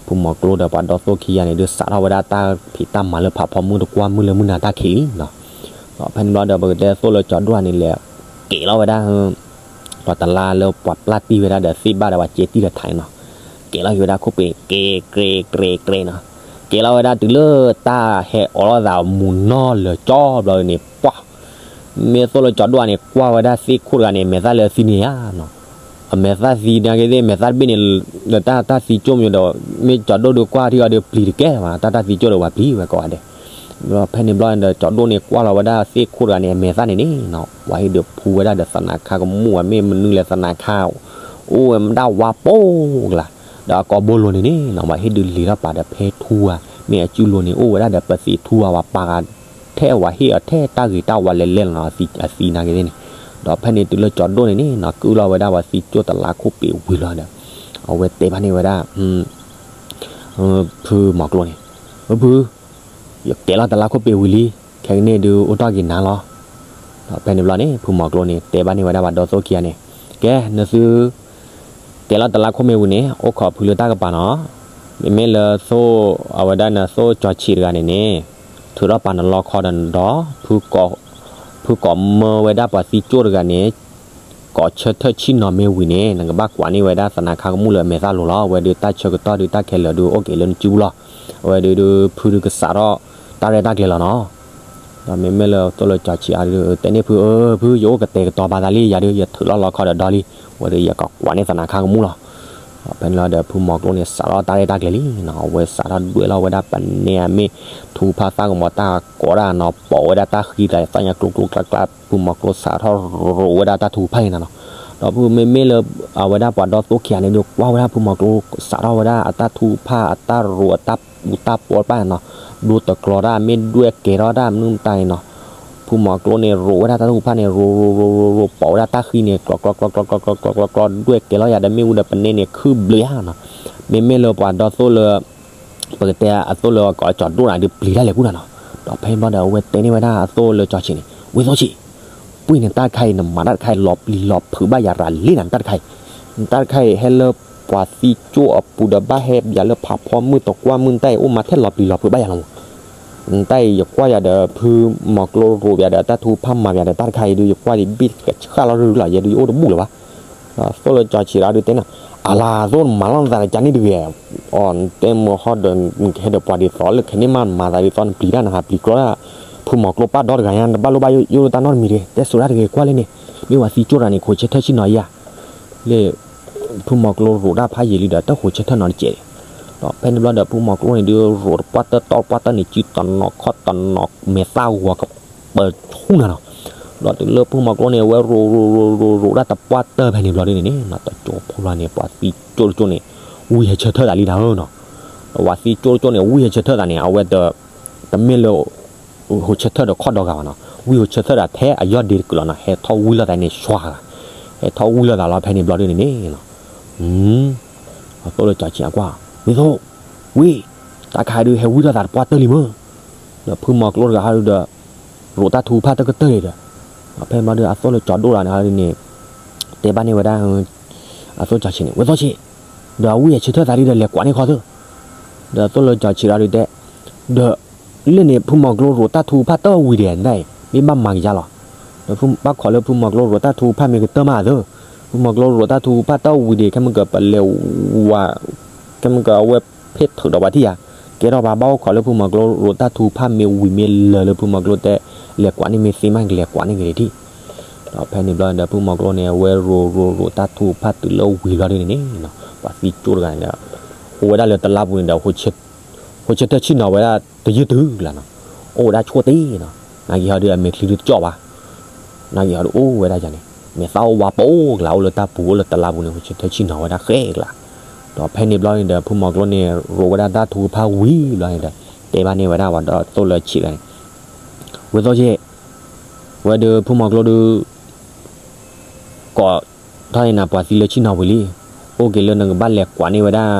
ဖုမီၤကျိဒီးပှၤဒီသိၣ်ခံဂၤန့ၣ် ဒုးစးထီၣ်ဝဲဒၣ်တၢ်ဖံးတၢ်မၤလၢဖးဖီမုၢ်တကွၢ်မုၢ်လၢမုၢ်နၤတၢ်ခံးလံနီၤ. ဒီးဖဲန့ၣ်ဘျီဒီး ပကတဲသိၣ်လၢကၠီဒိၣ်န့ၣ်လဲၤ ကဲၤလီၤဝဲဒၣ် ပှၤတလါလၢပှၤပျၢ်တံၢ်ဝဲဒၣ်ဒီးသ့ၣ်ဘၣ်ဒီးပှၤကဲတံၢ်ဒီးထးန့ၣ်နီၤ, ကဲၤလီၤက့ၤဝဲဒၣ်ခိၣ်ပ့ၤ ကဲၤကြဲၤကြဲၤကြဲၤနီၤ, ကဲၤလီၤဝဲဒၣ်တုၤလၢတၢ်ဟဲအိးလီၤသးမုၢ်နီၢ်လၢာ်ကၠီဘျီန့ၣ် ပှၤ မ့ၢ်သိၣ်လၢကၠီဒိၣ်န့ၣ် ကွၢ်ဝဲဒၣ်သ့ၣ်ခိၣ်တဂၤန့ၣ် အမဲာ်သၣ်လၢအသံန့ၣ်ဧါနီၤ, အမဲာ်သၣ်သံနာ်က့သ့ၣ် အမဲာ်သၣ်တဘ့ၣ်န့ၣ် ဒီးတၢ်တၢ်သံကၠိၣ်မ့ၢ်ဒီး မ့ၢ်ကၠီဒိၣ်ဒုးကွၢ်ထံအီၤဒီးပျံၤတကဲဘၣ် တၢ်တၢ်သံကၠိၣ်ဒီးပှၤပျံၤဝဲကိးဂၤဒဲး. ဒီးဖဲန့ၣ်ဘျီန့ၣ်ဒီး ကၠီဒိၣ်န့ၣ်ကွၢ်လီၤဝဲဒၣ်သ့ၣ်ခိၣ်တဂၤန့ၣ် အမဲာ်သၣ်န့ၣ်န့ၣ်နီၤ ပှၤဟ့ၣ်ဒုးဖူဝဲဒၣ်ဒီးသနၤခါကမူၣ်ဧါ မ့ၢ်မနုၤလဲၣ်သနၤခါ အိၣ်ဝဲမတၢ်ဝါပိၢ်ကလၤ, ဒီးအကိာ်ဘိလိၤန့ၣ်န့ၣ်နီၤ ပှၤဟ့ၣ်ဒုးလံၤထီၣ်ပာ်ဒီးဖဲထူဧါ မ့ၢ်အစုလိၤန့ၣ် အိၣ်ဝဲဒၣ်ဒီးပသံးထူဧါ ပှၤပာ်ဂၤထဲဝဲဟ့ၣ်အီၤထဲတၢ်ဂ့ၤတၢ်ဝါလဲၤလဲၣ်လီၤနီၤ အသံနာ်က့သ့ၣ်န့ၣ်. ဒီးဖဲန့ၣ်တုၤလၢကၠီဒိၣ်န့ၣ်န့ၣ်နီၤ ကုၢ်လီၤဝဲဒၣ်ပှၤသံကၠိၣ်တလါခိၣ်ပ့ၤဝံၤလီၤဒီး အဝဲတဲဘၣ်န့ၢ်ဝဲဒၣ် ဖုမီၤကျိန့ၣ်, ဖု ယကဲၤလီၤတလါခိၣ်ပ့ၤဝံၤလံ, ခဲကနံၣ်ဒုးအိၣ်ထီၣ်က့ၤနၤလီၤ. ဒီးဖဲန့ၣ်ဘျီန့ၣ် ဖုမီၤကျိန့ၣ် တဲဘၣ်န့ၢ်ဝဲဒၣ်ပှၤဒီသိၣ်ခံဂၤန့ၣ်, ကဲ နသု ကဲၤလီၤတလါခိၣ်မ့ၢ်ဝံၤန့ၣ် အိၣ်ခိးဖုလၢတၢ်ကပၤနီၤ, မ့မ့ၢ်လၢသိၣ် အဝဲဒၣ်နသိၣ်ကၠီဆံးတဂၤန့ၣ်န့ၣ် ထုးထီၣ်ပာ်နလီခီဒီးနဒီ ဖုကိးမၢဝဲဒၣ်ပှၤသံကၠိၣ်တဂၤန့ၣ် ကိးဆၢထၢၣ်ဆ့ၣ်နီၤမ့ၢ်ဝံၤန့ၣ် နကဘၣ်ကွၢ်န့ၢ်ဝဲဒၣ်သနၤခါကမူၣ်လၢအမဲာ်သၣ်လိၤလီၤ. အဝဲဒုးတၢ်ဆၢကတီၢ်ဒုးတၢ်ခဲလၢာ်ဒုးအိၣ်က့ၤလၢနစုပူၤလီၤ. အဝဲဒုး ဖုဒုးကစးထီၣ်တၢ်ရဲၣ်တၢ်ကျဲၤလီၤနီၤ. ဒီးမ့မ့ၢ်လၢသိၣ်လၢကၠီဆံးအါဒုး တဲန့ၢ်ဖုဧၢ ဖုယအိၣ်ကတဲာ်ကတီၤပာ်သးလံ ယၤဒုးယထုးလီၤလီခီဒီးဒီလံ. အဝဲဒုးယကကွၢ်န့ၢ်သနၤခါကမူၣ်လီၤ. ဖဲန့ၣ်လီၤဒီး ဖုမီၤကျိန့ၣ်စးထီၣ်တၢ်ရဲၣ်တၢ်ကျဲၤလံနီၤ. အဝဲစးထီၣ်ဒွဲၣ်လီၤဝဲဒၣ်ပနဲအမ့ၢ် ထူဖးသၣ်ကမီၤတၢ်ကိးဒၣ်နီၤ ပိာ်ဝဲဒၣ်တၢ်ဃံသးသၣ်ညါကျိကျိကျါကျါ ဖုမီၤကျိစးထီၣ်ရိးဝဲဒၣ်တၢ်ထူဖးန့ၣ်နီၤ. ဒီးဖုမ့မ့ၢ်လၢ အဝဲဒၣ်ပှၤဒီသိၣ်ခံဂၤန့ၣ်ဒီး ကွၢ်ဝဲဒၣ်ဖုမီၤကျိ စးထီၣ်ဝဲဒၣ်အတၢ်ထူၣ်ဖၣ် အတၢ်ရိး အတၢ်ပူၤတၢ်ပီတဖၣ်န့ၣ်နီၤ, ဒိတကျီတၢ် မ့ၢ်ဒွဲၣ်ကဲထီၣ်တၢ်မနုၤမတၤန့ၣ်နီၤ, ဖုမီၤကျိန့ၣ် ရိးဝဲဒၣ်တၢ်ထူၣ်ဖၣ်န့ၣ် ရိးရိးရိးရိးရိး ပိာ်ဝဲဒၣ်တၢ်ဃံန့ၣ် ကျီကျီကျီကျီကျီကျီကျီကျီ ဒွဲၣ်ကဲလီၤယၤဒီးမ့ၣ်အူဒီးပနဲန့ၣ် ခုၣ်ဘျုးယၤနီၤ, မ့မ့ၢ်လၢပှၤဒီသိၣ်လၢ ပကတဲအသိၣ်လၢကီးကၠီၤဒိၣ်န့ၣ်ဒီး ပျံၤတၢ်လဲၤကူၣ်တၢ်နီၤ, ဒီးဖဲန့ၣ်ဘျီဒီး အဝဲတဲန့ၢ်ဝဲဒၣ်အသိၣ်လၢကၠီၤဆံးန့ၣ် ဝ့သိၣ်ဆံး, ပှ့ၤန့ၣ်တၢ်တခါအံၤ နမၤတၢ်တခါအံၤလီၤပျံၤလီၤဖုးဘၣ်ယၤရၤလံနၤ နတၢ်တခါအံၤ, နတၢ်တခါအံၤ ဟဲလၢပှၤသံကၠိၣ်အပူၤဒီးဘၣ်ဟဲပၠးလၢဖးဖီမုၢ်တကွၢ်မုၢ်နတၢ်အံၤ အိၣ်မၤထဲလီၤပျံၤလီၤဖုးဘၣ်ယၤလီၤမး နတၢ်အံၤယကွၢ်ယၤဒီး ဖုမီၤကျိရိးပၠးဒီးတၢ်ထူဖၣ်မၤပၠးဒီးတၢ်တခါအံၤဒုး ယကွၢ်ဒံးဘ့ၣ်ကဆှၣ်လီၤရူလီၤ ယဲဒုးယအိၣ်တဘူၣ်လၢၤဘၣ်, ဒီးသိၣ်လၢကၠီၤဆံးဒီးဒုးတဲနၤ, အလၤသိၣ်နမၤလီၤနသးတကါန့ၣ်တဂ့ၤ, အီၤနတဲမုာ်ဟီဒီး နကဟဲဒီးပှၤဒ်သိးလၢခဲန့ၣ်မး နမၤသးဒ်သိးနပျံၤတၢ်နဟးပျံၤကျီတၢ်, ဖုမီၤကျိပၢ်ဒီတဂၤညါ နတဘၣ်လိၣ်ဘၣ်ယိၣ်ယိၣ်တၢ်နီတမံၤတဂ့ၤ တဲစိၤတၢ်တဂ့ၤကွၢ်လၢန့ၣ်, မ့ၢ်ပှၤသံကၠိၣ်တဂၤန့ၣ် ဃိးဆၢထၢၣ်ဆံနီၤယၤ လၢ ဖုမီၤကျိရိးတၢ်ဖးယံာ်လံဒီး တၢ်ဃိးဆၢထၢၣ်နီၤတကဲး, ဒီးဖဲန့ၣ်ဘျီဒီး ဖုမီၤကျိန့ၣ်ဒုး ရိးတပှၢ်တၢၢ်တီၢ်တပှၢ်တၢၢ်န့ၣ် စုတီနီၤခီၣ်တီနီၤ မဲာ်သၣ်ဂီၤကပၢၤဆူၣ်နၤနီၤ, ဒီးတုၤလၢဖုမီၤကျိန့ၣ် အဝဲရိးရိးရိးရိးရိးတၢ်တပှၢ်တၢၢ်ဖဲန့ၣ်ဘျီဒုန့ၣ်န့ၣ် တကၠိဖိဘျီန့ၣ် ပှၤသံကၠိၣ်တကၠိၣ်န့ၣ် ဝံဟဲဆၢထၢၣ်သးလံနၤဧၢနီၤ, ဒီးပှၤသံကၠိၣ်တကၠိၣ်န့ၣ် ဝံဟဲဆၢထၢၣ်သးန့ၣ် အဝဲတ တမ့ၢ်လၢ ဟိးဆၢထၢၣ်ဒီးခီၣ်ဒီဂၤဘၣ်နီၤ, ဝံဟိးဆၢထၢၣ်ဒီးထဲအယီၢ်ဒ့တကုာ်လီၤနီၤ, ဟဲထီၣ်ဝံလိာ်သးန့ၣ် ဆွါဂၤ, ဟဲထီၣ်ဝံလိာ်သးလီၤဖဲန့ၣ်ဘျီဒုန့ၣ်န့ၣ်နီၤ, အသိၣ်လၢကၠီၤဆံးအကွၢ်, ဝ့သိၣ်, ဝ့ၢ်, တၢ်ခါဒုးဟဲဝံလိာ်သးတပှၢ်တၢၢ်လံမ့ၢ်, ဒီးဖုမီၤကျိတဂၤဟီဒုးဒီး ရိးတၢ်ထူဖၣ်တကတၢၢ်န့ၣ်ဒီး, ဒီးဖဲန့ၣ်ဘျီဒုး အသိၣ်လၢကၠီၤဒိၣ်တဂၤန့ၣ်ဟီဒုးန့ၣ် တဲဘၣ်န့ၢ်ဝဲဒၣ် အသိၣ်ကၠီၤဆံးန့ၣ် ဝ့သိၣ်ဆံး, ဒီးဝံဟဲဆၢထၢၣ်သးဒုးဒီးလဲၤကွၢ်န့ၢ်ခီသၢ, ဒီးအသိၣ်လၢကၠီၤဆံးတဂၤဒုးတဲ, ဒီး လၢန့ၣ် ဖုမီၤကျိရိးတၢ်ထူဖၣ်တၢ်ဝံၤဒံးနတၢ်အံၤ မ့ၢ်ဘၣ်မၤကယါလီၤ, ဒီးဘၣ်ခိးလၢဖုမီၤကျိရိးတၢ်ထူဖၣ်မ့ၢ်ကတၢၢ်မးအသၢ, ဖုမီၤကျိရိးတၢ်ထူဖၣ်တၢ်ဝံၤဒံး ခဲမုၢ်ကပလဲၤဝၤ ခဲမုၢ်ကအဝဲဖ့ၣ်ထုးဒီးပှၤထံၣ်ယၤ, ကဲထီၣ်ပှၤဘၣ်အိၣ်ခိးလၢဖုမီၤကျိရိးတၢ်ထူဖၣ်မ့ၢ်ဝံၤမ့ၢ်လၢာ်လၢ ဖုမီၤကျိတဲ လဲၤကွၢ်န့ၢ်မ့ၢ်သ့မး ကလဲၤကွၢ်န့ၢ်က့ၤဒံး, ဒီးဖဲန့ၣ်ဘျီဒီး ဖုမီၤကျိန့ၣ် အဝဲရိးရိးရိးတၢ်ထူဖၣ်တုၤလၢဝံၤဘျီဒုန့ၣ်န့ၣ်, ပှၤသံကၠိတဂၤန့ၣ်ဒီး အိၣ်ဝဲဒၣ်လၢတလါပူၤန့ၣ်ဒီး ဃိးဆၢထၢၣ်ဆံၣ်နီၤဝဲဒၣ်တယုၢ်တုၤလၢနီၤ, အိၣ်ဝဲဒၣ်ဆိၣ်တ့ၢ်နီၤ, နာ်က့ၤဟီဒုးအမဲာ်ချံဒုတကၠီၣ်ဘၣ်, နာ်က့ၤဟီဒုးအိၣ်ဝဲဒၣ်ယၤန့ၣ် မဲာ်သၣ်အိၣ်ဝါပအိၣ်ကလါ အိၣ်လၢတၢ်ပူၤ အိၣ်လၢတလါပူၤန့ၣ် ဃိးဆၢထၢၣ်ဆံၣ်နီၤဝဲဒၣ်ဃဲကလါ, ဒီးဖဲန့ၣ်ဘျီန့ၣ်ဒီး ဖုမီၤကျိန့ၣ် ရိးဝဲဒၣ်တၢ်ထူဖၣ်ဝံၤဘျီန့ၣ်ဒီး တဲဘၣ်န့ၢ်ဝဲဒၣ်ပှၤဒီးသိၣ်လၢဆံးတဂၤန့ၣ်, ဝ့သိၣ်ဆံး, ဝဲဒုးဖုမီၤကျိဒုး ကိးထီၣ်န့ၢ်နၤပှၤသံလၢဆံၣ်နီၤဝံၤလံ, အိၣ်က့ၤလၢနကဘၣ်လဲၤကွၢ်န့ၢ်ဝဲဒၣ်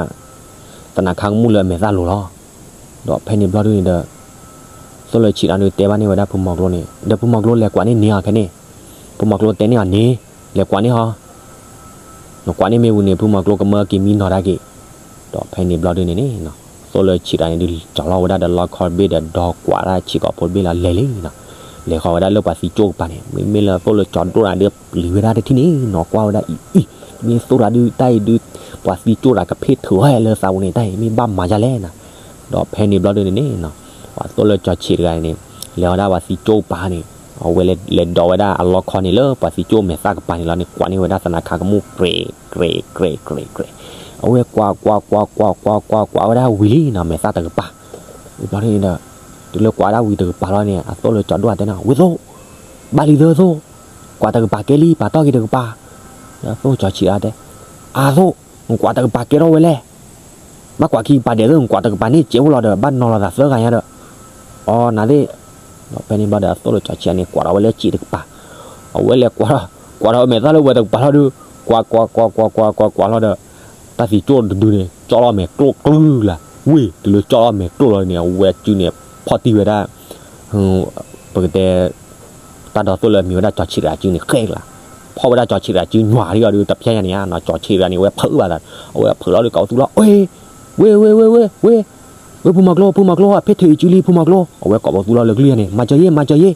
သနးခါကမူၣ်လၢအမဲာ်သၣ်လိၤလီၤ, ဒီးဖဲန့ၣ်ဘျီဒုန့ၣ်ဒီး သိၣ်လၢဆံးတဂၤဒုးတဲဘၣ်န့ၢ်ဝဲဒၣ်ဖုမီၤကျိန့ၣ် ဒီးဖုမီၤကျိလဲၤကွၢ်န့ၢ်န့ၢ်အီၤခဲန့ၣ်, ဖုမီၤကျိတဲန့ၢ်အီၤန့ၣ်, လဲၤကွၢ်န့ၢ်ဟီ နကွၢ်န့ၢ်မ့ၢ်ဝံၤန့ၣ် ဖုမီၤကျိကမၢက့ၤမံနီၤတၢ်က့ၤ, ဒီးဖဲန့ၣ်ဘျီဒုန့ၣ်န့ၣ်, သိၣ်လၢဆံးတဂၤန့ၣ်ဒုး ကၠီၤလီၤဝဲဒၣ်ဒီးလီခီတဘ့ၣ်ဒီး ဒီကွၢ်ဒၣ်ဆံးကိာ်ဖိတဘ့ၣ်လီၤလဲၤလံနီၤ, လဲၤဃီၤဝဲဒၣ်လၢပှၤသံကၠိကပၤန့ၣ် မ့မ့ၢ်လၢသိၣ်လၢကၠီၤဒိၣ်တဂၤဒုးပျံၤဝဲဒၣ်တထံၣ်န့ၣ်နီၤ ကွၢ်ဝဲဒၣ်အံၤအံၤ, မ့ၢ်သိၣ်တဂၤဒုးတၢ်အံၤဒုး ပှၤသံကၠိတဂၤကဖ့ၣ်ထုးဝဲလၢသးပူၤန့ၣ် တၢ်အံၤမ့ၢ်ဘၣ်မၤဒ်လဲၣ်နီၤ, ဒီးဖဲန့ၣ်ဘျီဒုန့ၣ်န့ၣ် ပှၤသိၣ်လၢကၠီၤဆံးတဂၤန့ၣ် လဲၤဝဲဒၣ်ပှၤသံကၠိကပၤန့ၣ်, အဝဲလဲၤဒိးဝဲဒၣ်အလီခီန့ၣ်လၢပှၤသံကၠိမဲာ်သၣ်ကပၤန့ၣ်လီၤန့ၣ် ကွၢ်န့ၢ်ဝဲဒၣ်သနးခါကမူၣ်ကြဲး ကြဲး ကြဲး ကြဲး ကြဲး, အဝဲကွၢ် ကွၢ် ကွၢ် ကွၢ် ကွၢ် ကွၢ် ကွၢ်ဝဲဒၣ်ဝံၤလံနီၤ မဲာ်သၣ်တကပၤ, ဘျီဒုန့ၣ်ဒီး တုၤလၢကွၢ်ဒၣ်ဝံၤတကပၤလီၤန့ၣ် အသိၣ်လၢကၠီၤဒိၣ်တဲနီၤ ဝ့သိၣ်, ဘၣ်လံသၢသိၣ်, ကွၢ်တကပၤကဲလံ ပာ်တီၢ်က့ၤတကပၤ, ဒီးသိၣ်ကၠီၤဆံးတဂၤတဲ, အသိၣ်, နကွၢ်တကပၤကဲထီၣ်ဝဲလဲၣ် ဘၣ်ကွၢ်ခံကပၤဒဲးသၢ နကွၢ်တကပၤန့ၣ် ကဲအိၣ်လီၤဒီး ဘၣ်နီၤလီၤသးသၢဂၤညါဒီး, အီ နၤသ့ၣ်, ဒီးဖဲန့ၣ်ဘျီဒီး အသိၣ်လၢကၠီၤဆံးန့ၣ် ကွၢ်ထီၣ်ဝဲလၢစံးတကပၤ, အဝဲလဲၤကွၢ်ထီၣ်, ကွၢ်ထီၣ်ဝဲမဲာ်သၣ်လၢဝဲတကပၤလီၤဒုး, ကွၢ် ကွၢ် ကွၢ် ကွၢ် ကွၢ် ကွၢ် ကွၢ်လီၤဒီး, တၢ်သံကၠိၣ်တဒုန့ၣ် ကၠီၣ်လီၤမဲာ်ကျိၣ်ကျုလၢ်, ဝ့ၢ် တုၤလၢကၠီၣ်လီၤမဲာ်ကျိၣ်လီၤန့ၣ် အဝဲစုန့ၣ် ဖီၣ်တံၢ်ဝဲဒၣ် ပကတဲ တၢ်ဒီးသိၣ်လၢအမံၤဝဲဒၣ်ကၠီၤဆံးတဂၤစုန့ၣ် ဃဲကလါ, ဖီၣ်ဝဲဒၣ်ကၠီၤဆံးတဂၤစုညွၤလံအီၤဒီး တဖျဲညါန့ၣ်ဧါနီၤ ကၠီၤဆံးတဂၤန့ၣ် အဝဲဖုးဘၣ်သး, အဝဲဖုးလီၤဒီး ကိးပသူလီၤ, ဝ့ၢ်, ဝ့ၢ် ဝ့ၢ် ဝ့ၢ် ဝ့ၢ်, ဝ့ၢ်ဖုမီၤကျိ ဖုမီၤကျိ အဖ့ၣ်ထုးအစုလံ ဖုမီၤကျိ, အဝဲကိးပသူလီၤလၢကလုၢ်ယါန့ၣ် မၤစၢၤယ့ၣ် မၤစၢၤယ့ၣ်,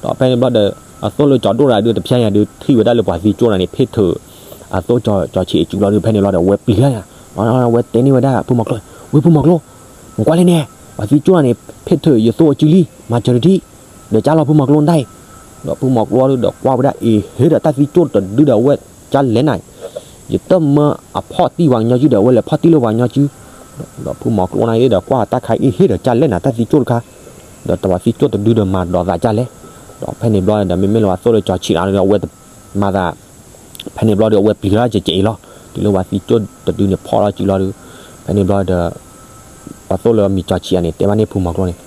ဒီးဖဲန့ၣ်ဘျီဒီး အသိၣ်လၢကၠီၤဒိၣ်တဂၤဒုး တဖျဲညါဒုး ထံၣ်ဝဲဒၣ်လၢပှၤသံကၠိၣ်တဂၤန့ၣ် ဖ့ၣ်ထုး အသိၣ်ကၠီၤဆံးအစုလီၤဒုး ဖဲန့ၣ်ဘျီဒီး အဝဲပျံၤလီၤ, အဝဲတဲန့ၢ်ဝဲဒၣ်ဖုမီၤကျိ, ဝ့ၢ်ဖုမီၤကျိ, နကွၢ်လၢန့ၣ်, ပှၤသံကၠိၣ်တဂၤန့ၣ် ဖ့ၣ်ထုးယသိၣ်အစုလံ, မၤစၢၤတထံၣ်, ဒီးကၢ်လီၤဖုမီၤကျိနတၢ်အံၤ, ဒီးဖုမီၤကျိဒီးကွၢ်ဝဲဒၣ်အ့ဟ့ဒီးတၢ်သံကၠိၣ်တဒုဒီး အဝဲကၢ်လဲၣ်နၤ, ယတမၢအဖီၣ်တံၢ်ပှၤကညီစုဒီး အဝဲလဲၤဖီၣ်တံၢ်လၢပှၤကညီစု, ဒီးဖုမီၤကျိနၤအံၤဒီးကွၢ်တၢ်ခါအ့ဟ့ဒီးကၢ်လဲၣ်နၤ တၢ်သံကၠိၣ်တခါ, ဒီးတၢ်ပှၤသံကၠိၣ်တဒုဒီးမၤဒီးသးကၢ်လဲၣ်, ဒီးဖဲန့ၣ်ဘျီဒီး မ့မ့ၢ်လၢပှၤသိၣ်လၢကၠီၤဆံးတဂၤဒီး အဝဲမၤသး ဖဲန့ၣ်ဘျီဒီး အဝဲပျံၤထီၣ်ကဲကဲအံၤလီၤ. တုၤလၢပှၤသံကၠိၣ်တဒုန့ၣ် ဖီၣ်လီၤစုလီၤဒီး ဖဲန့ၣ်ဘျီဒီး ပှၤသိၣ်လၢမံၤကၠီၤဆံးအံၤန့ၣ် တဲဘၣ်န့ၢ်ဖုမီၤကျိန့ၣ်,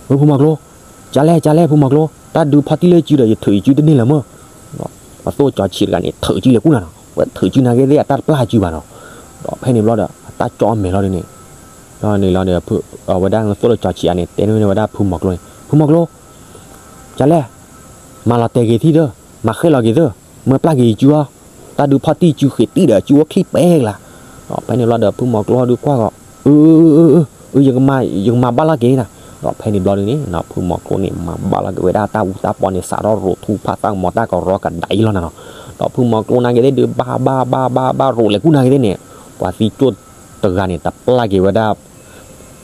ဝဲဖုမီၤကျိ, ကလဲၣ်ကလဲၣ်ဖုမီၤကျိ, တၢ်ဒုးဖီၣ်တံၢ်လၢစုဒီး ယထုးယစုတန့ၢ်လၢၤမၢ်. ပှၤသိၣ်ကၠီၤဆံးတဂၤန့ၣ် ထုးစုလဲၤကူၣ်နၤနီၤ, ဝဲထုးစုနာ်က့သ့ၣ် အတၢ်တပျၢ်စုဘၣ်နီၤ. ဒီးဖဲန့ၣ်ဘျီဒီး အတၢ်ကၠီအမဲာ်လီၤဒုန့ၣ် လီၤန့ၣ်လီၤဒီး အဝဲဒၣ်သိၣ်လိကၠီၤဆံးအံၤန့ၣ် တဲန့ၢ်ဝဲဒၣ်ဖုမီၤကျိန့ၣ်, ဖုမီၤကျိ, ကလဲၣ်, မၤလီၤတဲာ်က့ၤသံၣ်သၢ, မၤဃဲၣ်လီၤက့ၤသၢ, မၢပျၢ်က့ၤယစုအီၤ, တၢ်ဒုးဖီၣ်တံၢ်စုဃ့းတံၢ်ဒီး စုအိၣ်ချံပဲကလၤ. ဒီးဖဲန့ၣ်ဘျီဒီး ဖုမီၤကျိဒုးကွၢ်ဂီၤ, အၢ, ယကမၤဘၣ်လီၤက့ၤနၤ. ဒီးဖဲန့ၣ်ဘျီဒုန့ၣ် ဖုမီၤကျိန့ၣ် မၤဘၣ်လီၤက့ၤဝဲဒၣ်တၢ်အူတၢ်ပီန့ၣ် စးထီၣ်ရိးထူဖးသၣ်ကမီၤတၢ်ကရီကဒးအံၤလီၤနၤနီၤ. ဒီးဖုမီၤကျိနာ်က့သ့ၣ်ဒုး ဘၣ်ဘၣ်ဘၣ်ဘၣ်ဘၣ်ရိးလဲၤကူၣ်နာ်က့သ့ၣ်န့ၣ် ပှၤသံကၠိၣ်တဂၤန့ၣ် တပျၢ်က့ၤဝဲဒၣ်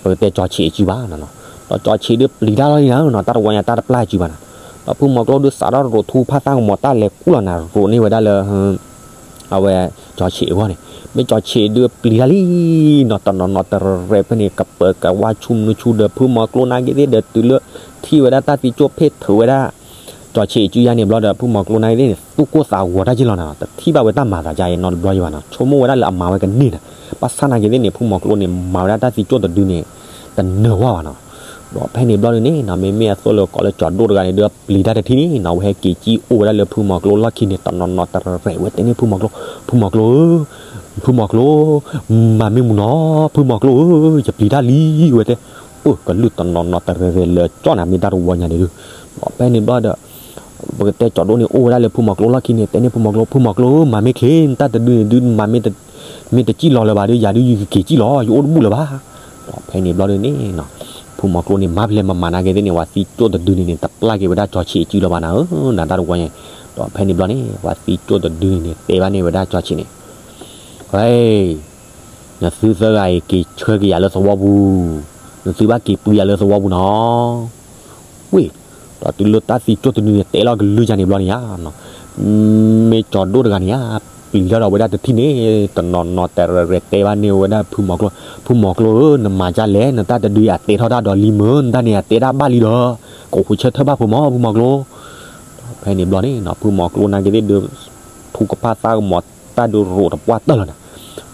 ပကတဲကၠီၤဆံးစုဘၣ်နီၤ. ဒီးကၠီၤဆံးဒုးပျံၤတၢ်လီၤလံနၤနီၤ, တၢ်တဝီညါတၢ်တပျၢ်စုဘၣ်နၤ. ဒီးဖုမီၤကျိဒုးစးထီၣ်ရိးထူဖးသၣ်ကမီၤတၢ်လဲၤကူၣ်လီၤနၤ, ရိးန့ၢ်ဝဲဒၣ်လၢ အဝဲကၠီၤဆံးအဂီၢ်န့ၣ်, မ့ၢ်ကၠီၤဆံးဒုးပျံၤတၢ်လံနီၤ, တနီၤနီၤတရဲၣ်ဖဲန့ၣ် ကပၢၤကဝါဆူမနုၤဆူဒီး ဖုမီၤကျိနာ်က့သ့ၣ်ဒီး တုၤလၢထံၣ်ဝဲဒၣ်တၢ်သံကၠိၣ်ဖ့ၣ်ထုးဝဲဒၣ် ကၠီၤဆံးစုယါန့ၣ်ဘျီဒီး ဖုမီၤကျိနာ်က့သ့ၣ်န့ၣ် သူၣ်ကိၢ်သးဂီၤတၢ်က့လီၤနၤ, တထံၣ်ဘၣ်ဝဲတၢ်မၤသးဒ်အံၤနီတဘျီယံၤဘၣ်နီၤ, ဆိကမိၣ်ဝဲဒၣ်လၢအမၤဝဲကန့ၢ်နၤ. ဘၣ်ဆၣ်နာ်က့သ့ၣ်န့ၣ် ဖုမီၤကျိန့ၣ် မၤဝဲဒၣ်တၢ်သံကၠိၣ်တဒုန့ၣ် တနၢၤဝဲဘၣ်နီၤ. ဒီးဖဲန့ၣ်ဘျီဒုန့ၣ်နီၤ, မ့မ့ၢ်အသိၣ်လၢကိးလၢကၠီၤဒိၣ်တဂၤန့ၣ်ဒုး ပျံၤတၢ်တထံၣ်န့ၣ်နီၤ, အဝဲဟဲက့ၤကံၣ်အိၣ်ဝဲဒၣ်လၢဖုမီၤကျိလီၢ်ခံန့ၣ် တနီၤနီၤတရဲၣ်ဝဲတဲန့ၢ်ဖုမီၤကျိ, ဖုမီၤကျိဧၢ, ဖုမီၤကျိဧၢ, မၤမ့ၢ်မူနီၤ, ဖုမီၤကျိဧၢ, ယပျံၤတၢ်လံဝဲတဲ, အိၣ်ကလုၢ်တနီၤနီၤတရဲၣ်လဲၤကၠီၣ်နၤ မ့ၢ်တၢ်တဝီညါန့ၣ်ဒုး. ဒီးဖဲန့ၣ်ဘျီဒီး ပကတဲကၠီၤဒိၣ်န့ၣ် အိၣ်ဝဲဒၣ်လၢဖုမီၤကျိလီၢ်ခံန့ၣ် တဲန့ၢ်ဖုမီၤကျိ, ဖုမီၤကျိဧၢ, မၤမ့ၢ်ချ့, နတၢ်တဒုန့ၣ်ဒုး မၤမ့ၢ်တစံၣ်လီၤလၢၤဘၣ်ဒုး ယၤဒုးယကက့ၤကံၣ်လီၤ, ယအိၣ်တဘူၣ်လၢၤဘၣ်. ဒီးဖဲန့ၣ်ဘျီဒုန့ၣ်နီၤ, ဖုမီၤကျိန့ၣ် မၤဖဲလဲၣ်မၤမၤနာ်က့သ့ၣ်န့ၣ် ပှၤသံကၠိၣ်တဒုန့ၣ်န့ၣ် တပျၢ်က့ၤဝဲဒၣ်ကၠီၤဆံးစုလၢၤဘၣ်နၤဧၢ, နတၢ်တဝီညါ. ဒီးဖဲန့ၣ်ဘျီန့ၣ် ပှၤသံကၠိၣ်တဒုန့ၣ်န့ၣ် တဲဘၣ်န့ၢ်ဝဲဒၣ်ကၠီၤဆံးန့ၣ်, ဝဲ နသုသၢဂၤအံၤ က့ၤဆှၢက့ၤယၤလၢသဝီပူၤ, နသုဘၣ်က့ၤပှ့ၤယၤလၢသဝီပူၤနီၤ. ဝ့ၢ်, ဒီးတုၤလၢတၢ်သံကၠိၣ်တဒုန့ၣ် တဲလီၤကလုၢ်ယါန့ၣ်ဘျီန့ၣ်ဧါ, မ့ၢ်ကၠီၤဒိၣ်တဂၤန့ၣ်ဧါ, ပျံၤထီၣ်ဒီးဝဲဒၣ်တထံၣ်န့ၣ် တနီၤနီၤတရဲၣ်ရဲၣ်တဲဘၣ်န့ၢ်ဝဲဒၣ်ဖုမီၤကျိ, ဖုမီၤကျိဧၢ, နမၤဒ်လဲၣ်, နတၢ်တဒုအတဲထီၣ်တၢ်ဒီးလံမၢ်, နတၢ်န့ၣ်အတဲတၢ်ဘၣ်လံဒီး ကအိၣ်ဃုာ်ဆၢထၢၣ်ဘၣ်ဖိမီၤ ဖုမီၤကျိ. ဖဲန့ၣ်ဘျီန့ၣ်နီၤ ဖုမီၤကျိနာ်က့သ့ၣ်ဒုး ထူကဖၣ်သၣ်ကမီၤတၢ်ဒုးရိးတပှၢ်တၢၢ်လီၤနၤ.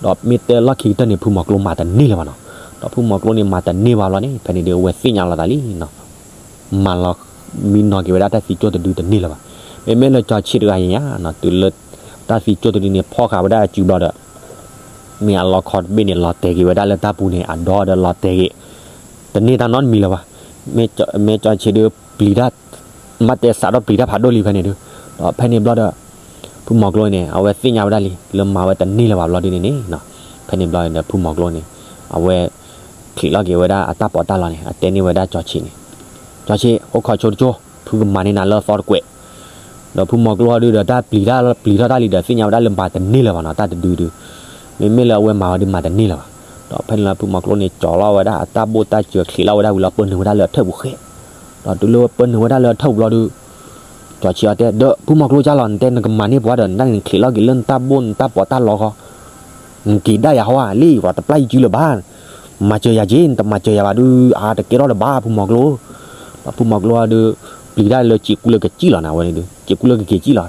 ဒီးမ့ၢ်တဲလီၢ်ခံကတၢၢ်န့ၣ် ဖုမီၤကျိမၤတန့ၢ်လၢၤဘၣ်နီၤ. ဒီးဖုမီၤကျိန့ၣ်မၤတန့ၢ်ဘၣ်ဘျီန့ၣ် ဖဲန့ၣ်ဒုးအဝဲသ့ၣ်ညါလီၤသးလံနီၤ. မၤလီၤမံနီၤက့ၤဝဲဒၣ်တၢ်သံကၠိၣ်တဒုတန့ၢ်လၢၤဘၣ်. မ့မ့ၢ်လၢကၠီၤဆံးတဂၤအံၤညါနီၤ တုၤလၢတၢ်သံကၠိၣ်တဒုန့ၣ် ဖီၣ်ဃာ်ဝဲဒၣ်အစုဘျီဒီး မ့ၢ်အလီခီတဘ့ၣ်န့ၣ် လီၤတဲာ်က့ၤဝဲဒၣ်လၢတၢ်ပူၤန့ၣ် အဒီဒီးလီၤတဲာ်က့ၤ တန့ၢ်တၢ်နီတမံၤလၢၤဘၣ်. မ့ၢ်ကၠီၤဆံးဒုးပျံၤတၢ် မ့ၢ်တဲစးထီၣ်ပျံၤတၢ်ဖးဒိၣ်လံဖဲန့ၣ်ဒုး. ဒီးဖဲန့ၣ်ဘျီဒီး ဖုမီၤကျိန့ၣ် အဝဲသ့ၣ်ညါဝဲဒၣ်လံ လၢမၤဝဲတန့ၢ်လၢၤဘၣ်ဘျီဒုန့ၣ်န့ၣ်နီၤ. ဖဲန့ၣ်ဘျီဒီး ဖုမီၤကျိန့ၣ် အဝဲ ချံးလီၤက့ၤဝဲဒၣ်အတၢ်ပီးတၢ်လီန့ၣ် အတဲန့ၢ်ဝဲဒၣ်ကၠီၤဆံးန့ၣ်, ကၠီၤဆံး အိၣ်ခိးဆိတကၠိ, ဖုကမၤန့ၢ်နၤလၢအသီတကွဲး. ဒီးဖုမီၤကျိဒုးဒီး တၢ်ပျံၤတၢ်ပျံၤထီၣ်တၢ်လံဒီး သ့ၣ်ညါဝဲဒၣ်လၢမၤတန့ၢ်လၢၤဘၣ်နီၤ တၢ်တဒုဒုး. မ့မ့ၢ်လၢအဝဲမၤဝဲဒုးမၤတန့ၢ်လၢၤဘၣ်. ဒီးဖဲန့ၣ်လၢဖုမီၤကျိန့ၣ် ကၠီၤလီၤဝဲဒၣ်အတၢ်ဘိၣ်တၢ်စၢၤ ချံးလီၤဝဲဒၣ်ဝံၤလီၤ ပၢနုာ်ဝဲဒၣ်လၢအထၢၣ်ပူၤဃဲး. ဒီးတုၤလၢပၢနုာ်ဝဲဒၣ်လၢအထၢၣ်ပူၤဘျီဒုး ကၠီၤဆံးအီၤတဲ ဒီးဖုမီၤကျိကၠီလီၤ နတဲနကမၤန့ၢ်ပှၤဒီး နတၢ်န့ၣ်ချံးလီၤက့ၤလၢနတၢ်ဘိၣ်နတၢ်ပီးတၢ်လီဃီ နက့ၤဒၣ်ယၤဟီဧါ လံ ပှၤတပျၢ်ယစုလၢၤဘၣ်. မၤစၢၤယၤက့ၤ နတမၤစၢၤယၤဘၣ်ဒုး အါတကဲထီၣ်လၢၤဘၣ် ဖုမီၤကျိ. ဒီးဖုမီၤကျိဒုး ပျံၤတၢ်လၢစံးကူလၢကစံၣ်လီၤနၤဝဲန့ၣ်ဒုး စံးကူလၢကက့ၤစံၣ်လီၤ.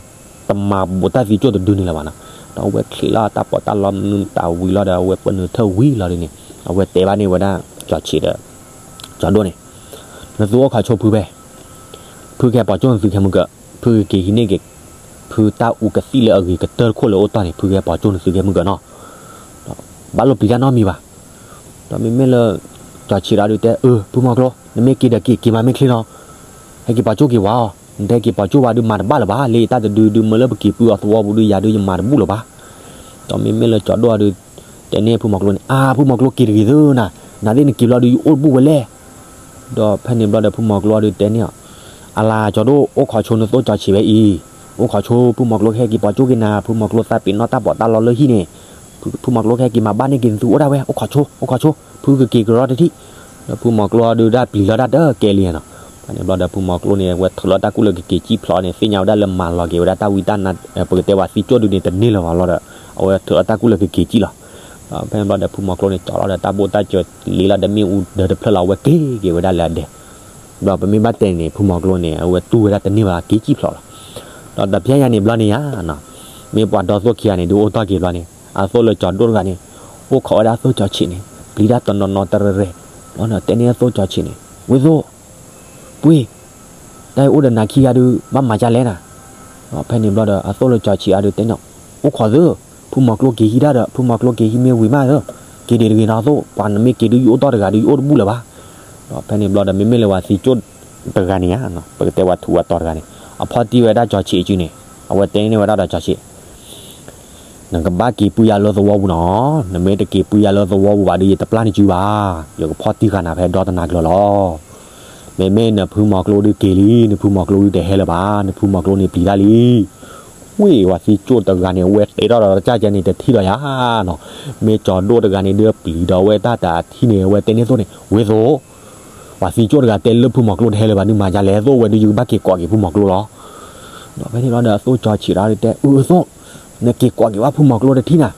တမၤဘူးတၢ်သံကၠိၣ်တဒုန့ၣ်လၢၤဘၣ်နီၤ. ဒီးအဝဲချံးလီၤတၢ်ပီးတၢ်လီမနုၤတၢ်ဝံၤလီၤဒီး အဝဲပၢနုာ်ထၢၣ်ဝံၤလီၤဒုးန့ၣ် အဝဲတဲဘၣ်န့ၢ်ဝဲဒၣ် ကၠီၤဆံးဒီး ကၠီၤဒိၣ်န့ၣ် နသုအိၣ်ခိးဆိဖုဖဲ ဖုကဟဲပိာ်ကၠိနသုခဲမုၢ်ကၢၢ် ဖုကက့ၤဟံးန့ၢ်က့ၤ ဖုတၢ်အူကသံၣ်လၢအဂ့ၤကတၢၢ်တခိၣ်လၢအိၣ်တီၢ်န့ၣ် ဖုကဟဲပိာ်ကၠိနသုခဲမုၢ်ကၢၢ်နီၤ. ဒီးဘၣ်လိၣ်ပျံၤတၢ်နီတမံၤဘၣ်. ဒီးမ့မ့ၢ်လၢ ကၠီၤဆံးဒီးဒုးတဲ အၢ ဖုမီၤကျိ နမ့ၢ်က့ၤဒီးက့ၤ က့ၤမၤမ့ၢ်ချ့နီၤ. ဟဲက့ၤပိာ်ကၠိက့ၤဝဲအီၤ နတဟဲက့ၤပိာ်ကၠိဘၣ်ဒုးမၤတဘၣ်လၢၤဘၣ် လၢတၢ်တဒုဒုး မ့ၢ်လၢပက့ၤပှ့ၤအီၤသဝီပူၤဒုး ယၤဒုးယမၤတဘူၣ်လၢၤဘၣ်. ဒီးမ့မ့ၢ်လၢကၠီၤဒိၣ်အီၤဒုး တဲန့ၢ်ဖုမီၤကျိန့ၣ် အါ ဖုမီၤကျိက့ၤတဂ့ၤသၢ နၤ, နၤသ့ၣ်နက့ၤဘျီဒုး ယအိၣ်တဘူၣ်ဝဲလဲၣ်. ဒီးဖဲန့ၣ်ဘျီဒီး ဖုမီၤကျိအီၤဒုးတဲန့ၢ်အီၤ, အလၤကၠီၤဒိၣ် အိၣ်ခိးဆိနသိၣ်ကၠီၤဆံးဝဲအံၤ, အိၣ်ခိးဆိ ဖုမီၤကျိကဟဲက့ၤပိာ်ကၠိက့ၤနၤ, ဖုမီၤကျိသးပ့ၤနီၣ်တၢ်ပီးတၢ်လီလၢဟံၣ်န့ၣ်, ဖုမီၤကျိကဟဲက့ၤမၤဘၣ်န့ၢ်က့ၤနသုအိၣ်ဒၣ်ဝဲ, အိၣ်ခိးဆိ အိၣ်ခိးဆိ, ဖုကက့ၤကရီတထံၣ်. ဒီးဖုမီၤကျိအီၤဒုးဒၣ်ပျံၤလီၤတၢ်တကဲလံနီၤ. ဖဲန့ၣ်ဘျီဒီး ဖုမီၤကျိန့ၣ် အဝဲထုးလီၤတၢ်ကူၣ်လၢကက့ၤကံၣ်ဖျိးန့ၣ် သ့ၣ်ညါဝဲဒၣ်လၢမၤလီၤက့ၤဝဲဒၣ်တၢ်ဝံတၢ်နါ ပကတဲဝဲသံကၠိၣ်ဒုးန့ၣ် တန့ၢ်လၢၤဘၣ်လီၤဒီး အဝဲထုးလီၤတၢ်ကူၣ်လၢကက့ၤကံၣ်လီၤ. ဒီးဖဲန့ၣ်ဘျီဒီး ဖုမီၤကျိန့ၣ် ကၠီၤလီၤဒီးတၢ်ဘိၣ်တၢ်စၢၤလံလီၤဒီးမ့ၣ်အူဒၢတဖျၢၣ်လီၤ အဝဲက့ၤက့ၤဝဲဒၣ်လၢအဒဲး. ဒီးပမ့ၢ်ဘၣ်တဲန့ၣ် ဖုမီၤကျိန့ၣ် အဝဲတူၢ်ဝဲဒၣ်တန့ၢ်ဘၣ် က့ၤကံၣ်ဖျိးလီၤ. ဒီးတဖျဲညါန့ၣ်ဘျီန့ၣ်ဧါနီၤ မ့ၢ်ပှၤဒီသိၣ်ခံဂၤန့ၣ် ဒုးအိၣ်တီၢ်က့ၤဘျီန့ၣ် အသိၣ်လၢကၠီၤဒိၣ်တဂၤန့ၣ် အိၣ်ခိးဝဲဒၣ်အသိၣ်ကၠီၤဆံးန့ၣ် ပျံၤတၢ်တနီၤနီၤတရၢၢ်ရၢၢ် ဘျီန့ၣ်တဲန့ၢ်အသိၣ်ကၠီၤဆံးန့ၣ် ဝ့ၢ်သိၣ် ပှ့ၤ တၢ်အံၤအိၣ်ဒီးနၤခံဂၤဒုး ဘၣ်မၤဒ်လဲၣ်နၤ. ဖဲန့ၣ်ဘျီဒီး အသိၣ်လၢကၠီၤဆံးအံၤဒုးတဲန့ၣ် အိၣ်ခိးသၢ ဖုမီၤကျိက့ၤဟံးတၢ်ဒီး ဖုမီၤကျိက့ၤဟံးမ့ၢ်ဝံၤမးသၢ က့ၤဒံးတဂ့ၤနီၤသိၣ် ပှၤနမ့ၢ်က့ၤဒုး ယအိၣ်တီၢ်တဂၤဒုး ယအိၣ်တဘူၣ်လၢၤဘၣ်. ဒီးဖဲန့ၣ်ဘျီဒီး မ့မ့ၢ်လၢပှၤသံကၠိၣ်တဂၤန့ၣ်ဧါ ပကတဲပှၤထူးပှၤတီၤတဂၤန့ၣ် အဖီၣ်တံၢ်ဝဲဒၣ်ကၠီၤဆံးအစုန့ၣ် အဝဲတဲန့ၢ်ဝဲဒၣ်ဒီးကၠီၤဆံး နကဘၣ်က့ၤပှ့ၤယၤလၢသဝီပူၤနီၤ, နမ့ၢ်တက့ၤပှ့ၤယၤလၢသဝီပူၤဘၣ်ဒီး ယတပျၢ်နစုဘၣ်, ယကဖီၣ်တံၢ်ဃာ်နၤဖဲဒီတနၤကျၢၤလီၤ. မ့မ့ၢ်နဖုမီၤကျိဒုးက့ၤလံ, နဖုမီၤကျိဒုးတဟဲလၢၤဘၣ်, နဖုမီၤကျိန့ၣ်ပျံၤတၢ်လံ. ဝ့ၢ် ပှၤသံကၠိၣ်တဂၤန့ၣ် အဝဲတဲထီၣ်ဒီးတၢ်ကဲန့ၣ်တထံၣ်ဒီးယၤနီၤ, မ့ၢ်ကၠီၤဒိၣ်တဂၤန့ၣ်ဒုးပျံၤဒီးဝဲတၢ်တထံၣ်န့ၣ် အဝဲတဲန့ၢ်သိၣ်န့ၣ် ဝ့ၢ်သိၣ် ပှၤသံကၠိၣ်တဂၤတဲလၢဖုမီၤကျိတဟဲလၢၤဘၣ် နမၤဒ်လဲၣ်သိၣ်ဝဲဒုး ယကဘၣ်က့ၤကိးက့ၤဖုမီၤကျိလီၤ. ဒီးဖဲန့ၣ်ဘျီဒီး အသိၣ်ကၠီၤဆံးတဂၤဒုးတဲ အၢ အသိၣ်, နက့ၤကိးက့ၤဘၣ်ဖုမီၤကျိတထံၣ်နၤ,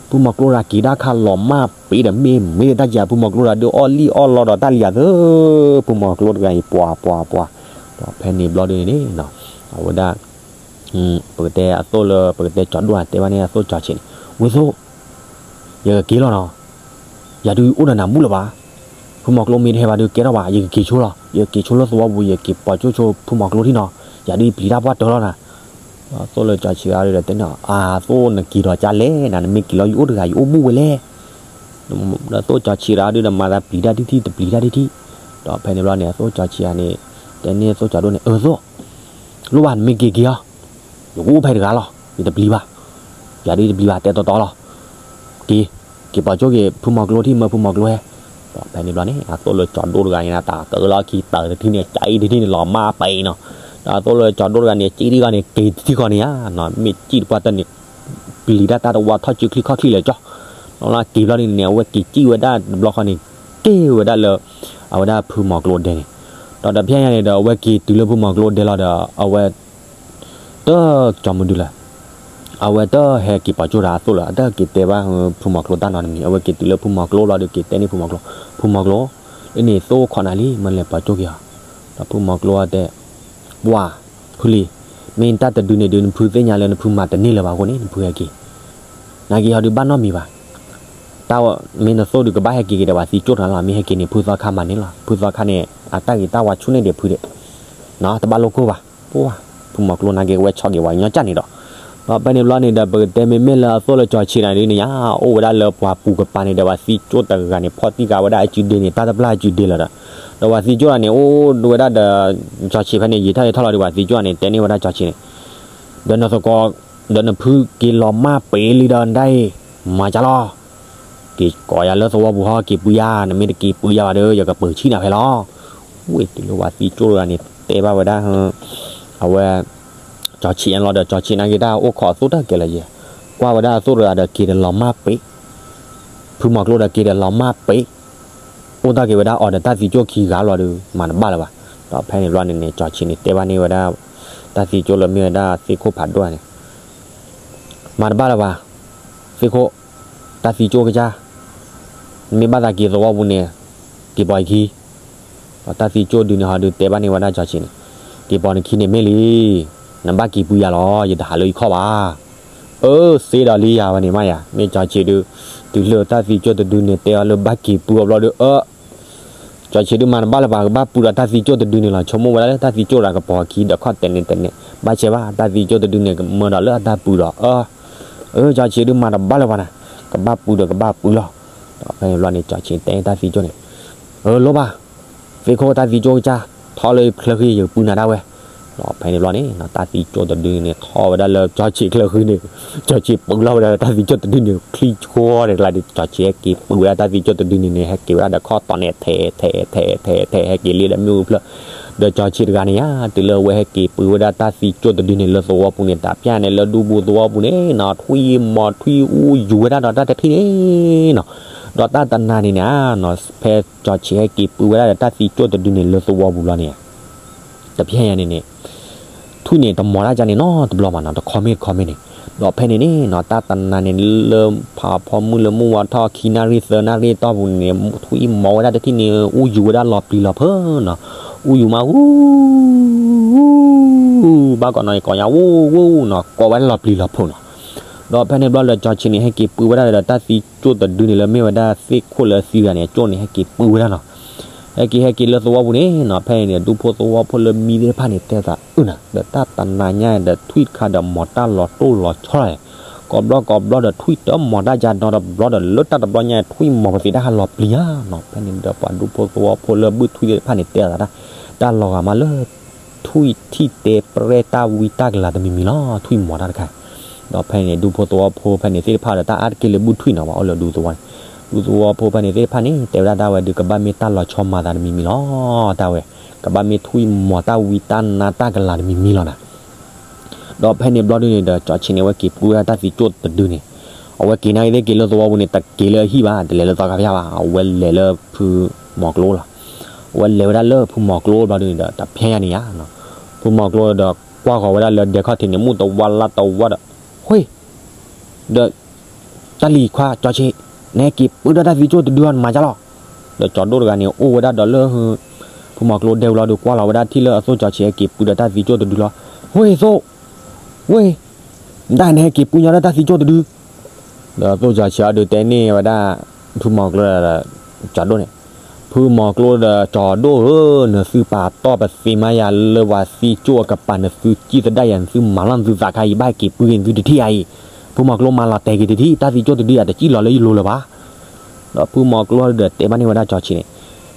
ဖုမီၤကျိတဂၤက့ၤဒၣ်ခါလီၤမၢ်ပ့ၤဒီးမ့ၢ်မ့ၢ်တၢ်ကဲ ဖုမီၤကျိတဂၤဒုးအီၣ်လံၣ်အီၣ်လီဒီးတၢ်လံၤယၤသၢ, ဖုမီၤကျိတဂၤအံၤပှၤပှၤပှၤ, ဒီးဖဲန့ၣ်ဘျီဒုးန့ၣ် အဝဲဒၣ် ပကတဲအသိၣ်လၢ ပကတဲကၠီၤဒိၣ်ဧါ တဲဘၣ်န့ၢ်အသိၣ်ကၠီၤဆံးန့ၣ် ဝ့ၢ်သိၣ် ယကက့ၤလီၤနီၤ, ယၤဒုးအိၣ်ဒီးနၤဘူၣ်လၢၤဘၣ်. ဖုမီၤကျိမ့ၢ်တဟဲဘၣ်ဒုးကဲထီၣ်ဘၣ်, ယကက့ၤဆိလီၤ, ယကက့ၤဆိလၢသဝီပူၤ ယက့ၤပိာ်ကၠိဆိဖုမီၤကျိထံၣ်နီၤ, ယၤဒုးပျံၤတၢ်ပှၢ်တၢၢ်လီၤနၤ. အသိၣ်လၢကၠီၤဆံးတဂၤဒုးဒီးတဲန့ၣ် အသိၣ်နက့ၤဒီးကၠါလဲၣ်နၤ, နမ့ၢ်က့ၤလီၤယအိၣ်တဂၤ ယအိၣ်ဘူၣ်ဝဲလဲၣ်. ဒီးသိၣ်ကၠီၤဆံးတဂၤဒုးဒီးမၤသးပျံၤတၢ်ထံၣ်ထံၣ် တပျံၤတၢ်ထံၣ်ထံၣ်, ဒီးဖဲန့ၣ်ဘျီန့ၣ် အသိၣ်ကၠီၤဆံးတဂၤန့ၣ် တဲန့ၢ်သိၣ်ကၠီၤဒိၣ်န့ၣ် အၢ သိၣ်, လိၣ်ဘၣ်နမ့ၢ်က့ၤက့ၤအီၤ, ယကအိၣ်ဖဲတဂၤလီၤ, ယတပျံၤဘၣ်, ယၤဒုးတပျံၤဘၣ် တဲတီတီလီၤ. က့ၤ, က့ၤပိာ်ကၠိက့ၤဖုမီၤကျိထံၣ် မၢဖုမီၤကျိဟဲ. ဒီးဖဲန့ၣ်ဘျီန့ၣ် အသိၣ်လၢကၠီၤဒိၣ်တဂၤန့ၣ် တၢ်ကလီခံတၢ်တထံၣ်န့ၣ် ကၠါအံၤတထံၣ်န့ၣ် လီၤမၢ်ပ့ၤနီၤ, ဒီးအသိၣ်လၢကၠီၤဒိၣ်တဂၤန့ၣ် က့ၤထံၣ်ဃီန့ၣ် က့ၤထံၣ်ဃီန့ၣ်ဧါနီၤ, မ့ၢ်စံၣ်တပှၢ်တၢၢ်န့ၣ် ပျံၤတၢ်တၢ်တဝါထီၣ်စုချံခီၣ်ချံလဲၣ်ကၠီ, လီၤလၢက့ၤဘျီန့ၣ်န့ၣ် အဝဲက့ၤစံၣ်ဝဲဒၣ်တဘျီဃီန့ၣ် က့ၤဝဲဒၣ်လၢ အဝဲဒၣ်ဖုမီၤကျိဒဲန့ၣ်, ဒီးတဖျဲညါန့ၣ်ဒီး အဝဲက့ၤတုၤလၢဖုမီၤကျိဒဲလီၤဒီး အဝဲ တကၠီမဒုလၢ အဝဲတဟဲက့ၤပိာ်ကၠိဒီးအသိၣ်လၢၤ, အတဟဲက့ၤတဲဘၣ်ဖုမီၤကျိတၢ်နီတမံၤ, အဝဲက့ၤတုၤလၢဖုမီၤကျိလီၤဒီးက့ၤတဲန့ၢ်ဖုမီၤကျိ, ဖုမီၤကျိ, လၢန့ၣ်သိၣ်ခိးနၤလံ မ့ၢ်လဲၤပိာ်ကၠိက့ၤအီၤ. ဒီးဖုမီၤကျိတဲ ပှၤ ဖုလံၤ, မ့ၢ်တၢ်တဒုန့ၣ်ဒုး နဖုသ့ၣ်ညါလၢ နဖုမၤတန့ၢ်လၢၤဘၣ်အဃိန့ၣ် နဖုဟဲက့ၤ, နာ်က့ၤဟီဒုးဘၣ်နီတမံၤဘၣ်. တၢ်မ့ၢ်နသိၣ်ဒုးကဘၣ်ဟဲက့ၤက့ၤဒီးပှၤသံကၠိၣ်တဂၤလီၤ, မ့ၢ်ဟဲက့ၤန့ၣ် ဖုသီခါမၤန့ၢ်လီၤ, ဖုသီခါန့ၣ် အတၢ်ဂ့ၤတၢ်ဝါဆူၣ်န့ၢ်ဒံးဖုဒံး တဘၣ်လိၣ်ကိၢ်ဘၣ်, ပှၤ ဖုမီၤကျိနာ်က့ၤ ကဝဲဆီၣ်က့ၤဝဲညီကၢ်န့ၣ်ဒီး, ဒီးဖဲန့ၣ်ဘျီန့ၣ်ဒီး ပကတဲမ့မ့ၢ်လၢအသိၣ်လၢကၠီၤဆံးတဂၤဒုးန့ၣ်ညါ အိၣ်ဝဲဒၣ်လၢပှၤပူၤကပၤန့ၣ်ဒီး ပှၤသံကၠိၣ်တဂၤန့ၣ် ဖီၣ်တံၢ်ဃာ်ဝဲဒၣ်အစုဒ့န့ၣ် တၢ်တပျၢ်အစုဒ့လီၤဒီး, ဒီးပှၤသံကၠိၣ်တဂၤန့ၣ် အိၣ်ဝဲဒၣ်ဒီး ကၠီၤဆံးဖဲန့ၣ် ယံာ်ထီၣ်ယံာ်ထီၣ်လီၤဒီး ပှၤသံကၠိၣ်တဂၤန့ၣ် တဲန့ၢ်ဝဲဒၣ်ကၠီၤဆံးန့ၣ် ဒီးနသကိး, ဒီးနဖုက့ၤလီၤမၢ်ပ့ၤလံဒီးနတၢ်အံၤ, မၤကၢ်လီၤ, က့ၤကိးယၤလၢသဝီပူၤဟီ က့ၤပှ့ၤယၤ, နမ့ၢ်တက့ၤပှ့ၤယၤဘၣ်ဒီး ယကပၢၤဆံၣ်နၤဖဲလီၤ. ဝ့ၢ်တုၤလၢပှၤသံကၠိၣ်တဂၤန့ၣ် တဲဘၣ်ဝဲဒၣ် အဝဲ ကၠီၤဆံးအလီၤဒီး ကၠီၤဆံးနာ်က့ၤတၢ်အိၣ်ခိးအသိၣ်တၢ်ကဲလၢၤယဲၢ်, ကွၢ်ဝဲဒၣ်အသိၣ်တဂၤဒီးက့ၤဒီးလီၤမၢ်ပ့ၤ, ဖုမီၤကျိဒီးက့ၤဒီးလီၤမၢ်ပ့ၤ, အိၣ်တၢ်က့ၤဝဲဒၣ်အီၤဒီးတၢ်သံကၠိၣ်ခံဂၤလီၤဒီး မၤတဘၣ်လၢၤဘၣ်. ဒီးဖဲန့ၣ်ဘျီန့ၣ်န့ၣ် ကၠီၤဆံးန့ၣ် တဲဘၣ်န့ၢ်ဝဲဒၣ် တၢ်သံကၠိၣ်လၢမ့ၢ်ဝဲဒၣ်သ့ၣ်ခိၣ်ဖးဒိၣ်န့ၣ် မၤတဘၣ်လၢၤဘၣ်, သ့ၣ်ခိၣ်, တၢ်သံကၠိၣ်ကစၢ်, မ့ၢ်ဘၣ်သးက့ၤသဝီပူၤန့ၣ် က့ၤပိာ်ယခံ, ဒီးတၢ်သံကၠိၣ်ဒုန့ၣ်ဟီဒုတဲဘၣ်န့ၢ်ဝဲဒၣ်ကၠီၤဆံးန့ၣ်, က့ၤပိာ်နခံန့ၣ်မ့ၢ်လံ, နဘၣ်က့ၤပှ့ၤယၤလီၤ, ယတဟးလၢယခီၣ်ဘၣ်. အၢ သ့ဒီးလံယၤဝဲန့ၣ်မးယၤ, မ့ၢ်ကၠီၤဆံးဒု, တုၤလၢတၢ်သံကၠိၣ်တဒုန့ၣ်တဲအီၤလၢဘၣ်က့ၤပှ့ၤအီၤဘျီဒီး အၢ ကၠီၤဆံးဒုမၤတဘၣ်လၢၤဘၣ်, ကဘၣ်ပှ့ၤဒီးတၢ်သံကၠိၣ်တဒုန့ၣ်လီၤ, ဆိကမိၣ်ဝဲဒၣ်လၢတၢ်သံကၠိၣ်တဂၤကပိာ်အခံဒီးခီၣ်တဲာ်န့ၣ်တဲာ်န့ၣ်, ဘၣ်ဆဲးဘၣ် တၢ်သံကၠိၣ်တဒုန့ၣ်ကမၢဒီးလၢအတၢ်ပှ့ၤဒီး အၢ အၢ ကၠီၤဆံးဒုမၤတဘၣ်လၢၤဘၣ်နၤ, ကဘၣ်ပှ့ၤဒီးကဘၣ်ပှ့ၤလီၤ. ဒီးဖဲန့ၣ်ဘျီန့ၣ် ကၠီၤဆံးတဲတၢ်သံကၠိၣ်န့ၣ်, အၢ လိၣ်ဘၣ်, သ့ၣ်ခိၣ်တၢ်သံကၠိၣ်ကစၢ်, ထီၣ်လၢယချၢဃံ ယကပှ့ၤနၤဒၣ်ဝဲ. ဒီးဖဲန့ၣ်ဘျီန့ၣ် တၢ်သံကၠိၣ်တဒုန့ၣ် ထီၣ်ဝဲဒၣ်လၢကၠီၤဆံးချၢဃံန့ၣ်, ကၠီၤဆံးပှ့ၤလီၤဝဲဒၣ်တၢ်သံကၠိၣ်တဒုန့ၣ် ချံဆိဒဲးကျါဒီး ကၠီၤဆံးဟဲက့ၤပှ့ၤဝဲဒၣ်တၢ်သံကၠိၣ်တဒုန့ၣ်န့ၣ် ဟဲက့ၤဝဲဒၣ်ဒီးခီၣ်တီန့ၣ် ထဲထဲထဲထဲ ဟဲက့ၤလံဒီးမ့ၣ်အူဖျၢၣ်, ဒီးကၠီၤဆံးတဂၤန့ၣ်ဧါ တုၤလၢအဝဲဟဲက့ၤပှ့ၤဝဲဒၣ်တၢ်သံကၠိၣ်တဒုန့ၣ်လၢသဝီပူၤန့ၣ် တၢ်ဖၠၣ်န့ၣ်လၢဒူပူၤသဝီပူၤန့ၣ်နီၤ ထွံၣ်မီၤထွံၣ်အူယူၤဝဲဒၣ်ဒီးတၢ်တထံၣ်န့ၣ်နီၤ, ဒီးတၢ်တနၤန့ၣ်န့ၣ်ဧါနီၤ ဖဲကၠီၤဆံးဟဲက့ၤပှ့ၤဝဲဒၣ်ဒီးတၢ်သံကၠိၣ်တဒုန့ၣ်လၢသဝီပူၤလီၤန့ၣ် တဖဲညါန့ၣ်န့ၣ် ထွံၣ်န့ၣ်တမီၤတၢ်ကန့ၣ်နီတဘျီဘၣ်နီၤ, တခီမ့ၢ်တခီမ့ၢ်န့ၣ်, ဒီးဖဲန့ၣ်န့ၣ်နီၤ တၢ်တနၤန့ၣ်လၢဖးဖီမုၢ်လၢမုၢ်ဝါထီၣ် ခံနၣ်ရံၣ်သၢနၣ်ရံၣ်တီၢ်ပူၤန့ၣ် ထွံၣ်မီၤဝဲဒၣ်တထံၣ်န့ၣ် အူယူၤဝဲဒၣ်လီၤပျံၤလီၤဖုးနီၤ, အူယူၤမး အူ ဘၣ်ကိးနီၤ ကိးညါ အူ အူနီၤ ကိးဝဲဒၣ်လီၤပျံၤလီၤဖုးနီၤ ဒီးဖဲန့ၣ်ဘျီဒီး ကၠီၤဆံးန့ၣ် ဟဲက့ၤပုၢ်ဝဲဒၣ်ဒီးတၢ်သံကၠိၣ်တဒုန့ၣ် လၢမ့ၢ်ဝဲဒၣ်သ့ၣ်ခိၣ်လၢအသံတဂၤန့ၣ် အကၠိၣ်န့ၣ် ဟဲက့ၤပုၢ်ဝဲဒၣ်နီၤ. ဟဲက့ၤ ဟဲက့ၤလၢသဝီပူၤန့ၣ်နီၤ, ဖဲန့ၣ်န့ၣ် ဒူဖိသဝီဖိလၢမံသ့ၣ်တဖၣ်န့ၣ် တဲသးအုၣ်နၤ ဒီးတၢ်တနၤညါဒီးထွံၣ်တခါဒီးမီၤတၢ်လီၤတိၢ်လီၤဆီလီၤ, ကိးဘျီကိးဘျီဒီးထွံၣ်တမီၤတၢ်ကၢနီတဘျီဒီး လၢတၢ်တဘျီညါ ထွံၣ်မီၤပသံးတၢ်ဟးလီၤပျံၤဧါနီၤ. ဖဲန့ၣ်ဒီးပှၤဒူဖိသဝီဖိလၢဘုၣ်ထွံၣ်သ့ၣ်တဖၣ်န့ၣ် တဲသးဒၣ် တၢ်လီၤဂာ်မးလၢ ထွံၣ်ထံၣ်တဲပြဲၢ်တၢ်ဝံတၢ်ကလၤတမံၤမံၤလီၤ, ထွံၣ်မီၤတၢ်တခါ. ဒီးဖဲန့ၣ် ဒူဖိသဝီဖိဖဲန့ၣ်သ့ၣ်တဖၣ်ဒီး တၢ်အါတက့ၢ်လၢဘုၣ်ထွံၣ်နီၤ ပှၤအိၣ်လၢဒူသဝီန့ၣ်, ဒူသဝီဖိဖဲန့ၣ်သ့ၣ်တဖၣ်န့ၣ် တဲဝဲဒၣ်တၢ်ဝဲဒုး ကဘၣ်မ့ၢ်တၢ်လီၤဆီမၤသးတမံၤမံၤလီၤ, တၢ်ဝဲ ကဘၣ်မ့ၢ်ထွံၣ်မီၤတၢ်ဝံတၢ်နါတၢ်ကလၤတမံၤမံၤလီၤနၤ. ဒီးဖဲန့ၣ်ဘျီဒုန့ၣ်ဒီး ကၠီၤဆံးန့ၣ် အဝဲက့ၤပုၢ်ဝဲဒၣ်တၢ်သံကၠိၣ်တဒုန့ၣ်, အဝဲက့ၤနာ်က့ၤသ့ၣ်က့ၤလၢသဝီပူၤန့ၣ် တက့ၤလၢအဟံၣ်ဘၣ်, တလဲၤလၢသီခါဖၠၣ်ဘၣ်, အဝဲလဲၤလၢဖုမီၤကျိလီၤ. အဝဲလဲၤဝဲဒၣ်လၢဖုမီၤကျိဘျီဒုန့ၣ်ဒီး တဖဲညါန့ၣ်ယါ, ဖုမီၤကျိဒီးကွၢ်ဃီၤဝဲဒၣ်လၢဒဲခီၣ်ထံးန့ၣ် မုၢ်တဝါလါတဝါဒီး, ဃ့, ဒီး တၢ်လံၤခွါကၠီၤဆံး, နဟဲက့ၤပုၢ်ဒၣ်တၢ်သံကၠိၣ်တဒုအီၤ နမၤကၢ်လီၤ. ဒီးကၠီၤဒိၣ်တဂၤန့ၣ် အိၣ်ဝဲဒၣ်ဒီးလၢ ဖုမီၤကျိဒဲဝံၤလီၤဒီး ကွၢ်လီၤဝဲဒၣ်ထံၣ်လၢအသိၣ်ကၠီၤဆံးဟဲက့ၤပုၢ်ဒီးတၢ်သံကၠိၣ်တဒုလီၤ. ဝ့ၢ်သိၣ်, ဝ့ၢ်, နတၢ်နဟဲက့ၤပုၢ်ညီဒီးတၢ်သံကၠိၣ်တဒု. ဒီးသိၣ်ကၠီၤဆံးအီၤဒုးတဲန့ၢ်ဝဲဒၣ် ဖုမီၤကျိဒီး ကၠီၤဒိၣ်န့ၣ်, ဖုမီၤကျိဒီးကၠီၤဒိၣ်ဧၢ, နသုပာ်တီၢ်ပသ့မါယၤလၢပှၤသံကၠိၣ်အကပၤ နသုစံၣ်သဒၣ်ယၤ နသုမၤလီၤနသုသးခါအံၤ ဘၣ်ဟဲက့ၤပုၢ်က့ၤနသုတထံၣ်ဧါအံၤ, ဖုမီၤကျိမၤလီၤတဲာ်က့ၤတထံၣ် တၢ်သံကၠိၣ်တဒုအတစံၣ်လီၤလၢယလိၤလၢၤဘၣ်. ဒီးဖုမီၤကျိဒီးတဲဘၣ်န့ၢ်ဝဲဒၣ်ကၠီၤဆံးန့ၣ်,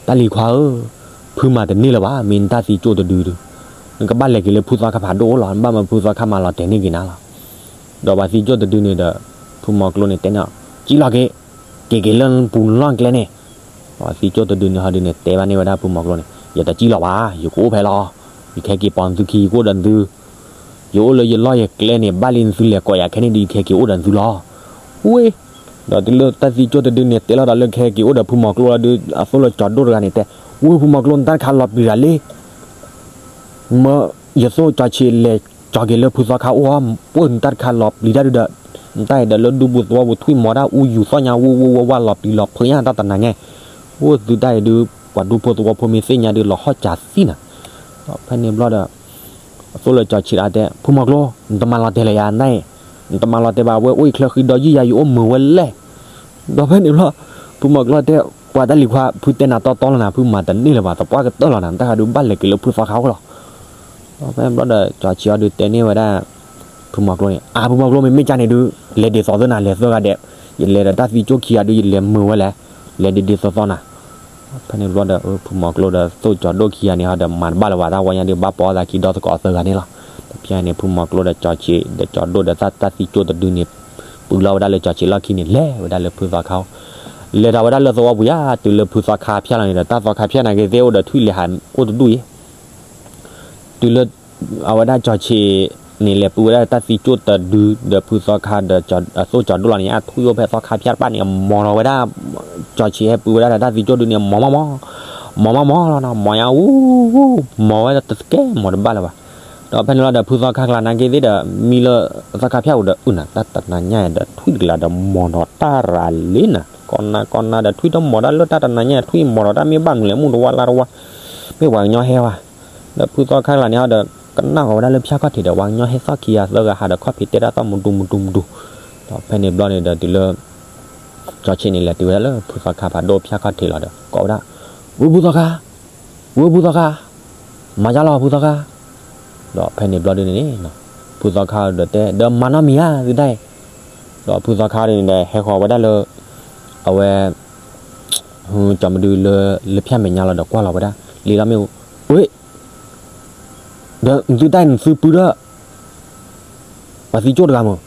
တၢ်လံၤခွါဧၢ, ဖုမၤတန့ၢ်လၢၤဘၣ် မ့ၢ်နတၢ်သံကၠိၣ်တဒုဒု, နကဘၣ်လဲၤက့ၤလၢဖုသီခါဖးဒိၣ်အိၣ်လီၤ, နဘၣ်မၢဖုသီခါမၤလီၤတဲာ်န့ၢ်က့ၤနၤလီၤ. ဒီးပှၤသံကၠိၣ်တဒုန့ၣ်ဒီး ဖုမီၤကျိန့ၣ်တဲန့ၢ်အီၤ, စံၣ်လီၤက့ၤ, က့ၤက့ၤလၢပူၤလီၢ်ကျဲန့ၣ်. ပှၤသံကၠိၣ်တဒုန့ၣ်ဟီဒုန့ၣ် တဲဘၣ်န့ၢ်ဝဲဒၣ်ဖုမီၤကျိန့ၣ်, ယတစံၣ်လီၤဘၣ်, ယကအိၣ်ဖဲလီၤ, ယကဟဲက့ၤပိာ်နသုခံ ယကအိၣ်ဒီးနသု, ယအိၣ်လၢယလီၢ်ယကျဲန့ၣ် ဘၣ်လံနသုလဲၤကိးယၤခဲန့ၣ်ဒီး ယကဟဲက့ၤအိၣ်ဒီးနသုလီၤ. ဝ့ၢ်, ဒီးတုၤလၢတၢ်သံကၠိၣ်တဒုန့ၣ် တဲလီၤဒီးလၢကဟဲက့ၤအိၣ်ဒီးဖုမီၤကျိလီၤဒုး အသိၣ်လၢကၠီၤဒိၣ်တဂၤန့ၣ်တဲ, ဝ့ၢ်ဖုမီၤကျိ နတၢ်တခါလီၤပျံၤတၢ်လံ မၢယသိၣ်ကၠီၤဆံးလဲၤကၠီၤက့ၤလၢဖုသီခါအိၣ်အီၤ, ပှၢ်နတၢ်တခါလီၤပျံၤတၢ်ဒုးဒီး, နတၢ်အံၤဒီးလၢဒူပူၤသဝီပူၤထွံၣ်မီၤတၢ်အူယူၤသီၣ်ညါ ဝူဝူဝါဝါလီၤပျံၤလီၤဖုးညါတၢ်တနၤညါ, အိၣ်သုတၢ်အံၤဒုး ပှၤဒူဖိသဝီဖိမ့ၢ်သ့ၣ်ညါဒုးလီၤဟီၣ်စၢ်သံနၤ. ဒီးဖဲန့ၣ်ဘျီဒီး အသိၣ်လၢကၠီၤဆံးအီၤတဲ ဖုမီၤကျိ နတမၤလီၤတဲာ်လၢၤယၤနတၢ်အံၤ, နတမၤလီၤတဲာ်ဘၣ် ဝဲအိၣ်ယချၢဃံဒီးယုၢ်ယၤ ယအိၣ်မုာ်ဝဲလဲၣ်. ဒီးဖဲန့ၣ်ဘျီ ဖုမီၤကျိတဲ ပှၤတၢ်လံၤခွါ ဖုတဲနၤတီတီလီၤနၤ ဖုမၤတန့ၢ်လၢၤဘၣ် သပှၢ်ကတၢၢ်လီၤနၤ နတၢ်ဃးဒုးဘၣ်လဲၤက့ၤလၢဖုသီခါအိၣ်လီၤ. ဒီးဖဲန့ၣ်ဘျီဒီး ကၠီၤဆံးအီၤဒုးတဲန့ၢ်ဝဲဒၣ် ဖုမီၤကျိန့ၣ် အါ ဖုမီၤကျိမ့မ့ၢ်ကၢ်န့ၣ်ဒုး လဲၤဒ်သိးသၢနၤ လဲၤသၢဂၤဒဲး, ယလဲၤဒီးတၢ်သံကၠိၣ်ခံဂၤဒုး ယလဲၤမုာ်ဝဲလဲၣ်, လဲၤဒ်ဒ်သိးသီနၤ. ဖဲန့ၣ်ဘျီဒီး ဖုမီၤကျိဒီးသိၣ်ကၠီၤဒိၣ်ခံဂၤန့ၣ်ဟီဒီး မၤတဘၣ်လၢၤဘၣ် တၢ်ဝဲညါဒုး ဘၣ်ပိာ်အသးခံဒီသကိးသၢဂၤန့ၣ်လီၤ. တဖဲန့ၣ် ဖုမီၤကျိဒီးကၠီၤဆံးဒီးကၠီၤဒိၣ်ဒီး တၢ်သံကၠိၣ်တဒုန့ၣ် ပုၢ်လီၤဝဲဒၣ်လၢကၠီၤဆံးလီၢ်ခံန့ၣ် လဲၤဝဲဒၣ်လၢဖုသီခါအိၣ်, လဲၤဒီးဝဲဒၣ်လၢသဝီပူၤယါ တုၤလၢဖုသီခါဖၠၣ်လီၤန့ၣ်ဒီး တၢ်သီခါဖၠၣ်နာ်က့သ့ၣ်အိၣ်ဒီးထွံၣ်လဲၤဟးအိၣ်တဒူၣ်အံၤ တုၤလၢ အဝဲဒၣ်ကၠီၤဆံးန့ၣ် လဲၤပုၢ်ဝဲဒၣ်တၢ်သံကၠိၣ်တဒု ဒီးဖုသီခါဒီး အသိၣ်ကၠီၤဒိၣ်လီၤန့ၣ် အထွံၣ်အိၣ်ဖဲသီခါဖၠၣ်တဖၣ်န့ၣ် အမီၤလီၤဝဲဒၣ်, ကၠီၤဆံးဟဲပုၢ်ဝဲဒၣ်ဒီးတၢ်သံကၠိၣ်ဒုန့ၣ် မီၤမီၤမီၤ, မီၤမီၤမီၤလီၤနီၤ မီၤညါအူ, မီၤဝဲဒၣ်တကဲမီၤတဘၣ်လၢၤဘၣ်. ဒီးဖဲန့ၣ်လီၤဒီး ဖုသီခါကျါနာ်က့သ့ၣ်ဒီး မံလၢသီခါဖၠၣ်ပူၤဒီး အုၣ်နၤ တၢ်တနၤညါဒီးထွံၣ်တကလးဒီးမီၤဒီးတၢ်ရၤလံနၤ ကီနၤကီနၤဒီးထွံၣ်တမီၤတၢ်လၢတၢ်တနၤညါ ထွံၣ်မီၤဒီးတၢ်မ့ၢ်ဘၣ်မနုၤလဲၣ် မုၢ်တဝါလါတဝါ, မ့ၢ်ပှၤကညီဟဲဝဲ ဒီးဖုသီခါကျါန့ၣ်ဟီဒီး ကနၣ်ဃီၤဝဲဒၣ်လၢဖၠၣ်ခီၣ်ထံးဒီး ပှၤကညီဟဲသီၣ်ခံဂၤသၢဂၤဟးဒီးခီၣ်ဖံးတဲတၢ်သီၣ်မူတူမူတူမူတူ, ဒီးဖဲန့ၣ်ဘျီန့ၣ်ဒီးတုၤလၢ ကၠီၤဆံးန့ၣ် လဲၤတုၤဝဲဒၣ်လၢဖုသီခါဖးဒိၣ်ဖၠၣ်ခီၣ်ထံးလီၤဒီး ကိးဝဲဒၣ်, ဝ့ၢ်ဖုသီခါ, ဝ့ၢ်ဖုသီခါ, မၤယါလီၤဖုသီခါ. ဒီးဖဲန့ၣ်ဘျီဒုန့ၣ်န့ၣ် ဖုသီခါဒီးတဲ ဒီးမၤနီတမံၤဧါ သုတၢ်အံၤ, ဒီးဖုသီခါန့ၣ်ဒီး ဟဲဃီၤဝဲဒၣ်လၢ အဝဲ ကၠီၤမဒုလၢ လၢဖၠၣ်မဲာ်ညါလီၤဒီးကွၢ်လီၤဝဲဒၣ် လံလီၤမ့ၣ်အူ, ဝ့ၢ် ဒီးသုတၢ်အံၤနသုပုၢ်ဒီး ပှၤသံကၠိၣ်တဂၤမုၢ်,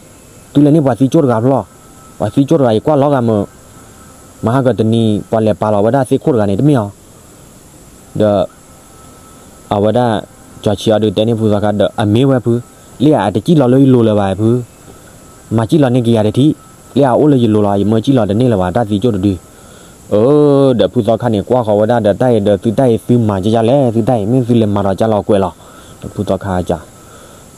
သုလဲၤန့ၢ်ပှၤသံကၠိၣ်တဂၤဖျီ, ပှၤသံကၠိၣ်တဂၤအံၤကွၢ်လီၤဂၤမုၢ်, မဟါကတနံၤ ပှၤလဲၤပာ်လီၤဝဲဒၣ်သ့ၣ်ခိၣ်တဂၤန့ၣ် တမ့ၢ်အီၤ, ဒီး အဝဲဒၣ် ကၠီၤဆံးအီၤဒုးတဲန့ၢ်ဖုသီခါဒီး အမ့ၢ်ဝဲဖု, လၢအတစံၣ်လီၤလၢယလိၤလၢၤဘၣ်ဖု, မၤစံၣ်လီၤန့ၢ်က့ၤယၤတထံၣ်, လၢအအိၣ်လၢယလိၤလီၤ ယမၢစံၣ်လီၤတန့ၢ်လၢၤဘၣ် တၢ်သံကၠိၣ်တဒု အၢ ဒီးဖုသီခါန့ၣ် ကွၢ်ဃီၤဝဲဒၣ်ဒီး တၢ်အံၤဒီးသုတၢ်အံၤသုမၤကယါလဲၣ် သုတၢ်အံၤ မ့ၢ်သုလဲၤမၤဒီးကၠါလီၤကွဲးလီၤ, ဒီးဖုသီခါကး,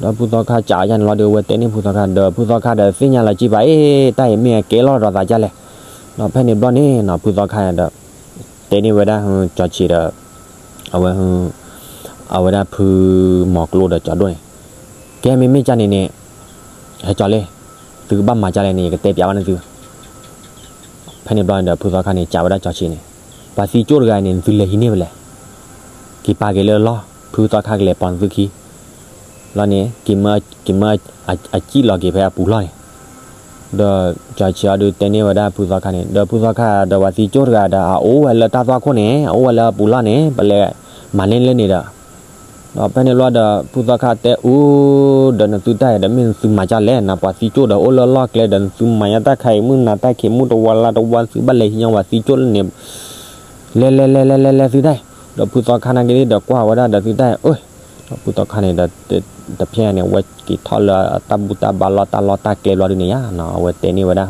ဒီးဖုသီခါကးယါန့ၣ်လီၤဒီး အဝဲတဲန့ၢ်ဖုသီခါဒီး ဖုသီခါဒီးသ့ၣ်ညါလီၤက့ၤပာ်အ့ၣ် တၢ်အံၤမ့ၢ်အကဲလီၤဒီးသးကၠါလဲၣ်, ဒီးဖဲန့ၣ်ဘျီန့ၣ်နီၤ ဖုသီခါဒီး တဲန့ၢ်ဝဲဒၣ် ကၠီၤဆံးဒီး အဝဲ အဝဲဒၣ်ဖုမီၤကျိဒီးကၠီၤဒိၣ်န့ၣ်, ကဲမ့မ့ၢ်ကၠါန့ၣ်န့ၣ် ဟဲကၠီၤလံ, သ သုကဘၣ်မၤဒ်လဲၣ်န့ၣ် ယကတဲပျးဘၣ်နသု. ဖဲန့ၣ်ဘျီန့ၣ်ဒီး ဖုသီခါန့ၣ် စံးဝဲဒၣ်ကၠီဆံးန့ၣ်, ပှၤသံကၠိၣ်တဂၤန့ၣ် နသုလဲၤဟံးန့ၢ်ဖဲလဲၣ်, က့ၤပာ်က့ၤလၢအလီၢ်, ဖုသီခါကလဲၤပိာ်နသုခံ လီၤန့ၣ်, က့ၤမၢအစံၣ်လီၤက့ၤဖဲအပူၤလီၢ်န့ၣ်. ဒီးကၠီဆံးအီၤဒုးတဲန့ၢ်ဝဲဒၣ်ဖုသီခါန့ၣ်, ဒီးဖုသီခါဒီး ပှၤသံကၠိၣ်တဂၤဒီး အအိၣ်ဝဲလၢတၢ်သွၣ်ခိၣ်န့ၣ်, အအိၣ်ဝဲလၢအပူၤလီၢ်န့ၣ်, ပလဲၤမၤန့ၢ်လၢန့ၣ်ဒီး ဒီးဖဲန့ၣ်ဘျီဒီး ဖုသီခါတဲအူ, ဒီးနသုတၢ်အံၤဒီး မ့ၢ်နသုမၤဒ်လဲၣ်န့ၣ်, ပှၤသံကၠိၣ်ဒီးအိၣ်လၢလီၢ်ကျဲဒီး နသုမၤညါတၢ်ခါအံၤ မုၢ်နၤတၢ်ခံး မုၢ်တဝါလါတဝါ သုဘၣ်လဲၤဟံးညီပှၤသံကၠိၣ်လၢန့ၣ်, လဲၤလဲၤလဲၤလဲၤလဲၤလဲၤသုတၢ်အံၤ. ဒီးဖုသီခါနာ်က့ဒီး ကွၢ်ဝဲဒၣ်ဒီးသုတၢ်အံၤ, ဒီးဖုသီခါန့ၣ်ဒီး တဖျဲညါန့ၣ် အဝဲက့ၤထီၣ်လၢတၢ်ဘူၣ်တၢ်ဘါလီၢ်တၢ်လီၢ်တၢ်ကျဲဘျီဒုန့ၣ်ယါ, အဝဲတဲန့ၢ်ဝဲဒၣ်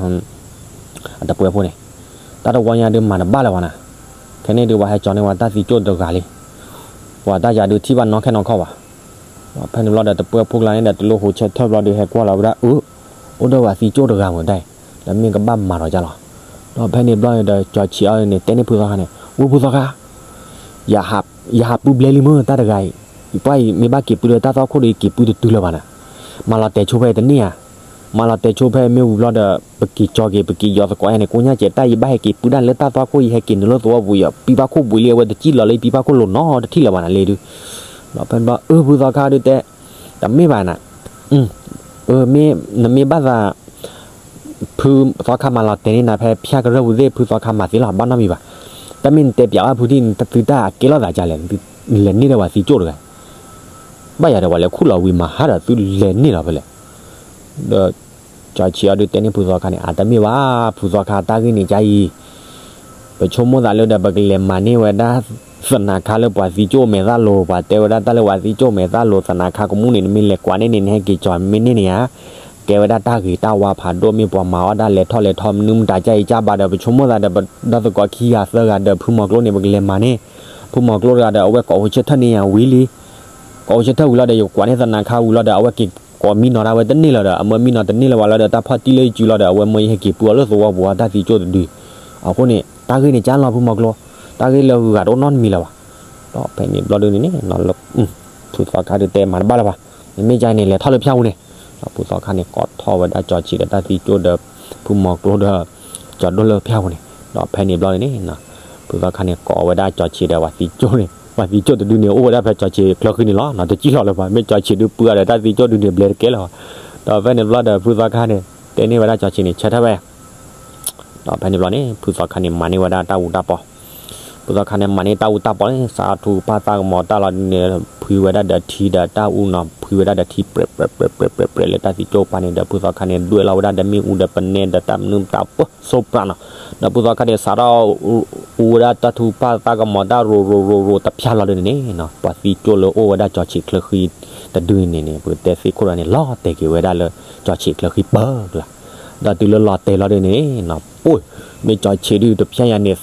အတပှဲၤဖိန့ၣ်, တၢ်တဝီညါဒုးမၤတဘၣ်လၢၤဘၣ်နၤ, ခဲန့ၣ်ဒုးပှၤဟဲကၠီန့ၢ်ဝဲတၢ်သံကၠိၣ်တဂၤလံ, ပှၤတၢ်ယၤဒုးထံၣ်ဘၣ်နီၢ်ခဲနီၢ်ခီဘၣ်. ဖဲန့ၣ်ဘျီဒီး တပှဲၤဖိကျါန့ၣ်ဒီး တလိၣ်ဟူးဆၢထၢၣ်ဘျီဒုး ဟဲကွၢ်လီၤဝဲဒၣ်အူ, အိၣ်ဒီးပှၤသံကၠိၣ်တဂၤမ့ၢ်တၢ်အံၤ, ဒီးမ့ၢ်ကဘၣ်မၤဒီးဒ်လဲၣ်. ဒီးဖဲန့ၣ်ဘျီန့ၣ်ဒီး ကၠီဆံးအီၤန့ၣ် တဲန့ၢ်ဖုသီခါန့ၣ်, ဝဲဖုသီခါ ယဟးပူၤဘျဲလံမ့ၢ်တၢ်တဂၤအံၤ, ပှၤအံၤမ့ၢ်ဘၣ်က့ၤပူၤလၢတၢ်သွၣ်ခိၣ်ဒီး ယက့ၤပူၤတတုၤလၢၤဘၣ်နၤ, မၤလီၤတဲာ်ဆိဖဲတန့ၢ်ဧါ, မၤလီၤတဲာ်ဆိဖဲမ့ၢ်ဝံၤဘျီဒီး ပက့ၤကၠီက့ၤ ပက့ၤယီၤသကိးယါန့ၣ် ကိညါကဲး တၢ်ယဘၣ်ဟဲက့ၤပူၤဒၣ်လၢတၢ်သွၣ်ခိၣ် ယဟဲက့ၤနုာ်လၢသဝီပူၤ ယပံဖးခိၣ်ဘှံးလံ အဝဲတစံၣ်လီၤလၢယပံဖးခိၣ်လိၤနီတထံၣ်လၢၤဘၣ်နၤလံဒုး. ဒီးဖဲန့ၣ်ဘျီ အၢ ဖုသီခါဒုးတဲ, တမ့ၢ်ဘၣ်နၤ, အၢမ့ၢ်နမ့ၢ်ဘၣ်သး ဖုသီခါမၤလီၤတဲာ်န့ၢ်နၤဖဲဖၠၣ်ကရၢၢ်ပူၤသ့ၣ် ဖုသီခါမၤသ့လီၤ ဘၣ်နီတမံၤဘၣ်. တၢ်မ့ၢ်နတဲပျးဝဲဖုထံၣ် သုတၢ်အကဲလီၤသးဒ်လဲၣ်, လဲၤန့ၢ်ဒီးပှၤသံကၠိၣ်တဂၤ, ဘၣ်ယၤဒီးပှၤလဲၤခူၣ်လီၤဝံၤမၤဟါဒီးသုလဲၤန့ၢ်လီၤဖဲလဲၣ်. ဒီးကၠီဆံးအီၤဒုးတဲန့ၢ်ဖုသီခါန့ၣ် အတမ့ၢ်ဘၣ် ဖုသီခါ တၢ်ဂ့ၢ်န့ၣ်ကါအံၤ ပဆိကမိၣ်သးလၢဒီး ပကလဲၤမၤန့ၢ်ဝဲဒၣ် သနၤခါလၢပှၤသံကၠိၣ်မဲာ်သၣ်လိၤ ပှၤတဲဝဲဒၣ်တၢ်လၢပှၤသံကၠိၣ်မဲာ်သၣ်လိၤ သနၤခါကမူၣ်န့ၣ် နမ့ၢ်လဲၤကွၢ်န့ၢ်န့ၣ် နဟဲက့ၤကၠီၤမ့ၢ်န့ၢ်န့ၣ်ဧါ, ကဲဝဲဒၣ်တၢ်ဂ့ၤတၢ်ဝါဖးဒိၣ် မ့ၢ်ပှၤမၤအီၣ်ဒၣ်လဲၤထီၣ်လဲၤထီ မနုၤမတၤကါအံၤကၢ်ဘၣ်ဒီး ပဆိကမိၣ်သးဒီး ပဒီသကိးခံဂၤသၢဂၤဒီး ဖုမီၤကျိန့ၣ် ပကလဲၤမၤန့ၢ် ဖုမီၤကျိတဂၤဒီး အဝဲကိးအိၣ်ဆၢထၢၣ်န့ၢ်ယၤဝံၤလံ ကိးအိၣ်ဆၢထၢၣ်ဝံၤလီၤဒီး ယကွၢ်န့ၢ်သနၤခါဝံၤလီၤဒီး အဝဲက့ၤကိးမံနီၤဒၣ်ဝဲတန့ၢ်လၢၤဒီး အမၢမံနီၤတန့ၢ်လၢၤဘၣ်လီၤဒီး တၢ်ဖီၣ်တံၢ်လၢယစုလီၤဒီး အဝဲမၢယဟဲက့ၤပူၤအီၤလၢသဝီပူၤအတၢ်သံကၠိၣ်တဒု. အဃိန့ၣ် တၢ်ဂ့ၢ်န့ၣ်ကၢ်လီၤဖုမီၤကျိ, တၢ်ဂ့ၢ်လၢဂၤတအိၣ်နီတမံၤလၢၤဘၣ်. ဒီးဖဲန့ၣ်ဘျီဒုန့ၣ်န့ၣ် ဖုသီခါဒုးတဲမၤတဘၣ်လၢၤဘၣ်, မ့မ့ၢ်ကါန့ၣ် လဲၤထီၣ်လၢဖၠၣ်ပူၤန့ၣ်. ဒီးဖုသီခါန့ၣ် ကိးထီၣ်ဝဲဒၣ်ကၠီဆံးဒီးတၢ်သံကၠိၣ်ဒီး ဖုမီၤကျိဒီး ကၠီၤဒိၣ်လၢဖၠၣ်ပူၤန့ၣ်. ဒီးဖဲန့ၣ်ဘျီန့ၣ်န့ၣ် ဖုသီခါန့ၣ် ကိးဝဲဒၣ်ကၠီဆံးဒီးပှၤသံကၠိၣ်န့ၣ် ပှၤသံကၠိၣ်တဒုန့ၣ် အိၣ်ဝဲဒၣ်ဖဲကၠီဆံးချၢဃံန့ၣ်လီၤ. တစံၣ်လီၤလၢၤဘၣ် မ့ၢ်ကၠီဆံးဒုးပှၤဒီးတၢ်သံကၠိၣ်ဒုန့ၣ် ဘျဲတကဲလၢၤဘၣ်. ဒီးဖဲန့ၣ်ဘျီဒီး ဖုသီခါန့ၣ် တဲန့ၢ်ဝဲဒၣ်ကၠီဆံးန့ၣ် ဆၢထၢၣ်ဝဲ ဒီးဖဲန့ၣ်ဘျီန့ၣ် ဖုသီခါန့ၣ် မၤန့ၢ်ဝဲဒၣ်တၢ်အူတၢ်ပီ, ဖုသီခါန့ၣ် မၤန့ၢ်တၢ်အူတၢ်ပီန့ၣ် စးထီၣ်ထူကပၢ်သးကမီၤတၢ်လီၤဒုန့ၣ် ဖှံဝဲဒၣ်ဒီးထံဒီးတၢ်အူနီၤ ဖှံဝဲဒၣ်ဒီးထံ ပြဲးပြဲးပြဲးပြဲးပြဲးလၢတၢ်သံကၠိၣ်ပူၤန့ၣ်ဒီး ဖုသီခါန့ၣ် ဒွဲၣ်လီၤဝဲဒၣ်ဒီးမ့ၣ်အူဒီးပနဲဒီးတၢ်မနုၤတၢ်ပၢၢ် စိပြးနီၤ. ဒီးဖုသီခါန့ၣ် စးထီၣ်အူဝဲဒၣ်တၢ်ထူကပၢ်သးကမီၤတၢ်ရိၤရိၤရိၤရိၤတဖၠၣ်လီၤဒုန့ၣ်န့ၣ် ပှၤသံကၠိၣ်လၢအိၣ်ဝဲဒၣ်ကၠီဆံးချၢဃံတဒုန့ၣ်န့ၣ် ပကတဲသ့ၣ်ခိၣ်ဒီးန့ၣ် လီၤတဲာ်က့ၤဝဲဒၣ်လၢ ကၠီဆံးချၢဃံပၢၢ်ကျါ ဒီးတုၤလၢလီၤတဲာ်လီၤဒုန့ၣ်န့ၣ် ပှၤ မ့ၢ်ကၠီဆံးဒုတဖၠၣ်ညါန့ၣ်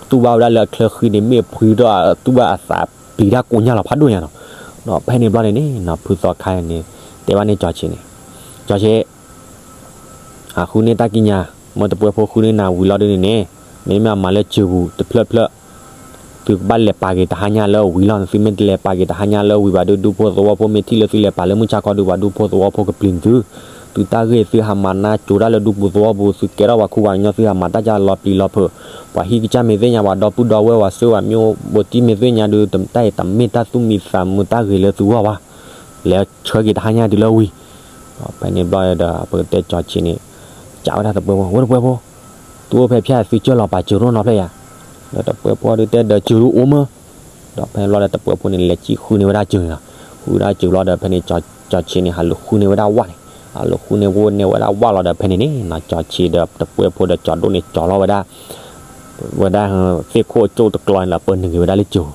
သူၣ်ဘၣ်ဝဲဒၣ်လၢအချၢဃံန့ၣ် မ့ၢ်ဖှံဒီးသူၣ်ဘၣ်အသးပျံၤတၢ်ကိညၢ်လီၤဖးဒိၣ်ညါနီၤ. ဒီးဖဲန့ၣ်ဘျီန့ၣ်န့ၣ် ဖုသီခါန့ၣ် တဲဘၣ်န့ၣ်ကၠီဆံးန့ၣ် ကၠီဆံး အဃုန့ၢ်တၢ်ကံးညာ် မ့ၢ်တပှဲၤဖိဃုန့ၢ်နၤဝံၤလီၤဒုန့ၣ်န့ၣ် မ့မ့ၢ်အမၤလၢစၢၤပူၤတဖျၢၣ်ဖျၢၣ် သုကဘၣ်လဲၤပာ်က့ၤတဟါညါလၢဝံၤလီၤ. သုမ့ၢ်တလဲၤပာ်က့ၤတဟါညါလၢဝံၤဘၣ်ဒု ဒူဖိသဝီဖိမ့ၢ်ထံၣ်လၢသုလဲၤပာ်လၢမုၢ်ဆါခီဒု ပှၤဒူဖိသဝီဖိကပျံၤသု သုတၢ်ဂ့ၢ်သုဟးမၤနါကၠိၤတၢ်လၢဒူပူၤသဝီပူၤ သုကဲထီၣ်ပှၤခူပှၤကညီ သုဟးမၤတၢ်ကၢ်လီၤပျံၤလီၤဖုး ပှၤဟံၣ်ကစၢ်မ့ၢ်သ့ၣ်ညါ ပှၤဒီပုၢ်ဒီဝဲၢ် ပှၤစိဝဲမ့ၢ်အိၣ်ဘိတံၢ်မ့ၢ်သ့ၣ်ညါဒု တၢ်အံၤတမ့ၢ်တၢ်သူၣ်မံသးမုာ်တၢ်ဂ့ၤလၢသုဂီၢ်ဘၣ်. လဲၤဆှၢက့ၤတဟါညါတုၤလၢဝံၤ ဖဲန့ၣ်ဘျီဒီး ပကတဲကၠီဆံးန့ၣ် စံးဝဲဒၣ်တပှဲၤဖိ ဝဲတပှဲၤဖိ သုအိၣ်ဖဲဖၠၣ်သုစၢၢ်လီၤပာ်စၢၤရိၣ်နီတဖျၢၣ်ယၤ. ဒီးတပှဲၤဖိဒုတဲဒီးစၢၤဒုအိၣ်မး ဒီးဖဲန့ၣ်ဘျီဒီးတပှဲၤဖိန့ၣ် လဲၤစံၣ်ဃုန့ၢ်ဝဲဒၣ်စၢၤန့ၣ်လီၤ. ဃုဒၣ်စၢၤလီၤဒီးဖဲန့ၣ် ကၠီဆံးန့ၣ် ဟးလူၤဃုန့ၢ်ဝဲဒၣ်ဝၣ်န့ၣ် ဟးလူၤဃုန့ၢ်ဝဲန့ၢ်ဝဲဒၣ်ဝၣ်လီၤဒီးဖဲန့ၣ်န့ၣ် ကၠီဆံးဒီးတပှဲၤဖိဒီးကၠီဒိၣ်န့ၣ် ကၠီၤလီၤဝဲဒၣ် ဝဲဒၣ် သ့ၣ်ခိၣ်ကၠိၣ်တကျီန့ၣ်ဒီး ပၢနုာ်က့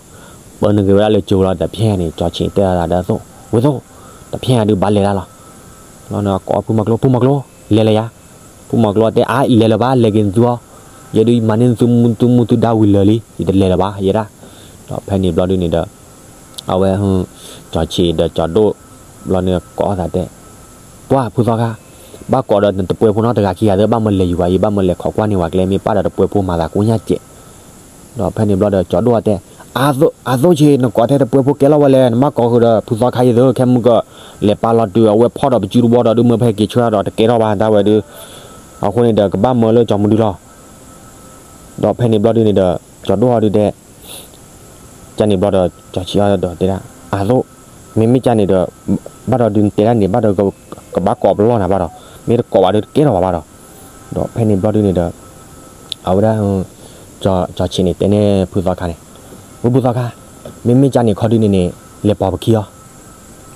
ၤဝဲဒၣ်လၢစၢၤ ပၢနုာ်က့ၤဝဲဒၣ်လၢစၢၤလီၤဒီးဖဲန့ၣ် ကၠီဆံးတဲဒၣ်ဒီးသိၣ် ဝဲသိၣ် တဖဲဒုးဘၣ်လဲၤဒၣ်လီၤ. လီၤန့ၣ်ကိးဖုမီၤကျိ ဖုမီၤကျိ လဲၤလၢယၤ. ဖုမီၤကျိတဲ အါ လဲၤလၢၤဘၣ် လဲၤက့ၤနသုအီၤ ယဲဒုးယမၤန့ၢ်နသုမူသုဒါဝံၤလၢာ်လံ ယတလဲၤလၢၤဘၣ် ယဲဒၣ်. ဒီးဖဲန့ၣ်ဘျီဒုန့ၣ်ဒီး အဝဲ ကၠီဆံးဒီးကၠီဒိၣ် ဘျီန့ၣ်ကိးသးတဲ ပှၤဖုသီခါ ဘၣ်ကိးဒီးနတပှဲၤဖိနီတဂၤခံဂၤသ့ၣ် ဘၣ်မၢလဲၤယူၤဝဲ ယဘၣ်မၢလဲၤခိးကွၢ်န့ၢ်ဝဲကျဲ မ့ၢ်ပၢ်ဒီးတပှဲၤဖိမၤသးကိညၢ်စဲး ဒီးဖဲန့ၣ်ဘျီဒီးကၠီဒိၣ်တဲ အသိးဆ့ နကိးထဲတပှဲၤဖိကဲလီၤဝဲလဲၣ်, နဘၣ်ကိးဃုာ်ဒီးဖုသီခါယသ့ ခဲမုၢ်ကၢၢ် လဲၤပာ်လီၤတုၤအဝဲဖီၣ်ဒီးပစုတဝီဒီး ဒုးမၢဖဲက့ၤဆှၢဒီးတကဲထီၣ်ဘၣ် တၢ်ဝဲဒုး, အဃိန့ၣ်ဒီး ကဘၣ်မၢလၢကၠီမုၢ်ဒုလီၤ. ဒီးဖဲန့ၣ်ဘျီဒုန့ၣ်ဒီး ကၠီဒိၣ်ဟီဒုတဲ ကန့ၣ်ဘျီဒီး ကၠီဆံးအီၤဒီးတဲဒၣ် အသိး, မ့မ့ၢ်ကန့ၣ်ဒီး ဘၣ်ဒီးဒုးနတဲဒၣ်န့ၣ် ဘၣ်ဒီး ကဘၣ်ကိးပလီၢ်နၤဘၣ်ဒီး, မ့ၢ်တကိးဘၣ်ဒုးတကဲထီၣ်ဘၣ်ဘၣ်ဒီး, ဒီးဖဲန့ၣ်ဘျီဒုန့ၣ်ဒီး အဝဲဒၣ် ကၠီဆံးန့ၣ် တဲန့ၢ်ဖုသီခါန့ၣ်, ဝဲဖုသီခါ, မ့မ့ၢ်ကန့ၣ်ခီဒုန့ၣ်န့ၣ် လဲၤပိာ်ပခံအီၤ,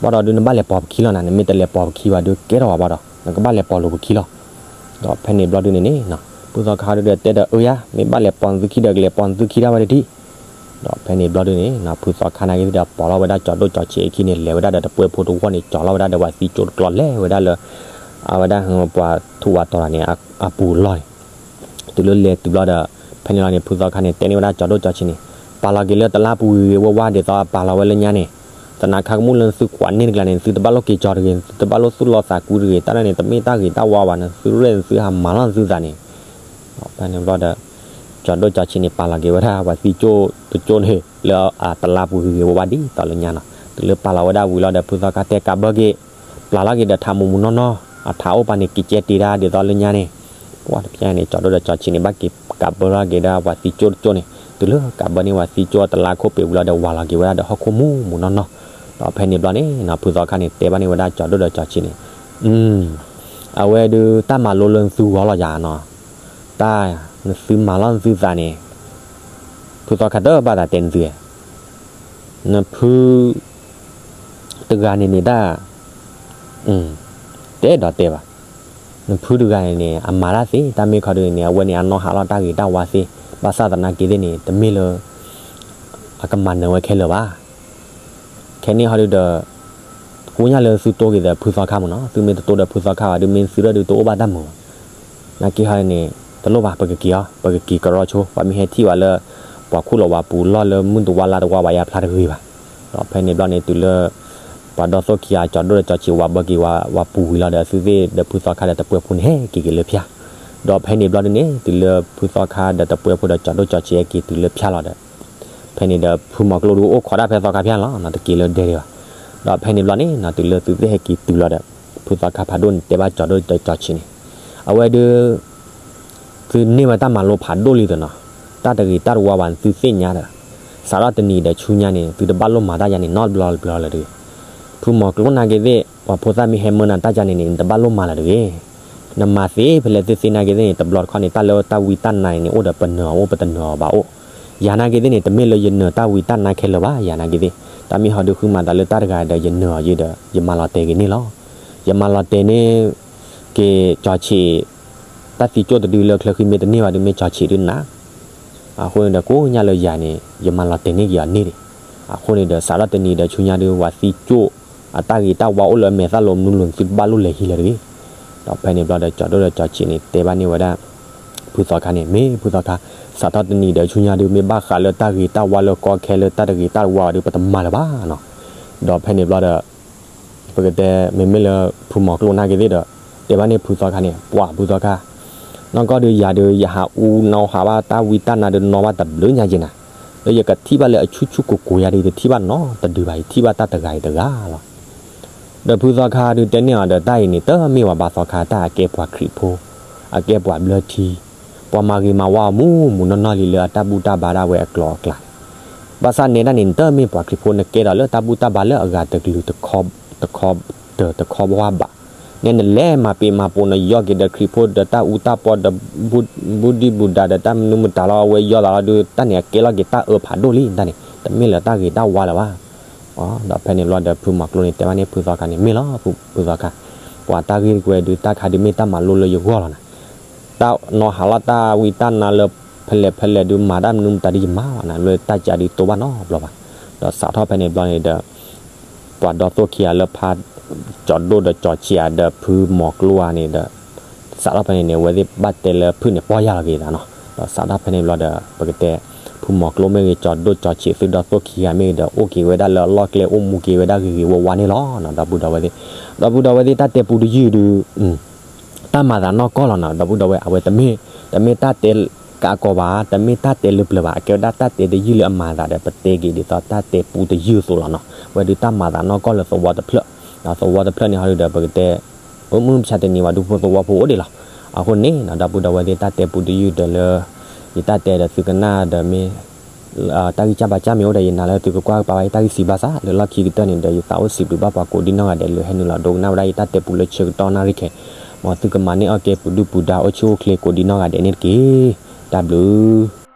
ဘၣ်ဒီးဒုးနဘၣ်လဲၤပိာ်ပခံလီၤနၤ, နမ့ၢ်တလဲၤပိာ်ပခံဘၣ်ဒုးကဲထီၣ်ဘၣ်ဘၣ်ဒီး နကဘၣ်လဲၤပိာ်လိာ်ပခံလီၤ. ဒီးဖဲန့ၣ်ဘျီဒုန့ၣ်န့ၣ် ဖုသီခါဒုဒီးတဲဒီး အၢယါ, မ့ၢ်ဘၣ်လဲၤပိာ်သုခံဒီး ကလဲၤပိာ်သုခံဒၣ်ဝဲတထံၣ်. ဒီးဖဲန့ၣ်ဘျီဒုန့ၣ် ဖုသီခါနာ်က့ဒီး ပိာ်လီၤဝဲဒၣ်ကၠီဒိၣ်ကၠီဆံးအခံန့ၣ် လဲၤဝဲဒၣ်ဒီးတပှဲၤဖိတဝီန့ၣ် ကၠီလီၤဝဲဒၣ်ဒီးပှၤသံကၠိတကျီလဲၤဝဲဒၣ်လၢ အဝဲဒၣ်ပှၤထူးဝးတီၤတၢ်န့ၣ် အပူၤလီၢ်န့ၣ်, တုၤလၢလဲၤတုၤဘျီဒီး ဖဲန့ၣ်လီၤန့ၣ် ဖုသီခါန့ၣ် တဲန့ၢ်ဝဲဒၣ်ကၠီဒိၣ်ကၠီဆံးန့ၣ်, ပာ်လီၤက့ၤလၢတလါပူၤဂ့ၤဂ့ၤဝါဝါ ဒ်သိးပာ်လီၤဝဲလၢညါန့ၣ်, သနာ်ခါကမူၣ်လၢသုကွၢ်န့ၢ်တကျါန့ၣ် သုတဘၣ်လိၣ်က့ၤကၠီတဂ့ၤ, သုတဘၣ်လိၣ်သူၣ်လီသးကွံတဂ့ၤ, တၢ်ဒ်န့ၣ် တမ့ၢ်တၢ်ဂ့ၤတၢ်ဝါဘၣ်န့ၣ် သုရဲၣ်သုဟးမၤလီၤသုသးန့ၣ်. ဖဲန့ၣ်ဘျီဒီး ကၠီဒိၣ်ကၠီဆံးန့ၣ် ပာ်လီၤက့ၤဝဲဒၣ်ပှၤသံကၠိတကၠိန့ၣ် လၢတလါပူၤဂ့ၤဂ့ၤဝါဝါဒ်သိးလၢညါနီၤ, တုၤလၢပာ်လီၤဝဲဒၣ်ဝံၤလီၤဒီး ဖုသီခါတဲကးဘၢက့ၤ ပျၢ်လီၤက့ၤဒီးထးမူးမူးနီၢ်နီၢ်, အထးအိၣ်ပာ်န့ၣ် ကကဲတ့ၢ်ဒၣ်ဒ်သိးလၢညါန့ၣ်, ပှၤတဖျဲန့ၣ် ကၠီဒိၣ်ဒီးကၠီဆံးန့ၣ် ဘၣ်က့ၤကးဘၢလီၤက့ၤဒၣ်ပှၤသံကၠိတကၠိန့ၣ်, တုၤလၢကးဘၢန့ၢ်ပှၤသံကၠိတလါခိၣ်ပ့ၤဝံၤလီၤဒီး ဝၤလီၤက့ၤဝဲဒၣ်ဒီးဟီၣ်ခိၣ်မူးမူးနီၢ်နီၢ်, ဒီးဖဲန့ၣ်ဘျီန့ၣ်နီၤ ဖုသီခါန့ၣ် တဲဘၣ်န့ၢ်ဝဲဒၣ်ကၠီဒိၣ်ဒီးကၠီဆံးန့ၣ်, အဝဲဒုးတၢ်မၤလိလၢသုဂီၢ်လီၤယၤနီၤ, တၢ်နသုမၤလီၤသုသးန့ၣ်, ဖုသီခါတဘၣ်သးတဲနသု, နဖု တဂၤန့ၣ်န့ၣ်တၢ် တဲဒီးတဲဘၣ်, နဖုတဂၤန့ၣ်န့ၣ် အမၤတၢ်သ့ တၢ်မ့ၢ်ခီဒုန့ၣ် အဝဲန့ၣ် အနီၢ်ဟးလီၤတၢ်ဂ့ၤတၢ်ဝါသ့, ဘၣ်ဆၣ်သနာ်က့သ့ၣ်န့ၣ် တမ့ၢ်လၢ အကမၤနၢၤဝဲခဲလၢာ်ဘၣ်. ခဲန့ၣ်ဟီဒုဒီး ကိးညါလၢသုတိၢ်က့ၤဒီးဖုသီခါမ့ၢ်နီၤ, သုမ့ၢ်တတိၢ်ဒီးဖုသီခါဘၣ်ဒု မ့ၢ်သုရၢၣ်ဒုတအိၣ်ဘၣ်တၢ်မုာ်ဘၣ်. နာ်က့ဟီန့ၣ် တလိၣ်ဘၣ် ပကက့ၤအီၤ ပကက့ၤကရီဆိ ပှၤမ့ၢ်ဟဲထံၣ်ဝဲလၢ ပှၤခူၣ်လီၤဝၤပူၤလီၢ်လၢမုၢ်တဝါလါတဝါ ပှၤယါဖျါတဂ့ၤဘၣ်. ဒီးဖဲန့ၣ်ဘျီန့ၣ် တုၤလၢ ပှၤဒီသိၣ်ခံဂၤကၠီဒိၣ်ဒီးကၠီဆံးဝၤဘၢက့ၤဝၤပူၤဝံၤလီၤဒီး သုသ့ၣ်ဒီးဖုသီခါဒီးတပှဲၤဖိန့ၣ် ဟဲက့ၤက့ၤလၢဖၠါ. ဒီးဖဲန့ၣ်ဘျီဒုန့ၣ် တုၤလၢဖုသီခါဒီးတပှဲၤဖိဒီးကၠီဒိၣ်ကၠီဆံးဟဲက့ၤတုၤလၢဖၠါလီၤဒီး ဖဲန့ၣ်ဒီး ဖုမီၤကျိဒုအိၣ်ခိးတၢ်ဖဲသီခါဖၠါလီၤနီၤ, တက့ၤလၢဒဲဒံးဘၣ်. ဒီးဖဲန့ၣ်ဘျီန့ၣ်နီၤ တုၤလၢသုသ့ၣ်ဟဲက့ၤတုၤလီၤဒီး ဖုသီခါဖးဒိၣ်န့ၣ် တဲဘၣ်ကၠီဒိၣ်ဒီးကၠီဆံးန့ၣ်, အဝဲဒု သုန့ၢ်ဝဲတၢ်မၤလိဖးဒိၣ်လံဒီးနီၤ, တၢ်တဂ့ၤတၢ်တဝါဘၣ်န့ၣ် သုသ့ၣ်ညါဒီး စးထီၣ်တနံၤဒီးဆူညါန့ၣ် သုတဘၣ်လိၣ်မၤတၢ်ယါန့ၣ် နီတဘျီတဘျီလၢၤတဂ့ၤ. ဖုမီၤကျိနာ်က့သ့ၣ် ပှၤဖိသၣ်မ့ၢ်ဟဲမၢနၤတၢ်ယါန့ၣ်န့ၣ် နတဘၣ်လိၣ်မၤလၢၤတဂ့ၤ. နမၤသ့ဖဲလဲၣ်သ့ၣ်သ့ၣ်နာ်က့သ့ၣ်န့ၣ် တဘျီတခီၣ်န့ၣ် တၢ်လၢတၢ်ဝံတၢ်နါန့ၣ်န့ၣ် အိၣ်ဒီးပနၢၤအအိၣ် ပတနၢၤအီၤဘၣ်အိၣ်. ယၤနာ်က့သ့ၣ်န့ၣ် တမ့ၢ်လၢယနၢၤတၢ်ဝံတၢ်နါခဲလၢာ်ဘၣ် ယၤနာ်က့သ့ၣ်. တၢ်မ့ၢ်ဟီဒုဃုမၤသးလၢတၢ်တဂၤဒီး ယနၢၤအီၤယ့ဒီး ယမၤလီၤတဲာ်က့ၤန့ၣ်လီၤ. ယမၤလီၤတဲာ်န့ၣ် က့ၤကၠီဆံး တၢ်သံကၠိၣ်တဒုလၢချၢဃံမ့ၢ်တန့ၢ်ဘၣ်ဒု မ့ၢ်ကၠီဆံးဒုနၤ. အဃိန့ၣ်ဒီး ကိးညါလၢယၤန့ၣ် ယမၤလီၤတဲာ်န့ၢ်က့ၤအီၤန့ၣ်ဒံး. အဃိန့ၣ်ဒီး စးထီၣ်တနံၤဒီးဆူညါဒု ပှၤသံကၠိၣ်အတၢ်ဂ့ၤတၢ်ဝါအိၣ်လၢအမဲာ်သၣ်လီၤမနုၤလီၤ သုတဘၣ်လိၣ်လဲၤဟံးလၢၤတဂ့ၤ. ဒီးဖဲန့ၣ်ဘျီဒီး ကၠီဒိၣ်ဒီးကၠီဆံးန့ၣ် တဲဘၣ်န့ၢ်ဝဲဒၣ် ဖုသီခါန့ၣ် မ့ၢ်ဖုသီခါ စးထီၣ်တနံၤဒီးဆူညါဒု မ့ၢ်ဘၣ်ဃးလၢတၢ်ဂ့ၤတၢ်ဝါလၢကီခဲလၢာ်တၢ်တဂ့ၤတၢ်တဝါဘၣ်ဒု ပတမၤလၢၤဘၣ်နီၤ. ဒီးဖဲန့ၣ်ဘျီဒီး ပကတဲ မ့မ့ၢ်လၢဖုမီၤကျိနာ်က့သ့ၣ်ဒီး တဲဘၣ်န့ၢ်ဖုသီခါန့ၣ် ပှၤဖုသီခါ နီၢ်ကီၢ်ဒုယၤဒု ယဟးအူနီၢ်ဟးဘၣ်တၢ်ဝံတၢ်နါဒုနီၢ်ဘၣ်တဘျုးညါက့ၤနၤ, လၢယကထံၣ်ဘၣ်လၢအဆူၣ်ဆူၣ်ကိၢ်ကိၢ်ယၤဒု ယတထံၣ်ဘၣ်နီတဒုဘၣ် ယထံၣ်ဘၣ်တၢ်တဂၤအံၤတဂၤလီၤ. ဒီးဖုသီခါဒုတဲန့ၢ်အီၤဒီး တၢ်အံၤန့ၣ် တမ့ၢ်ဝဲဘၣ်သီခါ တၢ်အကဲပှၤခရံာ်ဖိ အကဲပှၤဘျၢထံ ပှၤမၤဂ့ၤမၤဝါအီၤမူးမူးနီၢ်နီၢ်လံလၢအတၢ်ဘူၣ်တၢ်ဘါဒၣ်ဝဲအကျိၤအကျဲန့ၣ်, ဘၣ်ဆၣ်နဲဒၣ်န့ၣ် နတမ့ၢ်ပှၤခရံာ်ဖိ နကဲဒီးလၢတၢ်ဘူၣ်တၢ်ဘါလၢအဂၤတကလုာ်တခီ တခီ တခီဘၣ်ဘၣ်, နဲနလဲၤမၤပ့ၤမၤပိာ် နယီၢ်က့ၤဒီးခရံာ်ဖိဒီးတၢ်အူတၢ်ပီဒီး ဘူၣ်ဒံၣ်ဘူၣ်ဒါဒီးတၢ်မနုၤမတၤလီၤ အဝဲယီၢ်သးလီၤဒု တၢ်န့ၣ်အကဲလီၤက့ၤတၢ်အၢဖးဒိၣ်လံ တၢ်န့ၣ် တမ့ၢ်လၢတၢ်ဂ့ၤတၢ်ဝါလၢၤဘၣ်. ဒီးဖဲန့ၣ်ဘျီဒီး ဖုမီၤကျိန့ၣ် တဲဘၣ်န့ၢ်ဖုသီခါန့ၣ် မ့ၢ်လီၤ ဖုသီခါ, ပှၤတၢ်ဂ့ၢ်တကွဲးဒု တၢ်ခါဒုမ့ၢ်တၢ်မၤလိလၢယဂီၢ်လီၤနၤ, တၢ်နီၢ်ဟးလီၤတၢ်ဝံတၢ်နါလၢ ဖဲလဲၣ်ဖဲလဲၣ်ဒု မၤတၢ်မနုၤမတၤဒုယမၤဘၣ်နၤ လၢတၢ်ကးဒုတိၢ်ဘၣ်နီတဘျီဘၣ်. ဒီးစးထီၣ်ဖဲန့ၣ်ဘျီန့ၣ်ဒီး ပှၤဒီသိၣ်ခံဂၤလၢဖါ ကၠီဒိၣ်ဒီးကၠီဆံးဧါဒီးဖုမီၤကျိဧါန့ၣ်ဒီး စးထီၣ်ဖဲန့ၣ်န့ၣ် အဝဲသ့ၣ်ဘၣ်တဲလၢဖုၣ်န့ၣ်ပီၢ်ယၢ်လီၤက့ၤသးနီၤ. ဒီးစးထီၣ်ဖဲန့ၣ်ဘျီဒီး ပကတဲ ဖုမီၤကျိမ့ၢ်ဂ့ၤ ကၠီဒိၣ်ကၠီဆံး သုဒီသိၣ်ခံဂၤမ့ၢ်ဂ့ၤဒီး အိၣ်က့ၤဝဲဒၣ်လၢအလီၢ်ကျဲ အိၣ်မူက့ၤဝဲဒၣ်ဂ့ၤဂ့ၤဝါဝါန့ၣ်လီၤ. ဒီပုၢ်ဒီဝဲၢ်သ့ၣ် ဒီပုၢ်ဒီဝဲၢ်သ့ၣ် တၢ်တဲပူတယုၢ်ဒု တၢ်မၤသးနီၢ်ကီၢ်လီၤနီၤ. ဒီပုၢ်ဒီဝဲၢ် အဝဲတမ့ၢ် တမ့ၢ်တၢ်တဲ ကးကီးဘၣ်, တမ့ၢ်တၢ်တဲလၢပျၢၤဘၣ်, အကဲဝဲဒၣ်တၢ်တဲတယုၢ်လၢအမၤသးဒီး ပတဲက့ၤဒ်သိးတၢ်တဲပူတယုၢ်အသိးလီၤနီၤ. ဝဲဒုးတၢ်မၤသးနီၢ်ကီၢ်လၢသဝီတဖျၢၣ်, ဒီးသဝီတဖျၢၣ်န့ၣ်ဟီဒုးဒီး ပကတဲ အိၣ်မုၢ်မဆါတနံၤဝဲ ဒူဖိသဝီဖိအိၣ်ဒံးလီၤ. အဃိန့ၣ်နီၤ ဒီပုၢ်ဒီဝဲၢ်သ့ၣ် တၢ်တဲပူတယုၢ်ဒီးလၢ ယတၢ်တဲဒီးသုကနၣ်ဒီးမ့ၢ် တၢ်ဂံၢ်စၢ်ဘါစၢ်မ့ၢ်အိၣ်ဒီး ယနာ်လၢသုကကွၢ်ကပာ်ဝဲယတၢ်ဂံၢ်စံးဘၣ်ဆၣ် လၢလီၢ်ခံကတၢၢ်န့ၣ်ဒီး ယသးအိၣ်စံးဘျုးဘၣ်ပှၤကိးဒံနီၢ်ဂၤဒဲးလၢဟဲနုာ်လီၤဒိကနၣ်ဝဲဒၣ်ယတၢ်တဲပူလၢဆၢကတီၢ်နၣ်ရံၣ်ခဲ, မ်သုကမၤန့ၢ်အီၣ်ကဲပူၤဒုၣ်ပူၤဒါ အိၣ်ဆူၣ်အိၣ်ချ့ကိးဒံနီၢ်ဂၤဒဲးန့ၣ်တက့ၢ်. တၢ်ဘျုး